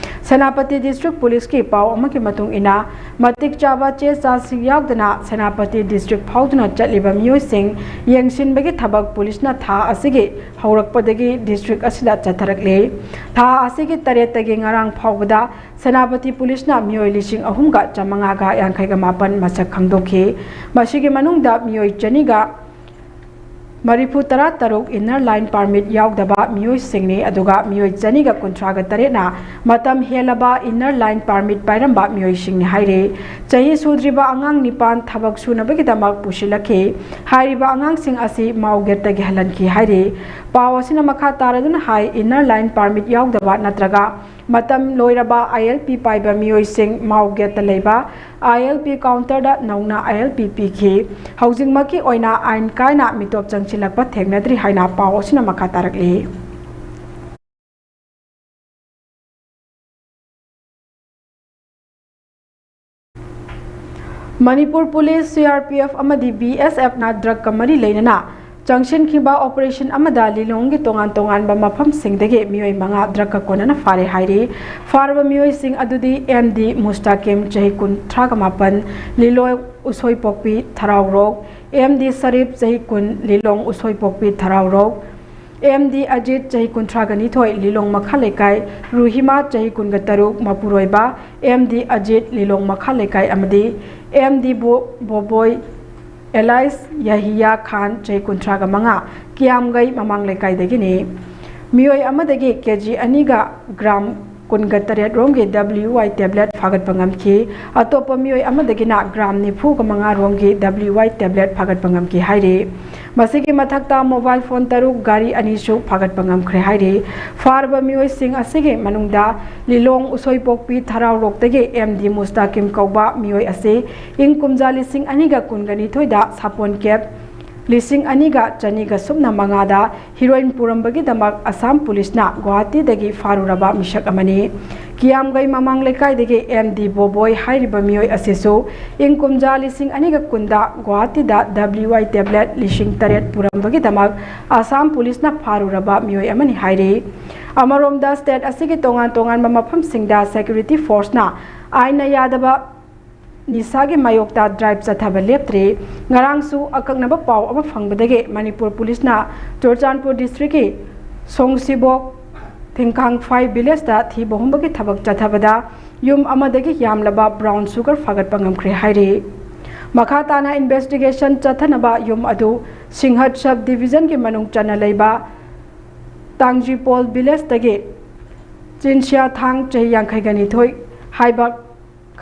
ꯁꯦꯅꯥꯄꯇꯤ ꯗꯤꯁꯇ꯭ꯔꯤꯛ ꯄꯨꯂꯤꯁꯀꯤ ꯄꯥꯎ ꯑꯃꯒꯤ ꯃꯇꯨꯡ ꯏꯟꯅ, ꯃꯇꯤꯛ ꯆꯥꯕ ꯆꯦ ꯆꯥꯡꯁꯤꯡ ꯌꯥꯎꯗꯅ ꯁꯦꯅꯥꯄꯇꯤ ꯗꯤꯁꯇ꯭ꯔꯤꯛ ꯐꯥꯎꯗꯨꯅ ꯆꯠꯂꯤꯕ ꯃꯤꯑꯣꯏꯁꯤꯡ ꯌꯦꯡꯁꯤꯟꯕꯒꯤ ꯊꯕꯛ ꯄꯨꯂꯤꯁꯅ ꯊꯥ ꯑꯁꯤꯒꯤ ꯍꯧꯔꯛꯄꯗꯒꯤ ꯗꯤꯁꯇ꯭ꯔꯤꯛ ꯑꯁꯤꯗ ꯆꯠꯊꯔꯛꯂꯤ꯫ ꯊꯥ ꯑꯁꯤꯒꯤ ꯇꯔꯦꯠꯇꯒꯤ ꯉꯔꯥꯡ ꯐꯥꯎꯕꯗ ꯁꯦꯅꯥꯄꯇꯤ ꯄꯨꯂꯤꯁꯅ ꯃꯤꯑꯣꯏ ꯂꯤꯁꯤꯡ ꯑꯍꯨꯝꯒ ꯆꯥꯃꯉꯥꯒ ꯌꯥꯡꯈꯩꯒ ꯃꯥꯄꯟ ꯃꯁꯛ ꯈꯪꯗꯣꯛꯈꯤ꯫ ꯃꯁꯤꯒꯤ ꯃꯅꯨꯡꯗ ꯃꯤꯑꯣꯏ ꯆꯅꯤꯒ ꯃꯔꯤꯐꯨ ꯇꯔꯥ ꯇꯔꯨꯛ inner line permit ꯌꯥꯎꯗꯕ ꯃꯤꯑꯣꯏꯁꯤꯡꯅꯤ, ꯑꯗꯨꯒ ꯃꯤꯑꯣꯏ ꯆꯅꯤꯒ ꯀꯨꯟꯊ꯭ꯔꯥꯒ ꯇꯔꯦꯠꯅ ꯃꯇꯝ ꯍꯦꯜꯂꯕ inner line permit ꯄꯥꯏꯔꯝꯕ ꯃꯤꯑꯣꯏꯁꯤꯡꯅꯤ ꯍꯥꯏꯔꯤ꯫ ꯆꯍꯤ ꯁꯨꯗ꯭ꯔꯤꯕ ꯑꯉꯥꯡ ꯅꯤꯄꯥꯟ ꯊꯕꯛ ꯁꯨꯅꯕꯒꯤꯗꯃꯛ ꯄꯨꯁꯤꯜꯂꯛꯈꯤ꯫ ꯍꯥꯏꯔꯤꯕ ꯑꯉꯥꯡꯁꯤꯡ ꯑꯁꯤ ꯃꯥꯎ ꯒꯦꯠꯇꯒꯤ ꯍꯜꯍꯟꯈꯤ ꯍꯥꯏꯔꯤ꯫ ꯄꯥꯎ ꯑꯁꯤꯅ ꯃꯈꯥ ꯇꯥꯔꯗꯨꯅ ꯍꯥꯏ, inner line permit ꯌꯥꯎꯗꯕ ꯅꯠꯇ꯭ꯔꯒ ꯃꯇꯝ ꯂꯣꯏꯔꯕ ILP ꯄꯥꯏꯕ ꯃꯤꯑꯣꯏꯁꯤꯡ ꯃꯥꯎ ꯒꯦꯠꯇ ꯂꯩꯕ ILP counterꯗ ꯅꯧꯅ ILP ꯄꯤꯈꯤ꯫ ꯍꯧꯖꯤꯛꯃꯛꯀꯤ ꯑꯣꯏꯅ ꯑꯥꯏꯟ ꯀꯥꯏꯅ ꯃꯤꯇꯣꯞ ꯆꯪꯁꯤꯜꯂꯛꯄ ꯊꯦꯡꯅꯗ꯭ꯔꯤ ꯍꯥꯏꯅ ꯄꯥꯎ ꯑꯁꯤꯅ ꯃꯈꯥ ꯇꯥꯔꯛꯂꯤ꯫ ꯃꯅꯤꯄꯨꯔ ꯄꯨꯂꯤꯁ, CRPF ꯑꯃꯗꯤ BSFꯅ ꯗ꯭ꯔꯒꯀ ꯃꯔꯤ ꯂꯩꯅꯅ ꯆꯪꯁꯤꯟꯈꯤꯕ ꯑꯣꯄꯔꯦꯁꯟ ꯑꯃꯗ ꯂꯤꯂꯣꯡꯒꯤ ꯇꯣꯉꯥꯟ ꯇꯣꯉꯥꯟꯕ ꯃꯐꯝꯁꯤꯡꯗꯒꯤ ꯃꯤꯑꯣꯏ ꯃꯉꯥ ꯗ꯭ꯔꯒꯀ ꯀꯣꯟꯅꯅ ꯐꯥꯔꯦ ꯍꯥꯏꯔꯤ꯫ ꯐꯥꯔꯕ ꯃꯤꯑꯣꯏꯁꯤꯡ ꯑꯗꯨꯗꯤ MD ꯃꯨꯁꯇꯥꯀꯤꯝ, ꯆꯍꯤ ꯀꯨꯟꯊ꯭ꯔꯥꯒ ꯃꯥꯄꯟ, ꯂꯤꯂꯣꯡ ꯎꯁꯣꯏꯄꯣꯛꯄꯤ ꯊꯔꯥꯎꯔꯣꯛ, MD ꯁꯔꯤꯞ, ꯆꯍꯤ ꯀꯨꯟ, ꯂꯤꯂꯣꯡ ꯎꯁꯣꯏꯄꯣꯛꯄꯤ ꯊꯔꯥꯎꯔꯣꯛ, MD ꯑꯖꯤꯠ, ꯆꯍꯤ ꯀꯨꯟꯊ꯭ꯔꯥꯒ ꯅꯤꯊꯣꯏ, ꯂꯤꯂꯣꯡ ꯃꯈꯥ ꯂꯩꯀꯥꯏ, ꯔꯨꯍꯤꯃꯥ, ꯆꯍꯤ ꯀꯨꯟꯒ ꯇꯔꯨꯛ, ꯃꯄꯨꯔꯣꯏꯕ MD ꯑꯖꯤꯠ, ꯂꯤꯂꯣꯡ ꯃꯈꯥ ꯂꯩꯀꯥꯏ, ꯑꯃꯗꯤ MD ꯕꯣ-, ꯕꯣꯕꯣꯏ, alias ꯌꯥꯍꯤꯌꯥ ꯈꯥꯟ, ꯆꯍꯤ ꯀꯨꯟꯊ꯭ꯔꯥꯒ ꯃꯉꯥ, ꯀꯤꯌꯥꯝꯒꯩ ꯃꯃꯥꯡ ꯂꯩꯀꯥꯏꯗꯒꯤꯅꯤ꯫ ꯃꯤꯑꯣꯏ ꯑꯃꯗꯒꯤ KG ꯑꯅꯤꯒ gram ꯀꯨꯟꯒ ꯇꯔꯦꯠ ꯔꯣꯝꯒꯤ WY tablet ꯐꯥꯒꯠꯄ ꯉꯝꯈꯤ꯫ ꯑꯇꯣꯞꯄ ꯃꯤꯑꯣꯏ ꯑꯃꯗꯒꯤꯅ gram ꯅꯤꯐꯨꯒ ꯃꯉꯥ ꯔꯣꯝꯒꯤ WY tablet ꯐꯥꯒꯠꯄ ꯉꯝꯈꯤ ꯍꯥꯏꯔꯤ꯫ ꯃꯁꯤꯒꯤ ꯃꯊꯛꯇ mobile phone ꯇꯔꯨꯛ, ꯒꯥꯔꯤ ꯑꯅꯤꯁꯨ ꯐꯥꯒꯠꯄ ꯉꯝꯈ꯭ꯔꯦ ꯍꯥꯏꯔꯤ꯫ ꯐꯥꯔꯕ ꯃꯤꯑꯣꯏꯁꯤꯡ ꯑꯁꯤꯒꯤ ꯃꯅꯨꯡꯗ ꯂꯤꯂꯣꯡ ꯎꯁꯣꯏꯄꯣꯛꯄꯤ ꯊꯔꯥꯎꯔꯣꯛꯇꯒꯤ MD ꯃꯨꯁꯇꯥꯀꯤꯝ ꯀꯧꯕ ꯃꯤꯑꯣꯏ ꯑꯁꯤ ꯏꯪ ꯀꯨꯝꯖꯥ ꯂꯤꯁꯤꯡ ꯑꯅꯤꯒ ꯀꯨꯟꯒ ꯅꯤꯊꯣꯏꯗ ꯁꯥꯄꯣꯟ ꯀꯦꯞ ꯂꯤꯁꯤꯡ ꯑꯅꯤꯒ ꯆꯅꯤꯒ ꯁꯨꯞꯅ ꯃꯉꯥꯗ ꯍꯤꯔꯣꯏꯟ ꯄꯨꯔꯝꯕꯒꯤꯗꯃꯛ ꯑꯁꯥꯝ ꯄꯨꯂꯤꯁꯅ ꯒꯨꯋꯥꯍꯥꯇꯤꯗꯒꯤ ꯐꯥꯔꯨꯔꯕ ꯃꯤꯁꯛ ꯑꯃꯅꯤ꯫ ꯀꯤꯌꯥꯝꯒꯩ ꯃꯃꯥꯡ ꯂꯩꯀꯥꯏꯗꯒꯤ ꯑꯦꯝ ꯗꯤ ꯕꯣꯕꯣꯏ ꯍꯥꯏꯔꯤꯕ ꯃꯤꯑꯣꯏ ꯑꯁꯤꯁꯨ ꯏꯪ ꯀꯨꯝꯖꯥ ꯂꯤꯁꯤꯡ ꯑꯅꯤꯒ ꯀꯨꯟꯗ ꯒꯨꯋꯥꯍꯥꯇꯤꯗ W I tablet ꯂꯤꯁꯤꯡ ꯇꯔꯦꯠ ꯄꯨꯔꯝꯕꯒꯤꯗꯃꯛ ꯑꯁꯥꯝ ꯄꯨꯂꯤꯁꯅ ꯐꯥꯔꯨꯔꯕ ꯃꯤꯑꯣꯏ ꯑꯃꯅꯤ ꯍꯥꯏꯔꯤ꯫ ꯑꯃꯔꯣꯝꯗ, state ꯑꯁꯤꯒꯤ ꯇꯣꯉꯥꯟ ꯇꯣꯉꯥꯟꯕ ꯃꯐꯝꯁꯤꯡꯗ security forceꯅ ꯑꯥꯏꯟꯅ ꯌꯥꯗꯕ ꯅꯤꯁꯥꯒꯤ ꯃꯥꯌꯣꯛꯇ drive ꯆꯠꯊꯕ ꯂꯦꯞꯇ꯭ꯔꯤ꯫ ꯉꯔꯥꯡꯁꯨ ꯑꯀꯛꯅꯕ ꯄꯥꯎ ꯑꯃ ꯐꯪꯕꯗꯒꯤ ꯃꯅꯤꯄꯨꯔ ꯄꯨꯂꯤꯁꯅ ꯆꯨꯔꯆꯥꯟꯄꯨꯔ districtꯀꯤ ꯁꯣꯡꯁꯤꯕꯣꯛ ꯊꯤꯡꯈꯥꯡꯐꯥꯏ villageꯇ ꯊꯤꯕ ꯍꯨꯝꯕꯒꯤ ꯊꯕꯛ ꯆꯠꯊꯕꯗ ꯌꯨꯝ ꯑꯃꯗꯒꯤ ꯌꯥꯝꯂꯕ brown sugar ꯐꯥꯒꯠꯄ ꯉꯝꯈ꯭ꯔꯦ ꯍꯥꯏꯔꯤ꯫ ꯃꯈꯥ ꯇꯥꯅ investigation ꯆꯠꯊꯅꯕ ꯌꯨꯝ ꯑꯗꯨ ꯁꯤꯡꯍꯠ sub divisionꯒꯤ ꯃꯅꯨꯡ ꯆꯟꯅ ꯂꯩꯕ ꯇꯥꯡꯖꯤꯄꯣꯜ villageꯇꯒꯤ ꯆꯤꯟꯁꯤꯌꯥ ꯊꯥꯡ ꯆꯍꯤ ꯌꯥꯡꯈꯩꯒ ꯅꯤꯊꯣꯏ ꯍꯥꯏꯕ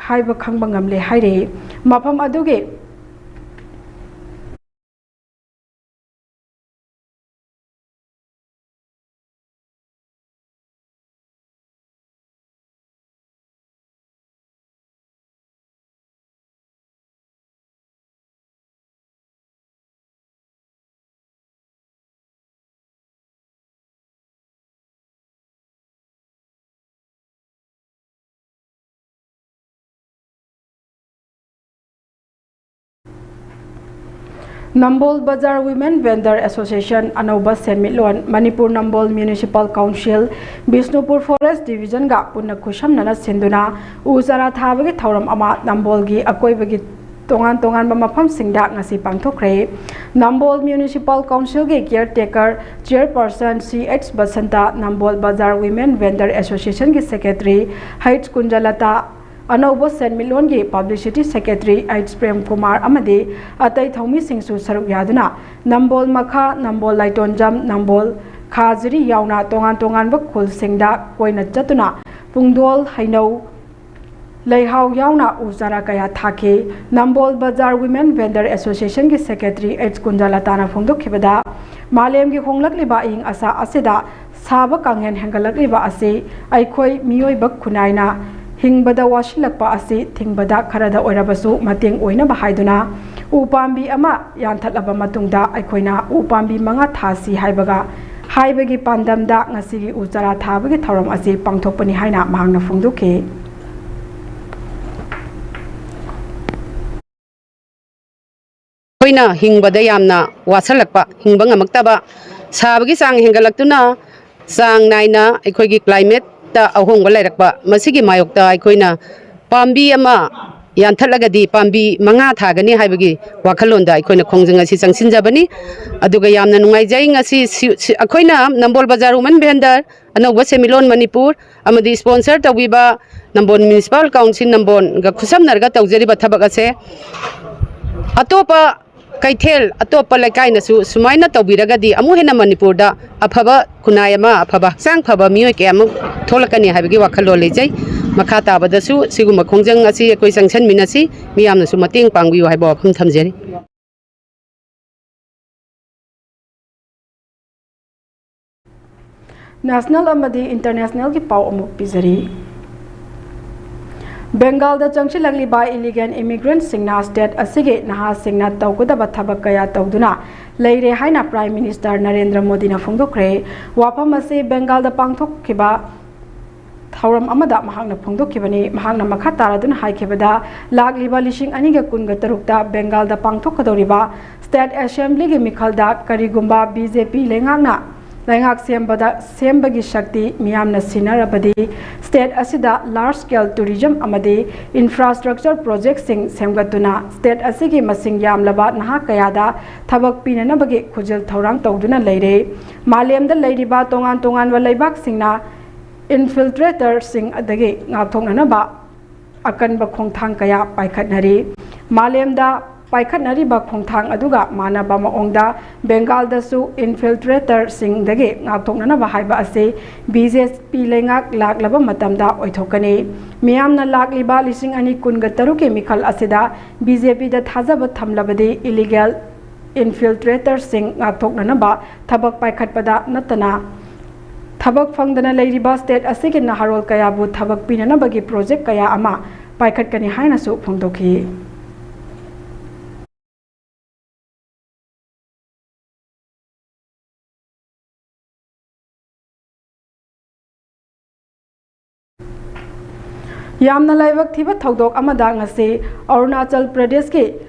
ꯍꯥꯏꯕ ꯈꯪꯕ ꯉꯝꯂꯦ ꯍꯥꯏꯔꯤ꯫ ꯃꯐꯝ ꯑꯗꯨꯒꯤ ꯅꯝꯕꯣꯜ ꯕꯖꯥꯔ Women Vendor Association ꯑꯅꯧꯕ ꯁꯦꯟꯃꯤꯠꯂꯣꯟ, ꯃꯅꯤꯄꯨꯔ ꯅꯝꯕꯣꯜ Municipal Council, ꯕꯤꯁꯅꯨꯄꯨꯔ Forest Divisionꯒ ꯄꯨꯟꯅ ꯈꯨꯠꯁꯝꯅꯅ ꯁꯤꯟꯗꯨꯅ ꯎ ꯆꯥꯔꯥ ꯊꯥꯕꯒꯤ ꯊꯧꯔꯝ ꯑꯃ ꯅꯝꯕꯣꯜꯒꯤ ꯑꯀꯣꯏꯕꯒꯤ ꯇꯣꯉꯥꯟ ꯇꯣꯉꯥꯟꯕ ꯃꯐꯝꯁꯤꯡꯗ ꯉꯁꯤ ꯄꯥꯡꯊꯣꯛꯈ꯭ꯔꯦ꯫ ꯅꯝꯕꯣꯜ Municipal Councilꯒꯤ caretaker chairperson C H Basanta, ꯅꯝꯕꯣꯜ ꯕꯖꯥꯔ Women Vendor Associationꯒꯤ secretary H ꯀꯨꯟꯖꯂꯇꯥ, ꯑꯅꯧꯕ ꯁꯦꯟꯃꯤꯠꯂꯣꯟꯒꯤ publicity secretary H Prem Kumar ꯑꯃꯗꯤ ꯑꯇꯩ ꯊꯧꯃꯤꯁꯤꯡꯁꯨ ꯁꯔꯨꯛ ꯌꯥꯗꯨꯅ ꯅꯝꯕꯣꯜ ꯃꯈꯥ, ꯅꯝꯕꯣꯜ ꯂꯥꯏꯇꯣꯟꯖꯝ, ꯅꯝꯕꯣꯜ ꯈꯥꯖꯤꯔꯤ ꯌꯥꯎꯅ ꯇꯣꯉꯥꯟ ꯇꯣꯉꯥꯟꯕ ꯈꯨꯜꯁꯤꯡꯗ ꯀꯣꯏꯅ ꯆꯠꯇꯨꯅ ꯄꯨꯡꯗꯣꯜ, ꯍꯩꯅꯧ, ꯂꯩꯍꯥꯎ ꯌꯥꯎꯅ ꯎ ꯆꯥꯔꯥ ꯀꯌꯥ ꯊꯥꯈꯤ꯫ ꯅꯝꯕꯣꯜ ꯕꯖꯥꯔ Women Vendor Associationꯒꯤ secretary H ꯀꯨꯟꯖꯂꯇꯥꯅ ꯐꯣꯡꯗꯣꯛꯈꯤꯕꯗ, ꯃꯥꯂꯦꯝꯒꯤ ꯍꯣꯡꯂꯛꯂꯤꯕ ꯑꯏꯪ ꯑꯁꯥ ꯑꯁꯤꯗ ꯁꯥꯕ ꯀꯥꯡꯍꯦꯟ ꯍꯦꯟꯒꯠꯂꯛꯂꯤꯕ ꯑꯁꯤ ꯑꯩꯈꯣꯏ ꯃꯤꯑꯣꯏꯕ ꯈꯨꯟꯅꯥꯏꯅ ꯍꯤꯡꯕꯗ ꯋꯥꯁꯤꯜꯂꯛꯄ ꯑꯁꯤ ꯊꯤꯡꯕꯗ ꯈꯔꯗ ꯑꯣꯏꯔꯕꯁꯨ ꯃꯇꯦꯡ ꯑꯣꯏꯅꯕ ꯍꯥꯏꯗꯨꯅ ꯎ ꯄꯥꯝꯕꯤ ꯑꯃ ꯌꯥꯟꯊꯠꯂꯕ ꯃꯇꯨꯡꯗ ꯑꯩꯈꯣꯏꯅ ꯎ ꯄꯥꯝꯕꯤ ꯃꯉꯥ ꯊꯥꯁꯤ ꯍꯥꯏꯕꯒ ꯍꯥꯏꯕꯒꯤ ꯄꯥꯟꯗꯝꯗ ꯉꯁꯤꯒꯤ ꯎ ꯆꯥꯔꯥ ꯊꯥꯕꯒꯤ ꯊꯧꯔꯝ ꯑꯁꯤ ꯄꯥꯡꯊꯣꯛꯄꯅꯤ ꯍꯥꯏꯅ ꯃꯍꯥꯛꯅ ꯐꯣꯡꯗꯣꯛꯈꯤ꯫ ꯑꯩꯈꯣꯏꯅ ꯍꯤꯡꯕꯗ ꯌꯥꯝꯅ ꯋꯥꯁꯜꯂꯛꯄ, ꯍꯤꯡꯕ ꯉꯝꯃꯛꯇꯕ, ꯁꯥꯕꯒꯤ ꯆꯥꯡ ꯍꯦꯟꯒꯠꯂꯛꯇꯨꯅ ꯆꯥꯡ ꯅꯥꯏꯅ ꯑꯩꯈꯣꯏꯒꯤ ꯀ꯭ꯂꯥꯏꯃꯦꯠꯇ ꯑꯍꯣꯡꯕ ꯂꯩꯔꯛꯄ, ꯃꯁꯤꯒꯤ ꯃꯥꯌꯣꯛꯇ ꯑꯩꯈꯣꯏꯅ ꯄꯥꯝꯕꯤ ꯑꯃ ꯌꯥꯟꯊꯠꯂꯒꯗꯤ ꯄꯥꯝꯕꯤ ꯃꯉꯥ ꯊꯥꯒꯅꯤ ꯍꯥꯏꯕꯒꯤ ꯋꯥꯈꯜꯂꯣꯟꯗ ꯑꯩꯈꯣꯏꯅ ꯈꯣꯡꯖꯪ ꯑꯁꯤ ꯆꯪꯁꯤꯟꯖꯕꯅꯤ꯫ ꯑꯗꯨꯒ ꯌꯥꯝꯅ ꯅꯨꯡꯉꯥꯏꯖꯩ, ꯉꯁꯤ ꯁꯤ-, ꯁꯤ-, ꯑꯩꯈꯣꯏꯅ ꯅꯝꯕꯣꯜ ꯕꯖꯥꯔ ꯋꯨꯃꯦꯟ ꯚꯦꯟꯗꯔ, ꯑꯅꯧꯕ ꯁꯦꯟꯃꯤꯠꯂꯣꯟ ꯃꯅꯤꯄꯨꯔ ꯑꯃꯗꯤ ꯁ꯭ꯄꯣꯟꯁꯔ ꯇꯧꯕꯤꯕ ꯅꯝꯕꯣꯜ ꯃ꯭ꯌꯨꯅꯤꯁꯤꯄꯥꯜ ꯀꯥꯎꯟꯁꯤꯜ ꯅꯝꯕꯣꯜꯒ ꯈꯨꯠꯁꯝꯅꯔꯒ ꯇꯧꯖꯔꯤꯕ ꯊꯕꯛ ꯑꯁꯦ ꯑꯇꯣꯞꯄ ꯀꯩꯊꯦꯜ, ꯑꯇꯣꯞꯄ ꯂꯩꯀꯥꯏꯅꯁꯨ ꯁꯨꯃꯥꯏꯅ ꯇꯧꯕꯤꯔꯒꯗꯤ ꯑꯃꯨꯛ ꯍꯦꯟꯅ ꯃꯅꯤꯄꯨꯔꯗ ꯑꯐꯕ ꯈꯨꯟꯅꯥꯏ ꯑꯃ, ꯑꯐꯕ ꯍꯛꯆꯥꯡ ꯐꯕ ꯃꯤꯑꯣꯏ ꯀꯌꯥ ꯑꯃ ꯊꯣꯛꯂꯛꯀꯅꯤ ꯍꯥꯏꯕꯒꯤ ꯋꯥꯈꯜꯂꯣꯟ ꯂꯩꯖꯩ꯫ ꯃꯈꯥ ꯇꯥꯕꯗꯁꯨ ꯁꯤꯒꯨꯝꯕ ꯈꯣꯡꯖꯪ ꯑꯁꯤ ꯑꯩꯈꯣꯏ ꯆꯪꯁꯤꯟꯃꯤꯟꯅꯁꯤ, ꯃꯤꯌꯥꯝꯅꯁꯨ ꯃꯇꯦꯡ ꯄꯥꯡꯕꯤꯌꯨ ꯍꯥꯏꯕ ꯋꯥꯐꯝ ꯊꯝꯖꯔꯤ꯫ ꯅꯦꯁꯅꯦꯜ ꯑꯃꯗꯤ ꯏꯟꯇꯔꯅꯦꯁꯅꯦꯜꯒꯤ ꯄꯥꯎ ꯑꯃꯨꯛ ꯄꯤꯖꯔꯤ꯫ ꯕꯦꯡꯒꯥꯜꯗ ꯆꯪꯁꯤꯜꯂꯛꯂꯤꯕ ꯏꯂꯤꯒꯦꯜ ꯏꯃꯤꯒ꯭ꯔꯦꯟꯠꯁꯤꯡꯅ ꯁ꯭ꯇꯦꯠ ꯑꯁꯤꯒꯤ ꯅꯍꯥꯁꯤꯡꯅ ꯇꯧꯒꯗꯕ ꯊꯕꯛ ꯀꯌꯥ ꯇꯧꯗꯨꯅ ꯂꯩꯔꯦ ꯍꯥꯏꯅ ꯄ꯭ꯔꯥꯏꯝ ꯃꯤꯅꯤꯁꯇꯔ ꯅꯔꯦꯟꯗ꯭ꯔ ꯃꯣꯗꯤꯅ ꯐꯣꯡꯗꯣꯛꯈ꯭ꯔꯦ꯫ ꯋꯥꯐꯝ ꯑꯁꯤ ꯕꯦꯡꯒꯥꯜꯗ ꯄꯥꯡꯊꯣꯛꯈꯤꯕ ꯊꯧꯔꯝ ꯑꯃꯗ ꯃꯍꯥꯛꯅ ꯐꯣꯡꯗꯣꯛꯈꯤꯕꯅꯤ꯫ ꯃꯍꯥꯛꯅ ꯃꯈꯥ ꯇꯥꯔꯗꯨꯅ ꯍꯥꯏꯈꯤꯕꯗ, ꯂꯥꯛꯂꯤꯕ ꯂꯤꯁꯤꯡ ꯑꯅꯤꯒ ꯀꯨꯟꯒ ꯇꯔꯨꯛꯇ ꯕꯦꯡꯒꯥꯜꯗ ꯄꯥꯡꯊꯣꯛꯀꯗꯧꯔꯤꯕ ꯁ꯭ꯇꯦꯠ ꯑꯦꯁꯦꯝꯕ꯭ꯂꯤꯒꯤ ꯃꯤꯈꯜꯗ ꯀꯔꯤꯒꯨꯝꯕ ꯕꯤ ꯖꯦ ꯄꯤ ꯂꯩꯉꯥꯛꯅ ꯂꯩꯉꯥꯛ ꯁꯦꯝꯕꯗ, ꯁꯦꯝꯕꯒꯤ ꯁꯛꯇꯤ ꯃꯤꯌꯥꯝꯅ ꯁꯤꯟꯅꯔꯕꯗꯤ, ꯁ꯭ꯇꯦꯠ ꯑꯁꯤꯗ ꯂꯥꯔꯖ ꯁ꯭ꯀꯦꯜ ꯇꯨꯔꯤꯖꯝ ꯑꯃꯗꯤ ꯏꯟꯐ꯭ꯔꯥꯁ꯭ꯇ꯭ꯔꯛꯆꯔ ꯄ꯭ꯔꯣꯖꯦꯛꯁꯤꯡ ꯁꯦꯝꯒꯠꯇꯨꯅ ꯁ꯭ꯇꯦꯠ ꯑꯁꯤꯒꯤ ꯃꯁꯤꯡ ꯌꯥꯝꯂꯕ ꯅꯍꯥ ꯀꯌꯥꯗ ꯊꯕꯛ ꯄꯤꯅꯅꯕꯒꯤ ꯈꯨꯖꯤꯜ ꯊꯧꯔꯥꯡ ꯇꯧꯗꯨꯅ ꯂꯩꯔꯦ꯫ ꯃꯥꯂꯦꯝꯗ ꯂꯩꯔꯤꯕ ꯇꯣꯉꯥꯟ ꯇꯣꯉꯥꯟꯕ ꯂꯩꯕꯥꯛꯁꯤꯡꯅ ꯏꯟꯐꯤꯜꯇ꯭ꯔꯦꯇꯔꯁꯤꯡ ꯑꯗꯒꯤ ꯉꯥꯛꯊꯣꯛꯅꯅꯕ ꯑꯀꯟꯕ ꯈꯣꯡꯊꯥꯡ ꯀꯌꯥ ꯄꯥꯏꯈꯠꯅꯔꯤ꯫ ꯃꯥꯂꯦꯝꯗ ꯄꯥꯏꯈꯠꯅꯔꯤꯕ ꯈꯣꯡꯊꯥꯡ ꯑꯗꯨꯒ ꯃꯥꯟꯅꯕ ꯃꯑꯣꯡꯗ ꯕꯦꯡꯒꯥꯜꯗꯁꯨ ꯏꯟꯐꯤꯜꯇ꯭ꯔꯦꯇꯔꯁꯤꯡꯗꯒꯤ ꯉꯥꯛꯊꯣꯛꯅꯅꯕ ꯍꯥꯏꯕ ꯑꯁꯤ ꯕꯤ ꯖꯦ ꯄꯤ ꯂꯩꯉꯥꯛ ꯂꯥꯛꯂꯕ ꯃꯇꯝꯗ ꯑꯣꯏꯊꯣꯛꯀꯅꯤ꯫ ꯃꯤꯌꯥꯝꯅ ꯂꯥꯛꯂꯤꯕ ꯂꯤꯁꯤꯡ ꯑꯅꯤ ꯀꯨꯟꯒ ꯇꯔꯨꯛꯀꯤ ꯃꯤꯈꯜ ꯑꯁꯤꯗ ꯕꯤ ꯖꯦ ꯄꯤꯗ ꯊꯥꯖꯕ ꯊꯝꯂꯕꯗꯤ ꯏꯂꯤꯒꯦꯜ ꯏꯟꯐꯤꯜꯇ꯭ꯔꯦꯇꯔꯁꯤꯡ ꯉꯥꯛꯊꯣꯛꯅꯅꯕ ꯊꯕꯛ ꯄꯥꯏꯈꯠꯄꯗ ꯅꯠꯇꯅ ꯊꯕꯛ ꯐꯪꯗꯅ ꯂꯩꯔꯤꯕ ꯁ꯭ꯇꯦꯠ ꯑꯁꯤꯒꯤ ꯅꯍꯥꯔꯣꯜ ꯀꯌꯥꯕꯨ ꯊꯕꯛ ꯄꯤꯅꯅꯕꯒꯤ ꯄ꯭ꯔꯣꯖꯦꯛ ꯀꯌꯥ ꯑꯃ ꯄꯥꯏꯈꯠꯀꯅꯤ ꯍꯥꯏꯅꯁꯨ ꯐꯣꯡꯗꯣꯛꯈꯤ꯫ ꯌꯥꯝꯅ ꯂꯥꯏꯕꯛ ꯊꯤꯕ ꯊꯧꯗꯣꯛ ꯑꯃꯗ ꯉꯁꯤ ꯑꯔꯨꯅꯥꯆꯜ ꯄ꯭ꯔꯗꯦꯁꯀꯤ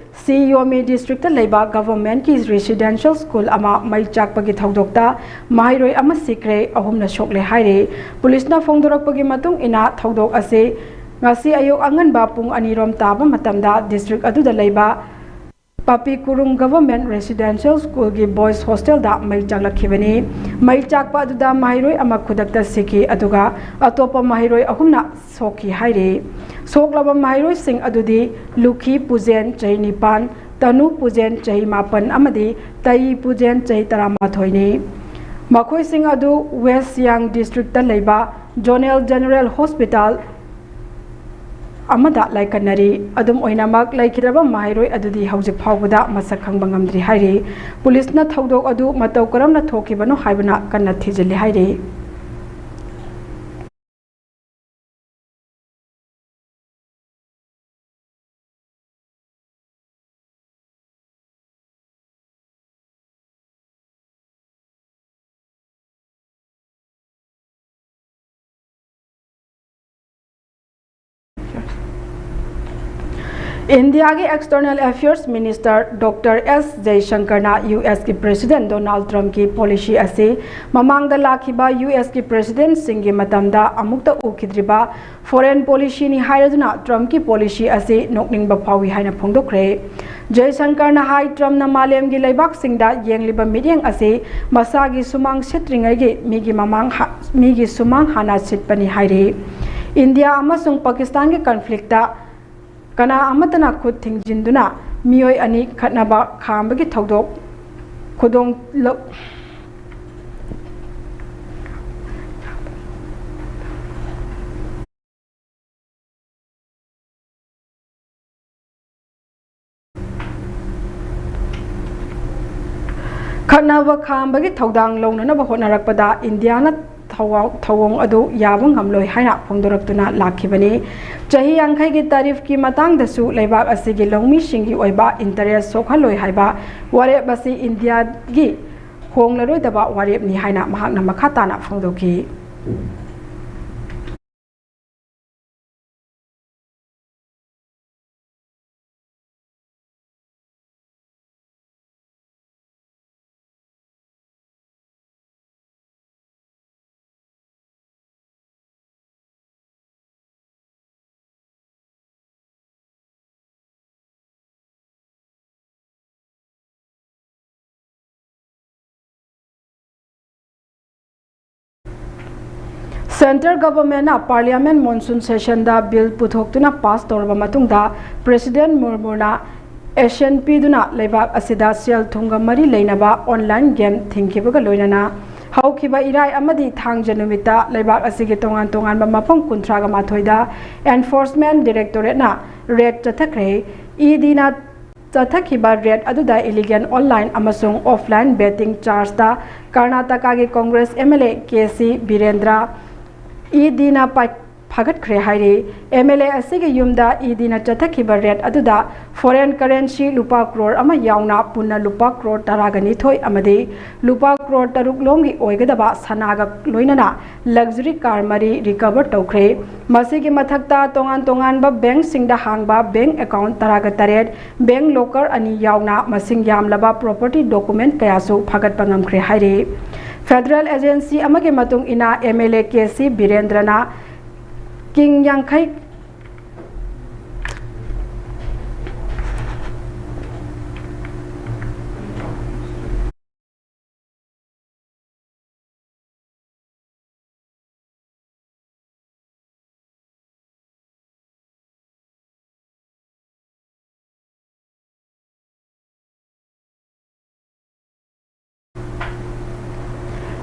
ꯁꯤ ꯌꯣꯃꯤ ꯗꯤꯁꯇ꯭ꯔꯤꯛꯇ ꯂꯩꯕ ꯒꯚꯔꯟꯃꯦꯟꯠꯀꯤ ꯔꯦꯁꯤꯗꯦꯟꯁꯤꯌꯦꯜ ꯁ꯭ꯀꯨꯜ ꯑꯃ ꯃꯩ ꯆꯥꯛꯄꯒꯤ ꯊꯧꯗꯣꯛꯇ ꯃꯍꯩꯔꯣꯏ ꯑꯃ ꯁꯤꯈ꯭ꯔꯦ, ꯑꯍꯨꯝꯅ ꯁꯣꯛꯂꯦ ꯍꯥꯏꯔꯤ꯫ ꯄꯨꯂꯤꯁꯅ ꯐꯣꯡꯗꯣꯔꯛꯄꯒꯤ ꯃꯇꯨꯡ ꯏꯟꯅ, ꯊꯧꯗꯣꯛ ꯑꯁꯤ ꯉꯁꯤ ꯑꯌꯨꯛ ꯑꯉꯟꯕ ꯄꯨꯡ ꯑꯅꯤ ꯔꯣꯝ ꯇꯥꯕ ꯃꯇꯝꯗ ꯗꯤꯁꯇ꯭ꯔꯤꯛ ꯑꯗꯨꯗ ꯂꯩꯕ ꯄꯥꯄꯤ ꯀꯨꯔꯨꯡ ꯒꯚꯔꯟꯃꯦꯟꯠ ꯔꯦꯁꯤꯗꯦꯟꯁꯤꯌꯦꯜ ꯁ꯭ꯀꯨꯜꯒꯤ ꯕꯣꯏꯁ ꯍꯣꯁꯇꯦꯜꯗ ꯃꯩ ꯆꯥꯛꯂꯛꯈꯤꯕꯅꯤ꯫ ꯃꯩ ꯆꯥꯛꯄ ꯑꯗꯨꯗ ꯃꯍꯩꯔꯣꯏ ꯑꯃ ꯈꯨꯗꯛꯇ ꯁꯤꯈꯤ, ꯑꯗꯨꯒ ꯑꯇꯣꯞꯄ ꯃꯍꯩꯔꯣꯏ ꯑꯍꯨꯝꯅ ꯁꯣꯛꯈꯤ ꯍꯥꯏꯔꯤ꯫ ꯁꯣꯛꯂꯕ ꯃꯍꯩꯔꯣꯏꯁꯤꯡ ꯑꯗꯨꯗꯤ ꯂꯨꯈꯤ ꯄꯨꯖꯦꯟ, ꯆꯍꯤ ꯅꯤꯄꯥꯟ, ꯇꯅꯨ ꯄꯨꯖꯦꯟ, ꯆꯍꯤ ꯃꯥꯄꯟ, ꯑꯃꯗꯤ ꯇꯌꯤ ꯄꯨꯖꯦꯟ, ꯆꯍꯤ ꯇꯔꯥꯃꯥꯊꯣꯏꯅꯤ꯫ ꯃꯈꯣꯏꯁꯤꯡ ꯑꯗꯨ ꯋꯦꯁ ꯁꯤꯌꯥꯡ ꯗꯤꯁꯇ꯭ꯔꯤꯛꯇ ꯂꯩꯕ ꯖꯣꯅꯦꯜ ꯖꯦꯅꯔꯦꯜ ꯍꯣꯁꯄꯤꯇꯥꯜ ꯑꯃꯗ ꯂꯥꯏꯀꯠꯅꯔꯤ꯫ ꯑꯗꯨꯝ ꯑꯣꯏꯅꯃꯛ, ꯂꯩꯈꯤꯗ꯭ꯔꯕ ꯃꯍꯩꯔꯣꯏ ꯑꯗꯨꯗꯤ ꯍꯧꯖꯤꯛ ꯐꯥꯎꯕꯗ ꯃꯁꯛ ꯈꯪꯕ ꯉꯝꯗ꯭ꯔꯤ ꯍꯥꯏꯔꯤ꯫ ꯄꯨꯂꯤꯁꯅ ꯊꯧꯗꯣꯛ ꯑꯗꯨ ꯃꯇꯧ ꯀꯔꯝꯅ ꯊꯣꯛꯈꯤꯕꯅꯣ ꯍꯥꯏꯕꯅ ꯀꯟꯅ ꯊꯤꯖꯤꯜꯂꯤ ꯍꯥꯏꯔꯤ꯫ ꯏꯟꯗꯤꯌꯥꯒꯤ ꯑꯦꯛꯁꯇꯔꯅꯦꯜ ꯑꯦꯐꯤꯌꯔꯁ ꯃꯤꯅꯤꯁꯇꯔ ꯗꯣꯛꯇꯔ ꯑꯦꯁ ꯖꯌꯁꯪꯀꯔꯅ ꯌꯨ ꯑꯦꯁꯀꯤ ꯄ꯭ꯔꯦꯁꯤꯗꯦꯟꯠ ꯗꯣꯅꯥꯜꯗ ꯇ꯭ꯔꯝꯞꯀꯤ ꯄꯣꯂꯤꯁꯤ ꯑꯁꯤ ꯃꯃꯥꯡꯗ ꯂꯥꯛꯈꯤꯕ ꯌꯨ ꯑꯦꯁꯀꯤ ꯄ꯭ꯔꯦꯁꯤꯗꯦꯟꯠꯁꯤꯡꯒꯤ ꯃꯇꯝꯗ ꯑꯃꯨꯛꯇ ꯎꯈꯤꯗ꯭ꯔꯤꯕ ꯐꯣꯔꯦꯟ ꯄꯣꯂꯤꯁꯤꯅꯤ ꯍꯥꯏꯔꯗꯨꯅ ꯇ꯭ꯔꯝꯞꯀꯤ ꯄꯣꯂꯤꯁꯤ ꯑꯁꯤ ꯅꯣꯛꯅꯤꯡꯕ ꯐꯥꯎꯏ ꯍꯥꯏꯅ ꯐꯣꯡꯗꯣꯛꯈ꯭ꯔꯦ꯫ ꯖꯌꯁꯪꯀꯔꯅ ꯍꯥꯏ, ꯇ꯭ꯔꯝꯞꯅ ꯃꯥꯂꯦꯝꯒꯤ ꯂꯩꯕꯥꯛꯁꯤꯡꯗ ꯌꯦꯡꯂꯤꯕ ꯃꯤꯠꯌꯦꯡ ꯑꯁꯤ ꯃꯁꯥꯒꯤ ꯁꯨꯃꯥꯡ ꯁꯤꯠꯇ꯭ꯔꯤꯉꯩꯒꯤ ꯃꯤꯒꯤ ꯃꯃꯥꯡ ꯍꯥ-, ꯃꯤꯒꯤ ꯁꯨꯃꯥꯡ ꯍꯥꯟꯅ ꯁꯤꯠꯄꯅꯤ ꯍꯥꯏꯔꯤ꯫ ꯏꯟꯗꯤꯌꯥ ꯑꯃꯁꯨꯡ ꯄꯥꯀꯤꯁꯇꯥꯟꯒꯤ ꯀꯟꯐ꯭ꯂꯤꯛꯇ ꯀꯅꯥ ꯑꯃꯠꯇꯅ ꯈꯨꯠ ꯊꯤꯡꯖꯤꯟꯗꯨꯅ ꯃꯤꯑꯣꯏ ꯑꯅꯤ ꯈꯠꯅꯕ ꯈꯥꯝꯕꯒꯤ ꯊꯧꯗꯣꯛ ꯈꯨꯗꯣꯡ ꯂꯧ-, ꯈꯠꯅꯕ ꯈꯥꯝꯕꯒꯤ ꯊꯧꯗꯥꯡ ꯂꯧꯅꯅꯕ ꯍꯣꯠꯅꯔꯛꯄꯗ ꯏꯟꯗꯤꯌꯥꯅ ꯊꯧꯑꯣꯡ-, ꯊꯧꯑꯣꯡ ꯑꯗꯨ ꯌꯥꯕ ꯉꯝꯂꯣꯏ ꯍꯥꯏꯅ ꯐꯣꯡꯗꯣꯔꯛꯇꯨꯅ ꯂꯥꯛꯈꯤꯕꯅꯤ꯫ ꯆꯍꯤ ꯌꯥꯡꯈꯩꯒꯤ ꯇꯥꯔꯤꯐꯀꯤ ꯃꯇꯥꯡꯗꯁꯨ ꯂꯩꯕꯥꯛ ꯑꯁꯤꯒꯤ ꯂꯧꯃꯤꯁꯤꯡꯒꯤ ꯑꯣꯏꯕ ꯏꯟꯇꯔꯦꯁ ꯁꯣꯛꯍꯜꯂꯣꯏ ꯍꯥꯏꯕ ꯋꯥꯔꯦꯞ ꯑꯁꯤ ꯏꯟꯗꯤꯌꯥꯒꯤ ꯍꯣꯡꯂꯔꯣꯏꯗꯕ ꯋꯥꯔꯦꯞꯅꯤ ꯍꯥꯏꯅ ꯃꯍꯥꯛꯅ ꯃꯈꯥ ꯇꯥꯅ ꯐꯣꯡꯗꯣꯛꯈꯤ꯫ Centre Government ꯅ Parliament Monsoon Session ꯗ bill ꯄꯨꯊꯣꯛꯇꯨꯅ pass ꯇꯧꯔꯕ ꯃꯇꯨꯡꯗ, President ꯃꯨꯔꯃꯨꯅ assent ꯄꯤꯗꯨꯅ ꯂꯩꯕꯥꯛ ꯑꯁꯤꯗ ꯁꯦꯜ ꯊꯨꯝꯒ ꯃꯔꯤ ꯂꯩꯅꯕ online game ꯊꯤꯡꯈꯤꯕꯒ ꯂꯣꯏꯅꯅ, ꯍꯧꯈꯤꯕ ꯏꯔꯥꯏ ꯑꯃꯗꯤ ꯊꯥꯡꯖ ꯅꯨꯃꯤꯠꯇ ꯂꯩꯕꯥꯛ ꯑꯁꯤꯒꯤ ꯇꯣꯉꯥꯟ ꯇꯣꯉꯥꯟꯕ ꯃꯐꯝ ꯀꯨꯟꯊ꯭ꯔꯥꯒ ꯃꯥꯊꯣꯏꯗ Enforcement Directorate ꯅ raid ꯆꯠꯊꯈ꯭ꯔꯦ꯫ ED ꯅ ꯆꯠꯊꯈꯤꯕ raid ꯑꯗꯨꯗ illegal online ꯑꯃꯁꯨꯡ offline betting charge ꯇ ꯀꯔꯅꯥꯇꯀꯥꯒꯤ Congress MLA ꯀꯦ ꯁꯤ ꯕꯤꯔꯦꯟꯗ꯭ꯔ ED ꯅ ꯄꯥꯏ-, ꯐꯥꯒꯠꯈ꯭ꯔꯦ ꯍꯥꯏꯔꯤ꯫ MLA ꯑꯁꯤꯒꯤ ꯌꯨꯝꯗ ED ꯅ ꯆꯠꯊꯈꯤꯕ raid ꯑꯗꯨꯗ foreign currency ꯂꯨꯄꯥ ꯀ꯭ꯔꯣꯔ ꯑꯃ ꯌꯥꯎꯅ ꯄꯨꯟꯅ ꯂꯨꯄꯥ ꯀ꯭ꯔꯣꯔ ꯇꯔꯥꯒ ꯅꯤꯊꯣꯏ ꯑꯃꯗꯤ ꯂꯨꯄꯥ ꯀ꯭ꯔꯣꯔ ꯇꯔꯨꯛ ꯂꯣꯝꯒꯤ ꯑꯣꯏꯒꯗꯕ ꯁꯅꯥꯒ ꯂꯣꯏꯅꯅ luxury car ꯃꯔꯤ recover ꯇꯧꯈ꯭ꯔꯦ꯫ ꯃꯁꯤꯒꯤ ꯃꯊꯛꯇ ꯇꯣꯉꯥꯟ ꯇꯣꯉꯥꯟꯕ bank ꯁꯤꯡꯗ ꯍꯥꯡꯕ bank account ꯇꯔꯥꯒ ꯇꯔꯦꯠ, bank locker ꯑꯅꯤ ꯌꯥꯎꯅ ꯃꯁꯤꯡ ꯌꯥꯝꯂꯕ property document ꯀꯌꯥꯁꯨ ꯐꯥꯒꯠꯄ ꯉꯝꯈ꯭ꯔꯦ ꯍꯥꯏꯔꯤ꯫ Federal agency ꯑꯃꯒꯤ ꯃꯇꯨꯡ ꯏꯟꯅ, MLA ꯀꯦ ꯁꯤ ꯕꯤꯔꯦꯟꯗ꯭ꯔꯅ ꯀꯤꯡ ꯌꯥꯡꯈꯩ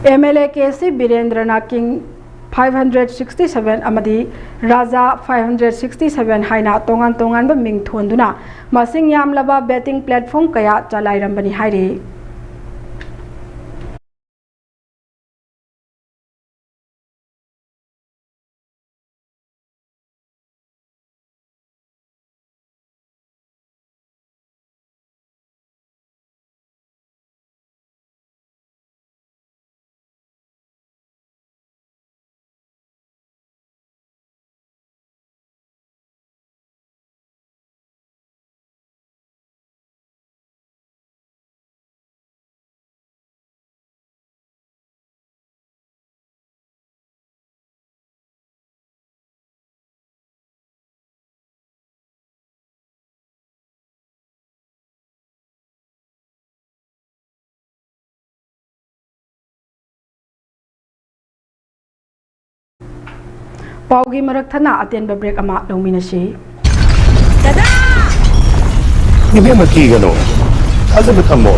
MLA ꯀꯦ ꯁꯤ ꯕꯤꯔꯦꯟꯗ꯭ꯔꯅ ꯀꯤꯡ five hundred sixty seven ꯑꯃꯗꯤ ꯔꯥꯖꯥ five hundred sixty seven ꯍꯥꯏꯅ ꯇꯣꯉꯥꯟ ꯇꯣꯉꯥꯟꯕ ꯃꯤꯡ ꯊꯣꯟꯗꯨꯅ ꯃꯁꯤꯡ ꯌꯥꯝꯂꯕ betting platform ꯀꯌꯥ ꯆꯂꯥꯏꯔꯝꯕꯅꯤ ꯍꯥꯏꯔꯤ꯫ ꯄꯥꯎꯒꯤ ꯃꯔꯛ ꯊꯠꯅ ꯑꯇꯦꯟꯕ ꯕ꯭ꯔꯦꯛ ꯑꯃ ꯂꯧꯃꯤꯟꯅꯁꯤ꯫ ꯏꯕꯦꯝꯃ, ꯀꯤꯒꯅꯨ, ꯊꯥꯖꯕ ꯊꯝꯃꯣ꯫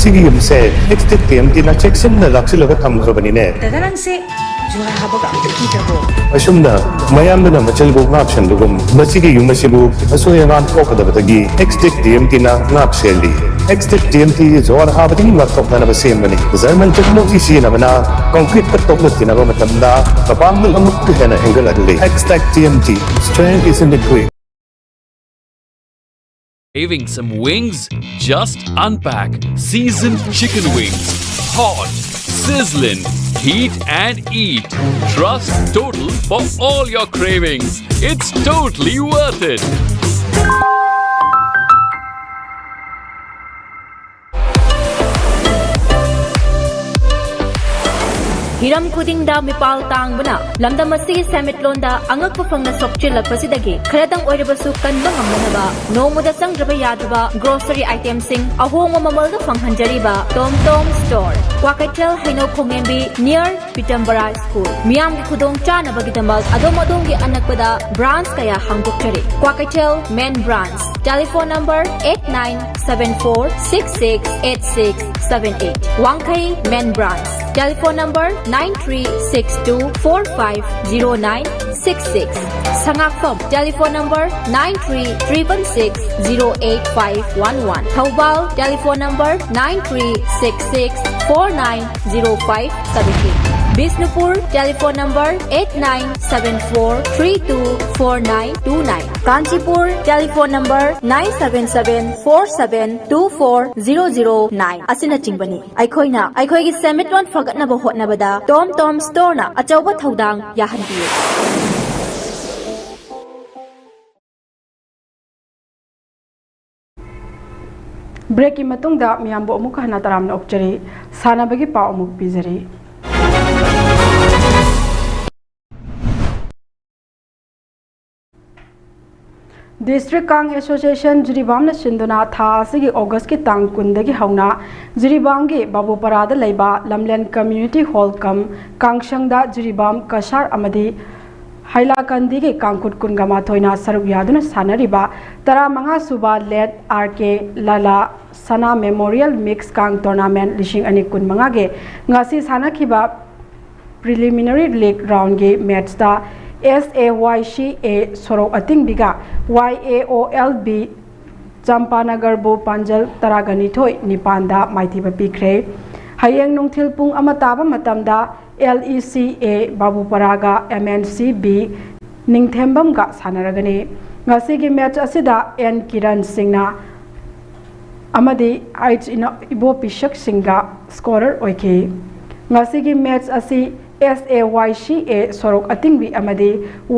ꯁꯤꯒꯤ ꯌꯨꯝꯁꯦ ꯑꯦꯛꯁꯇꯦꯛ ꯇꯤ ꯑꯦꯝ ꯇꯤꯅ ꯆꯦꯛꯁꯤꯟꯅ ꯂꯥꯛꯁꯤꯜꯂꯒ ꯊꯝꯈ꯭ꯔꯕꯅꯤꯅꯦ꯫ ꯗꯥꯗꯥ, ꯅꯪꯁꯦ ꯖꯨꯍꯥꯔ ꯍꯥꯕꯒ ꯑꯝꯇ ꯀꯤꯗ꯭ꯔꯕꯣ? ꯑꯁꯨꯝꯅ ꯃꯌꯥꯝꯗꯨꯅ ꯃꯆꯤꯜꯕꯨ ꯉꯥꯛ ꯁꯦꯟꯕꯒꯨꯝ, ꯃꯁꯤꯒꯤ ꯌꯨꯝ ꯑꯁꯤꯕꯨ ꯑꯁꯣꯏ ꯑꯉꯥꯝ ꯊꯣꯛꯀꯗꯕꯗꯒꯤ ꯑꯦꯛꯁꯇꯦꯛ ꯇꯤ ꯑꯦꯝ ꯇꯤꯅ ꯉꯥꯛ ꯁꯦꯜꯂꯤ꯫ ꯑꯦꯛꯁꯇꯦꯛ ꯇꯤ ꯑꯦꯝ ꯇꯤ ꯖꯨꯍꯥꯔ ꯍꯥꯕꯗꯒꯤ ꯉꯥꯛꯊꯣꯛꯅꯅꯕ ꯁꯦꯝꯕꯅꯤ꯫ ꯖꯔꯃꯟ ꯇꯦꯛꯅꯣꯂꯣꯖꯤ ꯁꯤꯖꯤꯟꯅꯕꯅ ꯀꯪꯀ꯭ꯔꯤꯠꯀ ꯇꯣꯛꯅ ꯇꯤꯟꯅꯕ ꯃꯇꯝꯗ ꯃꯄꯥꯡꯒꯜ ꯑꯃꯨꯛꯀ ꯍꯦꯟꯅ ꯍꯦꯟꯒꯠꯍꯜꯂꯤ꯫ ꯑꯦꯛꯁꯇꯦꯛ T M T, strength is in the grit. Craving some wings? Just unpack seasoned chicken wings. Hot, sizzling, heat and eat. Trust Total for all your cravings. It's totally worth it. ꯍꯤꯔꯝ ꯈꯨꯗꯤꯡꯗ ꯃꯤꯄꯥꯜ ꯇꯥꯡꯕꯅ ꯂꯝꯗꯝ ꯑꯁꯤꯒꯤ ꯁꯦꯟꯃꯤꯠꯂꯣꯟꯗ ꯑꯉꯛꯄ ꯐꯪꯅ ꯁꯣꯛꯆꯤꯜꯂꯛꯄꯁꯤꯗꯒꯤ ꯈꯔꯗꯪ ꯑꯣꯏꯔꯕꯁꯨ ꯀꯟꯕ ꯉꯝꯅꯅꯕ ꯅꯣꯡꯃꯗ ꯆꯪꯗ꯭ꯔꯕ ꯌꯥꯗ꯭ꯔꯕ grocery item ꯁꯤꯡ ꯑꯍꯣꯡꯕ ꯃꯃꯜꯗ ꯐꯪꯍꯟꯖꯔꯤꯕ Tom Tom Store, ꯀ꯭ꯋꯥꯀꯩꯊꯦꯜ ꯍꯩꯅꯧ ꯈꯣꯡꯉꯦꯝꯕꯤ near ꯄꯤꯇꯝꯕꯔꯥ School꯫ ꯃꯤꯌꯥꯝꯒꯤ ꯈꯨꯗꯣꯡ ꯆꯥꯅꯕꯒꯤꯗꯃꯛ ꯑꯗꯣꯝ ꯑꯗꯣꯝꯒꯤ ꯑꯅꯛꯄꯗ branch ꯀꯌꯥ ꯍꯥꯡꯗꯣꯛꯆꯔꯤ꯫ Kwakeithel main branch, telephone number eight nine seven four six six eight six seven eight. ꯋꯥꯡꯈꯩ main branch, telephone number nine three six two four five zero nine six six. ꯁꯉꯥꯛꯐꯝ, telephone number nine three triple six zero eight five one one. Thoubal, telephone number nine three six six four nine zero five seven eight. Bishnupur, telephone number eight nine seven four three two four nine two nine. Kanchipur, telephone number nine seven seven four seven two four zero zero nine ꯑꯁꯤꯅꯆꯤꯡꯕꯅꯤ꯫ ꯑꯩꯈꯣꯏꯅ ꯑꯩꯈꯣꯏꯒꯤ ꯁꯦꯟꯃꯤꯠꯂꯣꯟ ꯐꯒꯠꯅꯕ ꯍꯣꯠꯅꯕꯗ Tom Tom Store ꯅ ꯑꯆꯧꯕ ꯊꯧꯗꯥꯡ ꯌꯥꯍꯟꯕꯤꯌꯨ꯫ ꯕ꯭ꯔꯦꯛꯀꯤ ꯃꯇꯨꯡꯗ ꯃꯤꯌꯥꯝꯕꯨ ꯑꯃꯨꯛ ꯍꯟꯅ ꯇꯔꯥꯝꯅ ꯑꯣꯛꯆꯔꯤ꯫ ꯁꯥꯟꯅꯕꯒꯤ ꯄꯥꯎ ꯑꯃꯨꯛ ꯄꯤꯖꯔꯤ꯫ District Kang Association ꯖꯤꯔꯤꯕꯥꯝꯅ ꯁꯤꯟꯗꯨꯅ ꯊꯥ ꯑꯁꯤꯒꯤ August ꯀꯤ ꯇꯥꯡ ꯀꯨꯟꯗꯒꯤ ꯍꯧꯅ ꯖꯤꯔꯤꯕꯥꯝꯒꯤ ꯕꯥꯕꯨꯄꯥꯔꯥꯗ ꯂꯩꯕ ꯂꯝꯂꯦꯟ Community Hall cum ꯀꯥꯡꯁꯪꯗ Jiribam Cachar ꯑꯃꯗꯤ ꯍꯥꯏꯂꯥꯀꯟꯗꯤꯒꯤ ꯀꯥꯡꯈꯨꯠ ꯀꯨꯟꯒ ꯃꯥꯊꯣꯏꯅ ꯁꯔꯨꯛ ꯌꯥꯗꯨꯅ ꯁꯥꯟꯅꯔꯤꯕ ꯇꯔꯥꯃꯉꯥ ꯁꯨꯕ ꯂꯦꯠ ꯑꯥꯔ ꯀꯦ ꯂꯥꯂꯥ ꯁꯅꯥ ꯃꯦꯃꯣꯔꯤꯌꯦꯜ ꯃꯤꯛꯁ ꯀꯥꯡ ꯇꯣꯔꯅꯥꯃꯦꯟ ꯂꯤꯁꯤꯡ ꯑꯅꯤ ꯀꯨꯟꯃꯉꯥꯒꯤ ꯉꯁꯤ ꯁꯥꯟꯅꯈꯤꯕ ꯄ꯭ꯔꯤꯂꯤꯃꯤꯅꯔꯤ ꯂꯤꯒ ꯔꯥꯎꯟꯒꯤ ꯃꯦꯠꯁꯇ ꯑꯦꯁ ꯑꯦ ꯋꯥꯏ ꯁꯤ ꯑꯦ ꯁꯣꯔꯣꯛ ꯑꯇꯤꯡꯕꯤꯒ ꯋꯥꯏ ꯑꯦ ꯑꯣ ꯑꯦꯜ ꯕꯤ ꯆꯝꯄꯥꯅꯒꯔꯕꯨ ꯄꯥꯟꯖꯜ ꯇꯔꯥꯒ ꯅꯤꯊꯣꯏ ꯅꯤꯄꯥꯟꯗ ꯃꯥꯏꯊꯤꯕ ꯄꯤꯈ꯭ꯔꯦ꯫ ꯍꯌꯦꯡ ꯅꯨꯡꯊꯤꯜ ꯄꯨꯡ ꯑꯃ ꯇꯥꯕ ꯃꯇꯝꯗ ꯑꯦꯜ ꯏ ꯁꯤ ꯑꯦ ꯕꯥꯕꯨꯄꯔꯥꯒ ꯑꯦꯝ ꯑꯦꯟ ꯁꯤ ꯕꯤ ꯅꯤꯡꯊꯦꯝꯕꯝꯒ ꯁꯥꯟꯅꯔꯒꯅꯤ꯫ ꯉꯁꯤꯒꯤ ꯃꯦꯠꯆ ꯑꯁꯤꯗ ꯑꯦꯟ ꯀꯤꯔꯟ ꯁꯤꯡꯅ ꯑꯃꯗꯤ ꯑꯩꯆ ꯏꯅ-, ꯏꯕꯣ ꯄꯤꯁꯛ ꯁꯤꯡꯒ ꯁ꯭ꯀꯣꯔꯔ ꯑꯣꯏꯈꯤ꯫ ꯉꯁꯤꯒꯤ ꯃꯦꯠꯆ ꯑꯁꯤ ꯑꯦꯁ ꯑꯦ ꯋꯥꯏ ꯁꯤ ꯑꯦ ꯁꯣꯔꯣꯛ ꯑꯇꯤꯡꯕꯤ ꯑꯃꯗꯤ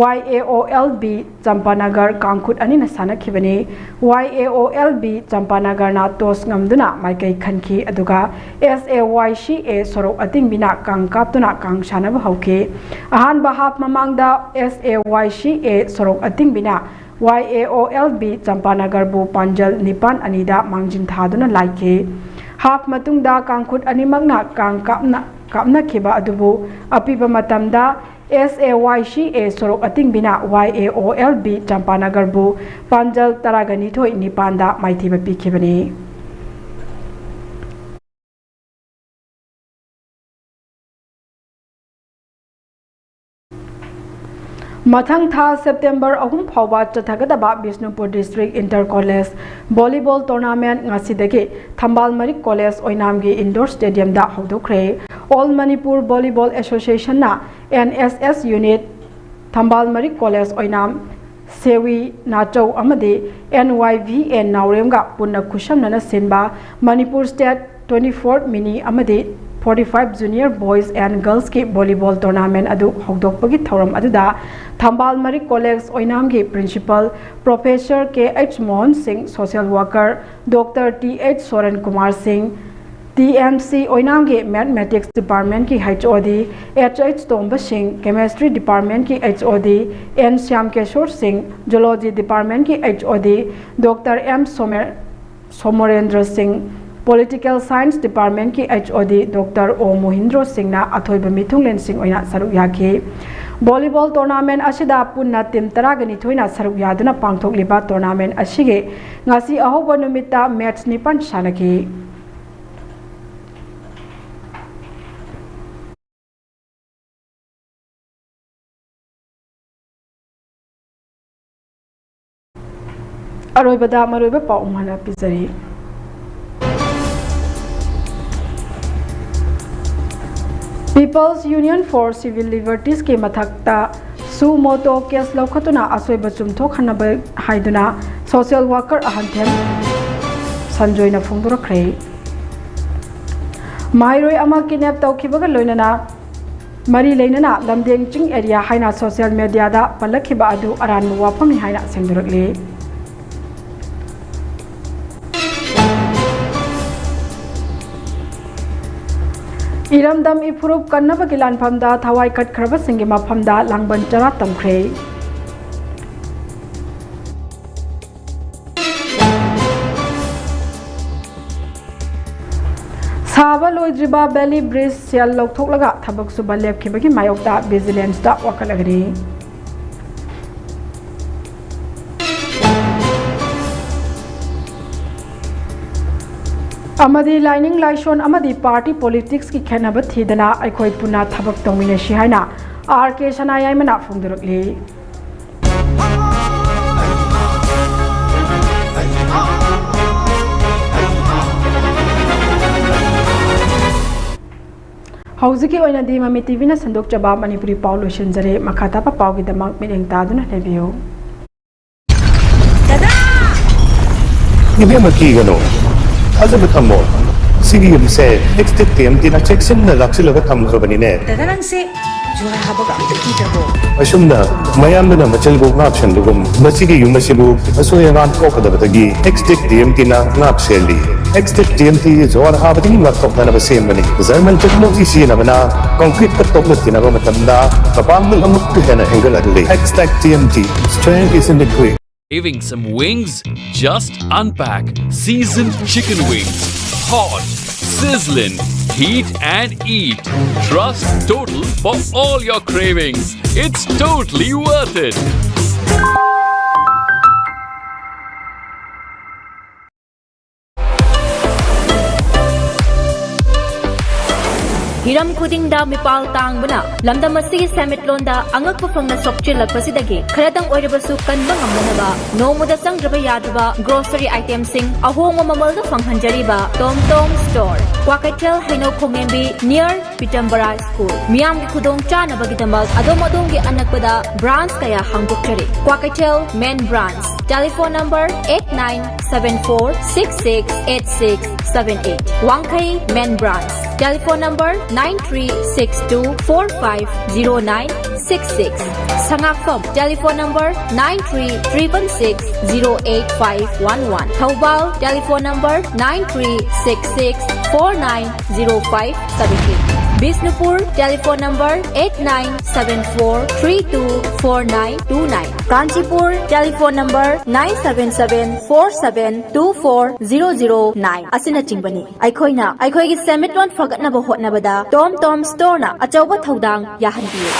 ꯋꯥꯏ ꯑꯦ ꯑꯣ ꯑꯦꯜ ꯕꯤ ꯆꯝꯄꯥꯅꯒꯔ ꯀꯥꯡꯈꯨꯠ ꯑꯅꯤꯅ ꯁꯥꯟꯅꯈꯤꯕꯅꯤ꯫ ꯋꯥꯏ ꯑꯦ ꯑꯣ ꯑꯦꯜ ꯕꯤ ꯆꯝꯄꯥꯅꯒꯔꯅ ꯇꯣꯁ ꯉꯝꯗꯨꯅ ꯃꯥꯏꯀꯩ ꯈꯟꯈꯤ, ꯑꯗꯨꯒ ꯑꯦꯁ ꯑꯦ ꯋꯥꯏ ꯁꯤ ꯑꯦ ꯁꯣꯔꯣꯛ ꯑꯇꯤꯡꯕꯤꯅ ꯀꯥꯡ ꯀꯥꯞꯇꯨꯅ ꯀꯥꯡ ꯁꯥꯟꯅꯕ ꯍꯧꯈꯤ꯫ ꯑꯍꯥꯟꯕ ꯍꯥꯐ ꯃꯃꯥꯡꯗ ꯑꯦꯁ ꯑꯦ ꯋꯥꯏ ꯁꯤ ꯑꯦ ꯁꯣꯔꯣꯛ ꯑꯇꯤꯡꯕꯤꯅ ꯋꯥꯏ ꯑꯦ ꯑꯣ ꯑꯦꯜ ꯕꯤ ꯆꯝꯄꯥꯅꯒꯔꯕꯨ ꯄꯥꯟꯖꯜ ꯅꯤꯄꯥꯟ ꯑꯅꯤꯗ ꯃꯥꯡꯖꯤꯟ ꯊꯥꯗꯨꯅ ꯂꯥꯏꯈꯤ꯫ ꯍꯥꯐ ꯃꯇꯨꯡꯗ ꯀꯥꯡꯈꯨꯠ ꯑꯅꯤꯃꯛꯅ ꯀꯥꯡ ꯀꯥꯞꯅ-, ꯀꯥꯞꯅꯈꯤꯕ ꯑꯗꯨꯕꯨ ꯑꯄꯤꯕ ꯃꯇꯝꯗ ꯑꯦꯁ ꯑꯦ ꯋꯥꯏ ꯁꯤ ꯑꯦ ꯁꯣꯔꯣꯛ ꯑꯇꯤꯡꯕꯤꯅ ꯋꯥꯏ ꯑꯦ ꯑꯣ ꯑꯦꯜ ꯕꯤ ꯆꯝꯄꯥꯅꯒꯔꯕꯨ ꯄꯥꯟꯖꯜ ꯇꯔꯥꯒ ꯅꯤꯊꯣꯏ ꯅꯤꯄꯥꯟꯗ ꯃꯥꯏꯊꯤꯕ ꯄꯤꯈꯤꯕꯅꯤ꯫ ꯃꯊꯪ ꯊꯥ ꯁꯦꯞꯇꯦꯝꯕꯔ ꯑꯍꯨꯝ ꯐꯥꯎꯕ ꯆꯠꯊꯒꯗꯕ Bishnupur district inter college volleyball tournament ꯉꯁꯤꯗꯒꯤ ꯊꯝꯕꯥꯜ ꯃꯔꯤꯛ ꯀꯣꯂꯦꯖ ꯑꯣꯏꯅꯥꯝꯒꯤ ꯏꯟꯗꯣꯔ ꯁ꯭ꯇꯦꯗꯤꯌꯝꯗ ꯍꯧꯗꯣꯛꯈ꯭ꯔꯦ꯫ ꯑꯣꯜ ꯃꯅꯤꯄꯨꯔ ꯚꯣꯂꯤꯕꯣꯜ ꯑꯦꯁꯣꯁꯤꯌꯦꯁꯟꯅ N S S unit Thambal Marik college ꯑꯣꯏꯅꯥꯝ, ꯁꯦꯋꯤ ꯅꯥꯆꯧ ꯑꯃꯗꯤ ꯑꯦꯟ ꯋꯥꯏ ꯚꯤ ꯑꯦꯟ ꯅꯥꯎꯔꯦꯝꯒ ꯄꯨꯟꯅ ꯈꯨꯠꯁꯝꯅꯅ ꯁꯤꯟꯕ ꯃꯅꯤꯄꯨꯔ ꯁ꯭ꯇꯦꯠ twenty-four mini ꯑꯃꯗꯤ forty-five junior boys and girls ꯀꯤ ꯚꯣꯂꯤꯕꯣꯜ ꯇꯣꯔꯅꯥꯃꯦꯟ ꯑꯗꯨ ꯍꯧꯗꯣꯛꯄꯒꯤ ꯊꯧꯔꯝ ꯑꯗꯨꯗ ꯊꯝꯕꯥꯜ ꯃꯔꯤꯛ ꯀꯣꯂꯦꯖ ꯑꯣꯏꯅꯥꯝꯒꯤ principal professor K H Mohan Singh, social worker doctor T H Soron Kumar Singh, T M C ꯑꯣꯏꯅꯥꯝꯒꯤ mathematics ꯗꯤꯄꯥꯔꯠꯃꯦꯟꯀꯤ H ꯑꯣ ꯗꯤ ꯑꯦꯆ ꯑꯩꯆ ꯇꯣꯝꯕ ꯁꯤꯡ, ꯀꯦꯃꯦꯁꯇ꯭ꯔꯤ ꯗꯤꯄꯥꯔꯠꯃꯦꯟꯀꯤ ꯑꯩꯆ ꯑꯣ ꯗꯤ ꯑꯦꯟ ꯁ꯭ꯌꯥꯝ ꯀꯦꯁꯣꯔ ꯁꯤꯡ, ꯖꯨꯂꯣꯖꯤ ꯗꯤꯄꯥꯔꯠꯃꯦꯟꯀꯤ ꯑꯩꯆ ꯑꯣ ꯗꯤ ꯗꯣꯛꯇꯔ ꯑꯦꯝ ꯁꯣꯃꯦ-, ꯁꯣꯃꯣꯔꯦꯟꯗ꯭ꯔ ꯁꯤꯡ, ꯄꯣꯂꯤꯇꯤꯀꯦꯜ ꯁꯥꯏꯟꯁ ꯗꯤꯄꯥꯔꯠꯃꯦꯟꯀꯤ ꯑꯩꯆ ꯑꯣ ꯗꯤ ꯗꯣꯛꯇꯔ ꯑꯣ ꯃꯣꯍꯤꯟꯗ꯭ꯔꯣ ꯁꯤꯡꯅ ꯑꯊꯣꯏꯕ ꯃꯤꯊꯨꯡꯂꯦꯟꯁꯤꯡ ꯑꯣꯏꯅ ꯁꯔꯨꯛ ꯌꯥꯈꯤ꯫ ꯚꯣꯂꯤꯕꯣꯜ ꯇꯣꯔꯅꯥꯃꯦꯟ ꯑꯁꯤꯗ ꯄꯨꯟꯅ ꯇꯤꯝ ꯇꯔꯥꯒ ꯅꯤꯊꯣꯏꯅ ꯁꯔꯨꯛ ꯌꯥꯗꯨꯅ ꯄꯥꯡꯊꯣꯛꯂꯤꯕ ꯇꯣꯔꯅꯥꯃꯦꯟ ꯑꯁꯤꯒꯤ ꯉꯁꯤ ꯑꯍꯧꯕ ꯅꯨꯃꯤꯠꯇ ꯃꯦꯠꯆ ꯅꯤꯄꯥꯟ ꯁꯥꯟꯅꯈꯤ꯫ ꯑꯔꯣꯏꯕꯗ ꯃꯔꯨꯑꯣꯏꯕ ꯄꯥꯎ ꯑꯃꯨꯛ ꯍꯟꯅ ꯄꯤꯖꯔꯤ꯫ People's Union for Civil Libertiesꯀꯤ ꯃꯊꯛꯇ suo motu case ꯂꯧꯈꯠꯇꯨꯅ ꯑꯁꯣꯏꯕ ꯆꯨꯝꯊꯣꯛꯍꯟꯅꯕ ꯍꯥꯏꯗꯨꯅ social worker ꯑꯍꯟꯊꯦꯝ ꯁꯟꯖꯣꯏꯅ ꯐꯣꯡꯗꯣꯔꯛꯈ꯭ꯔꯦ꯫ ꯃꯍꯩꯔꯣꯏ ꯑꯃ kidnap ꯇꯧꯈꯤꯕꯒ ꯂꯣꯏꯅꯅ ꯃꯔꯤ ꯂꯩꯅꯅ ꯂꯝꯗꯦꯡ ꯆꯤꯡ area ꯍꯥꯏꯅ social mediaꯗ ꯄꯜꯂꯛꯈꯤꯕ ꯑꯗꯨ ꯑꯔꯥꯟꯕ ꯋꯥꯐꯝꯅꯤ ꯍꯥꯏꯅ ꯁꯦꯡꯗꯣꯔꯛꯂꯤ꯫ ꯏꯔꯝꯗꯝ ꯏꯐꯨꯔꯨꯞ ꯀꯟꯅꯕꯒꯤ ꯂꯥꯟꯐꯝꯗ ꯊꯋꯥꯏ ꯀꯠꯈ꯭ꯔꯕꯁꯤꯡꯒꯤ ꯃꯐꯝꯗ ꯂꯥꯡꯕꯟ ꯆꯔꯥ ꯇꯝꯈ꯭ꯔꯦ꯫ ꯁꯥꯕ ꯂꯣꯏꯗ꯭ꯔꯤꯕ Bailey Bridge ꯁꯦꯜ ꯂꯧꯊꯣꯛꯂꯒ ꯊꯕꯛ ꯁꯨꯕ ꯂꯦꯞꯈꯤꯕꯒꯤ ꯃꯥꯌꯣꯛꯇ vigilanceꯇ ꯋꯥꯀꯠꯂꯒꯅꯤ꯫ ꯑꯃꯗꯤ ꯂꯥꯏꯅꯤꯡ ꯂꯥꯏꯁꯣꯟ ꯑꯃꯗꯤ party politicsꯀꯤ ꯈꯦꯠꯅꯕ ꯊꯤꯗꯅ ꯑꯩꯈꯣꯏ ꯄꯨꯟꯅ ꯊꯕꯛ ꯇꯧꯃꯤꯟꯅꯁꯤ ꯍꯥꯏꯅ ꯑꯥꯔ ꯀꯦ ꯁꯅꯥꯌꯥꯏꯃꯅ ꯐꯣꯡꯗꯣꯔꯛꯂꯤ꯫ ꯍꯧꯖꯤꯛꯀꯤ ꯑꯣꯏꯅꯗꯤ ꯃꯃꯤ ꯇꯤꯚꯤꯅ ꯁꯟꯗꯣꯛꯆꯕ ꯃꯅꯤꯄꯨꯔꯤ ꯄꯥꯎ ꯂꯣꯏꯁꯤꯟꯖꯔꯦ꯫ ꯃꯈꯥ ꯇꯥꯕ ꯄꯥꯎꯒꯤꯗꯃꯛ ꯃꯤꯠꯌꯦꯡ ꯇꯥꯗꯨꯅ ꯂꯩꯕꯤꯌꯨ꯫ ꯗꯗꯥ! ꯏꯕꯦꯝꯃ, ꯀꯤꯒꯅꯨ, ꯊꯥꯖꯕ ꯊꯝꯃꯣ꯫ ꯁꯤꯒꯤ ꯌꯨꯝꯁꯦ ꯑꯦꯛꯁ ꯇꯦꯛ ꯇꯤ ꯑꯦꯝ ꯇꯤꯅ ꯆꯦꯛꯁꯤꯟꯅ ꯂꯥꯛꯁꯤꯜꯂꯒ ꯊꯝꯈ꯭ꯔꯕꯅꯤꯅꯦ꯫ ꯗꯗꯥ, ꯅꯪꯁꯦ ꯖꯨꯍꯥꯔ ꯍꯥꯕꯒ ꯑꯝꯇ ꯀꯤꯗ꯭ꯔꯕꯣ? ꯑꯁꯨꯝꯅ ꯃꯌꯥꯝꯗꯨꯅ ꯃꯆꯤꯜꯕꯨ ꯉꯥꯛ ꯁꯦꯟꯕꯒꯨꯝ, ꯃꯁꯤꯒꯤ ꯌꯨꯝ ꯑꯁꯤꯕꯨ ꯑꯁꯣꯏ ꯑꯉꯥꯝ ꯊꯣꯛꯀꯗꯕꯗꯒꯤ ꯑꯦꯛꯁ ꯇꯦꯛ ꯇꯤ ꯑꯦꯝ ꯇꯤꯅ ꯉꯥꯛ ꯁꯦꯜꯂꯤ꯫ X tech T M T ꯖꯨꯍꯥꯔ ꯍꯥꯕꯗꯒꯤ ꯉꯥꯛꯊꯣꯛꯅꯅꯕ ꯁꯦꯝꯕꯅꯤ꯫ ꯖꯔꯃꯟ ꯇꯦꯛꯅꯣꯂꯣꯖꯤ ꯁꯤꯖꯤꯟꯅꯕꯅ concreteꯀ ꯇꯣꯛꯅ ꯊꯤꯅꯕ ꯃꯇꯝꯗ ꯃꯄꯥꯡꯒꯜ ꯑꯃꯨꯛꯀ ꯍꯦꯟꯅ ꯍꯦꯟꯒꯠꯍꯜꯂꯤ꯫ X tech T M T, strength is in the grit. Craving some wings? Just unpack seasoned chicken wings. Hot, sizzling, Heat and eat. Trust Total for all your cravings. It's totally worth it. ꯍꯤꯔꯝ ꯈꯨꯗꯤꯡꯗ ꯃꯤꯄꯥꯜ ꯇꯥꯡꯕꯅ ꯂꯝꯗꯝ ꯑꯁꯤꯒꯤ ꯁꯦꯟꯃꯤꯠꯂꯣꯟꯗ ꯑꯉꯛꯄ ꯐꯪꯅ ꯁꯣꯛꯆꯤꯜꯂꯛꯄꯁꯤꯗꯒꯤ ꯈꯔꯗꯪ ꯑꯣꯏꯔꯕꯁꯨ ꯀꯟꯕ ꯉꯝꯅꯅꯕ ꯅꯣꯡꯃꯗ ꯆꯪꯗ꯭ꯔꯕ ꯌꯥꯗ꯭ꯔꯕ grocery itemꯁꯤꯡ ꯑꯍꯣꯡꯕ ꯃꯃꯜꯗ ꯐꯪꯍꯟꯖꯔꯤꯕ ꯇꯣꯝ ꯇꯣꯝ store, ꯀ꯭ꯋꯥꯀꯩꯊꯦꯜ ꯍꯩꯅꯧ ꯈꯣꯡꯉꯦꯝꯕꯤ near ꯄꯤꯇꯝꯕꯔꯥ school꯫ ꯃꯤꯌꯥꯝꯒꯤ ꯈꯨꯗꯣꯡ ꯆꯥꯅꯕꯒꯤꯗꯃꯛ ꯑꯗꯣꯝ ꯑꯗꯣꯝꯒꯤ ꯑꯅꯛꯄꯗ branch ꯀꯌꯥ ꯍꯥꯡꯗꯣꯛꯆꯔꯤ꯫ Kwakeithel main branch, telephone number eight nine seven four six six eight six seven eight꯫ ꯋꯥꯡꯈꯩ main branch, telephone number nine three six two four five zero nine six six꯫ ꯁꯉꯥꯛꯐꯝ, telephone number nine three triple six zero eight five one one꯫ Thoubal, telephone number nine three six six four nine zero five seven eight꯫ Bishnupur, telephone number eight nine seven four three two four nine two nine꯫ Kanchipur, telephone number nine seven seven four seven two four zero zero nine ꯑꯁꯤꯅꯆꯤꯡꯕꯅꯤ꯫ ꯑꯩꯈꯣꯏꯅ ꯑꯩꯈꯣꯏꯒꯤ ꯁꯦꯟꯃꯤꯠꯂꯣꯟ ꯐꯒꯠꯅꯕ ꯍꯣꯠꯅꯕꯗ ꯇꯣꯝ ꯇꯣꯝ storeꯅ ꯑꯆꯧꯕ ꯊꯧꯗꯥꯡ ꯌꯥꯍꯟꯕꯤꯌꯨ꯫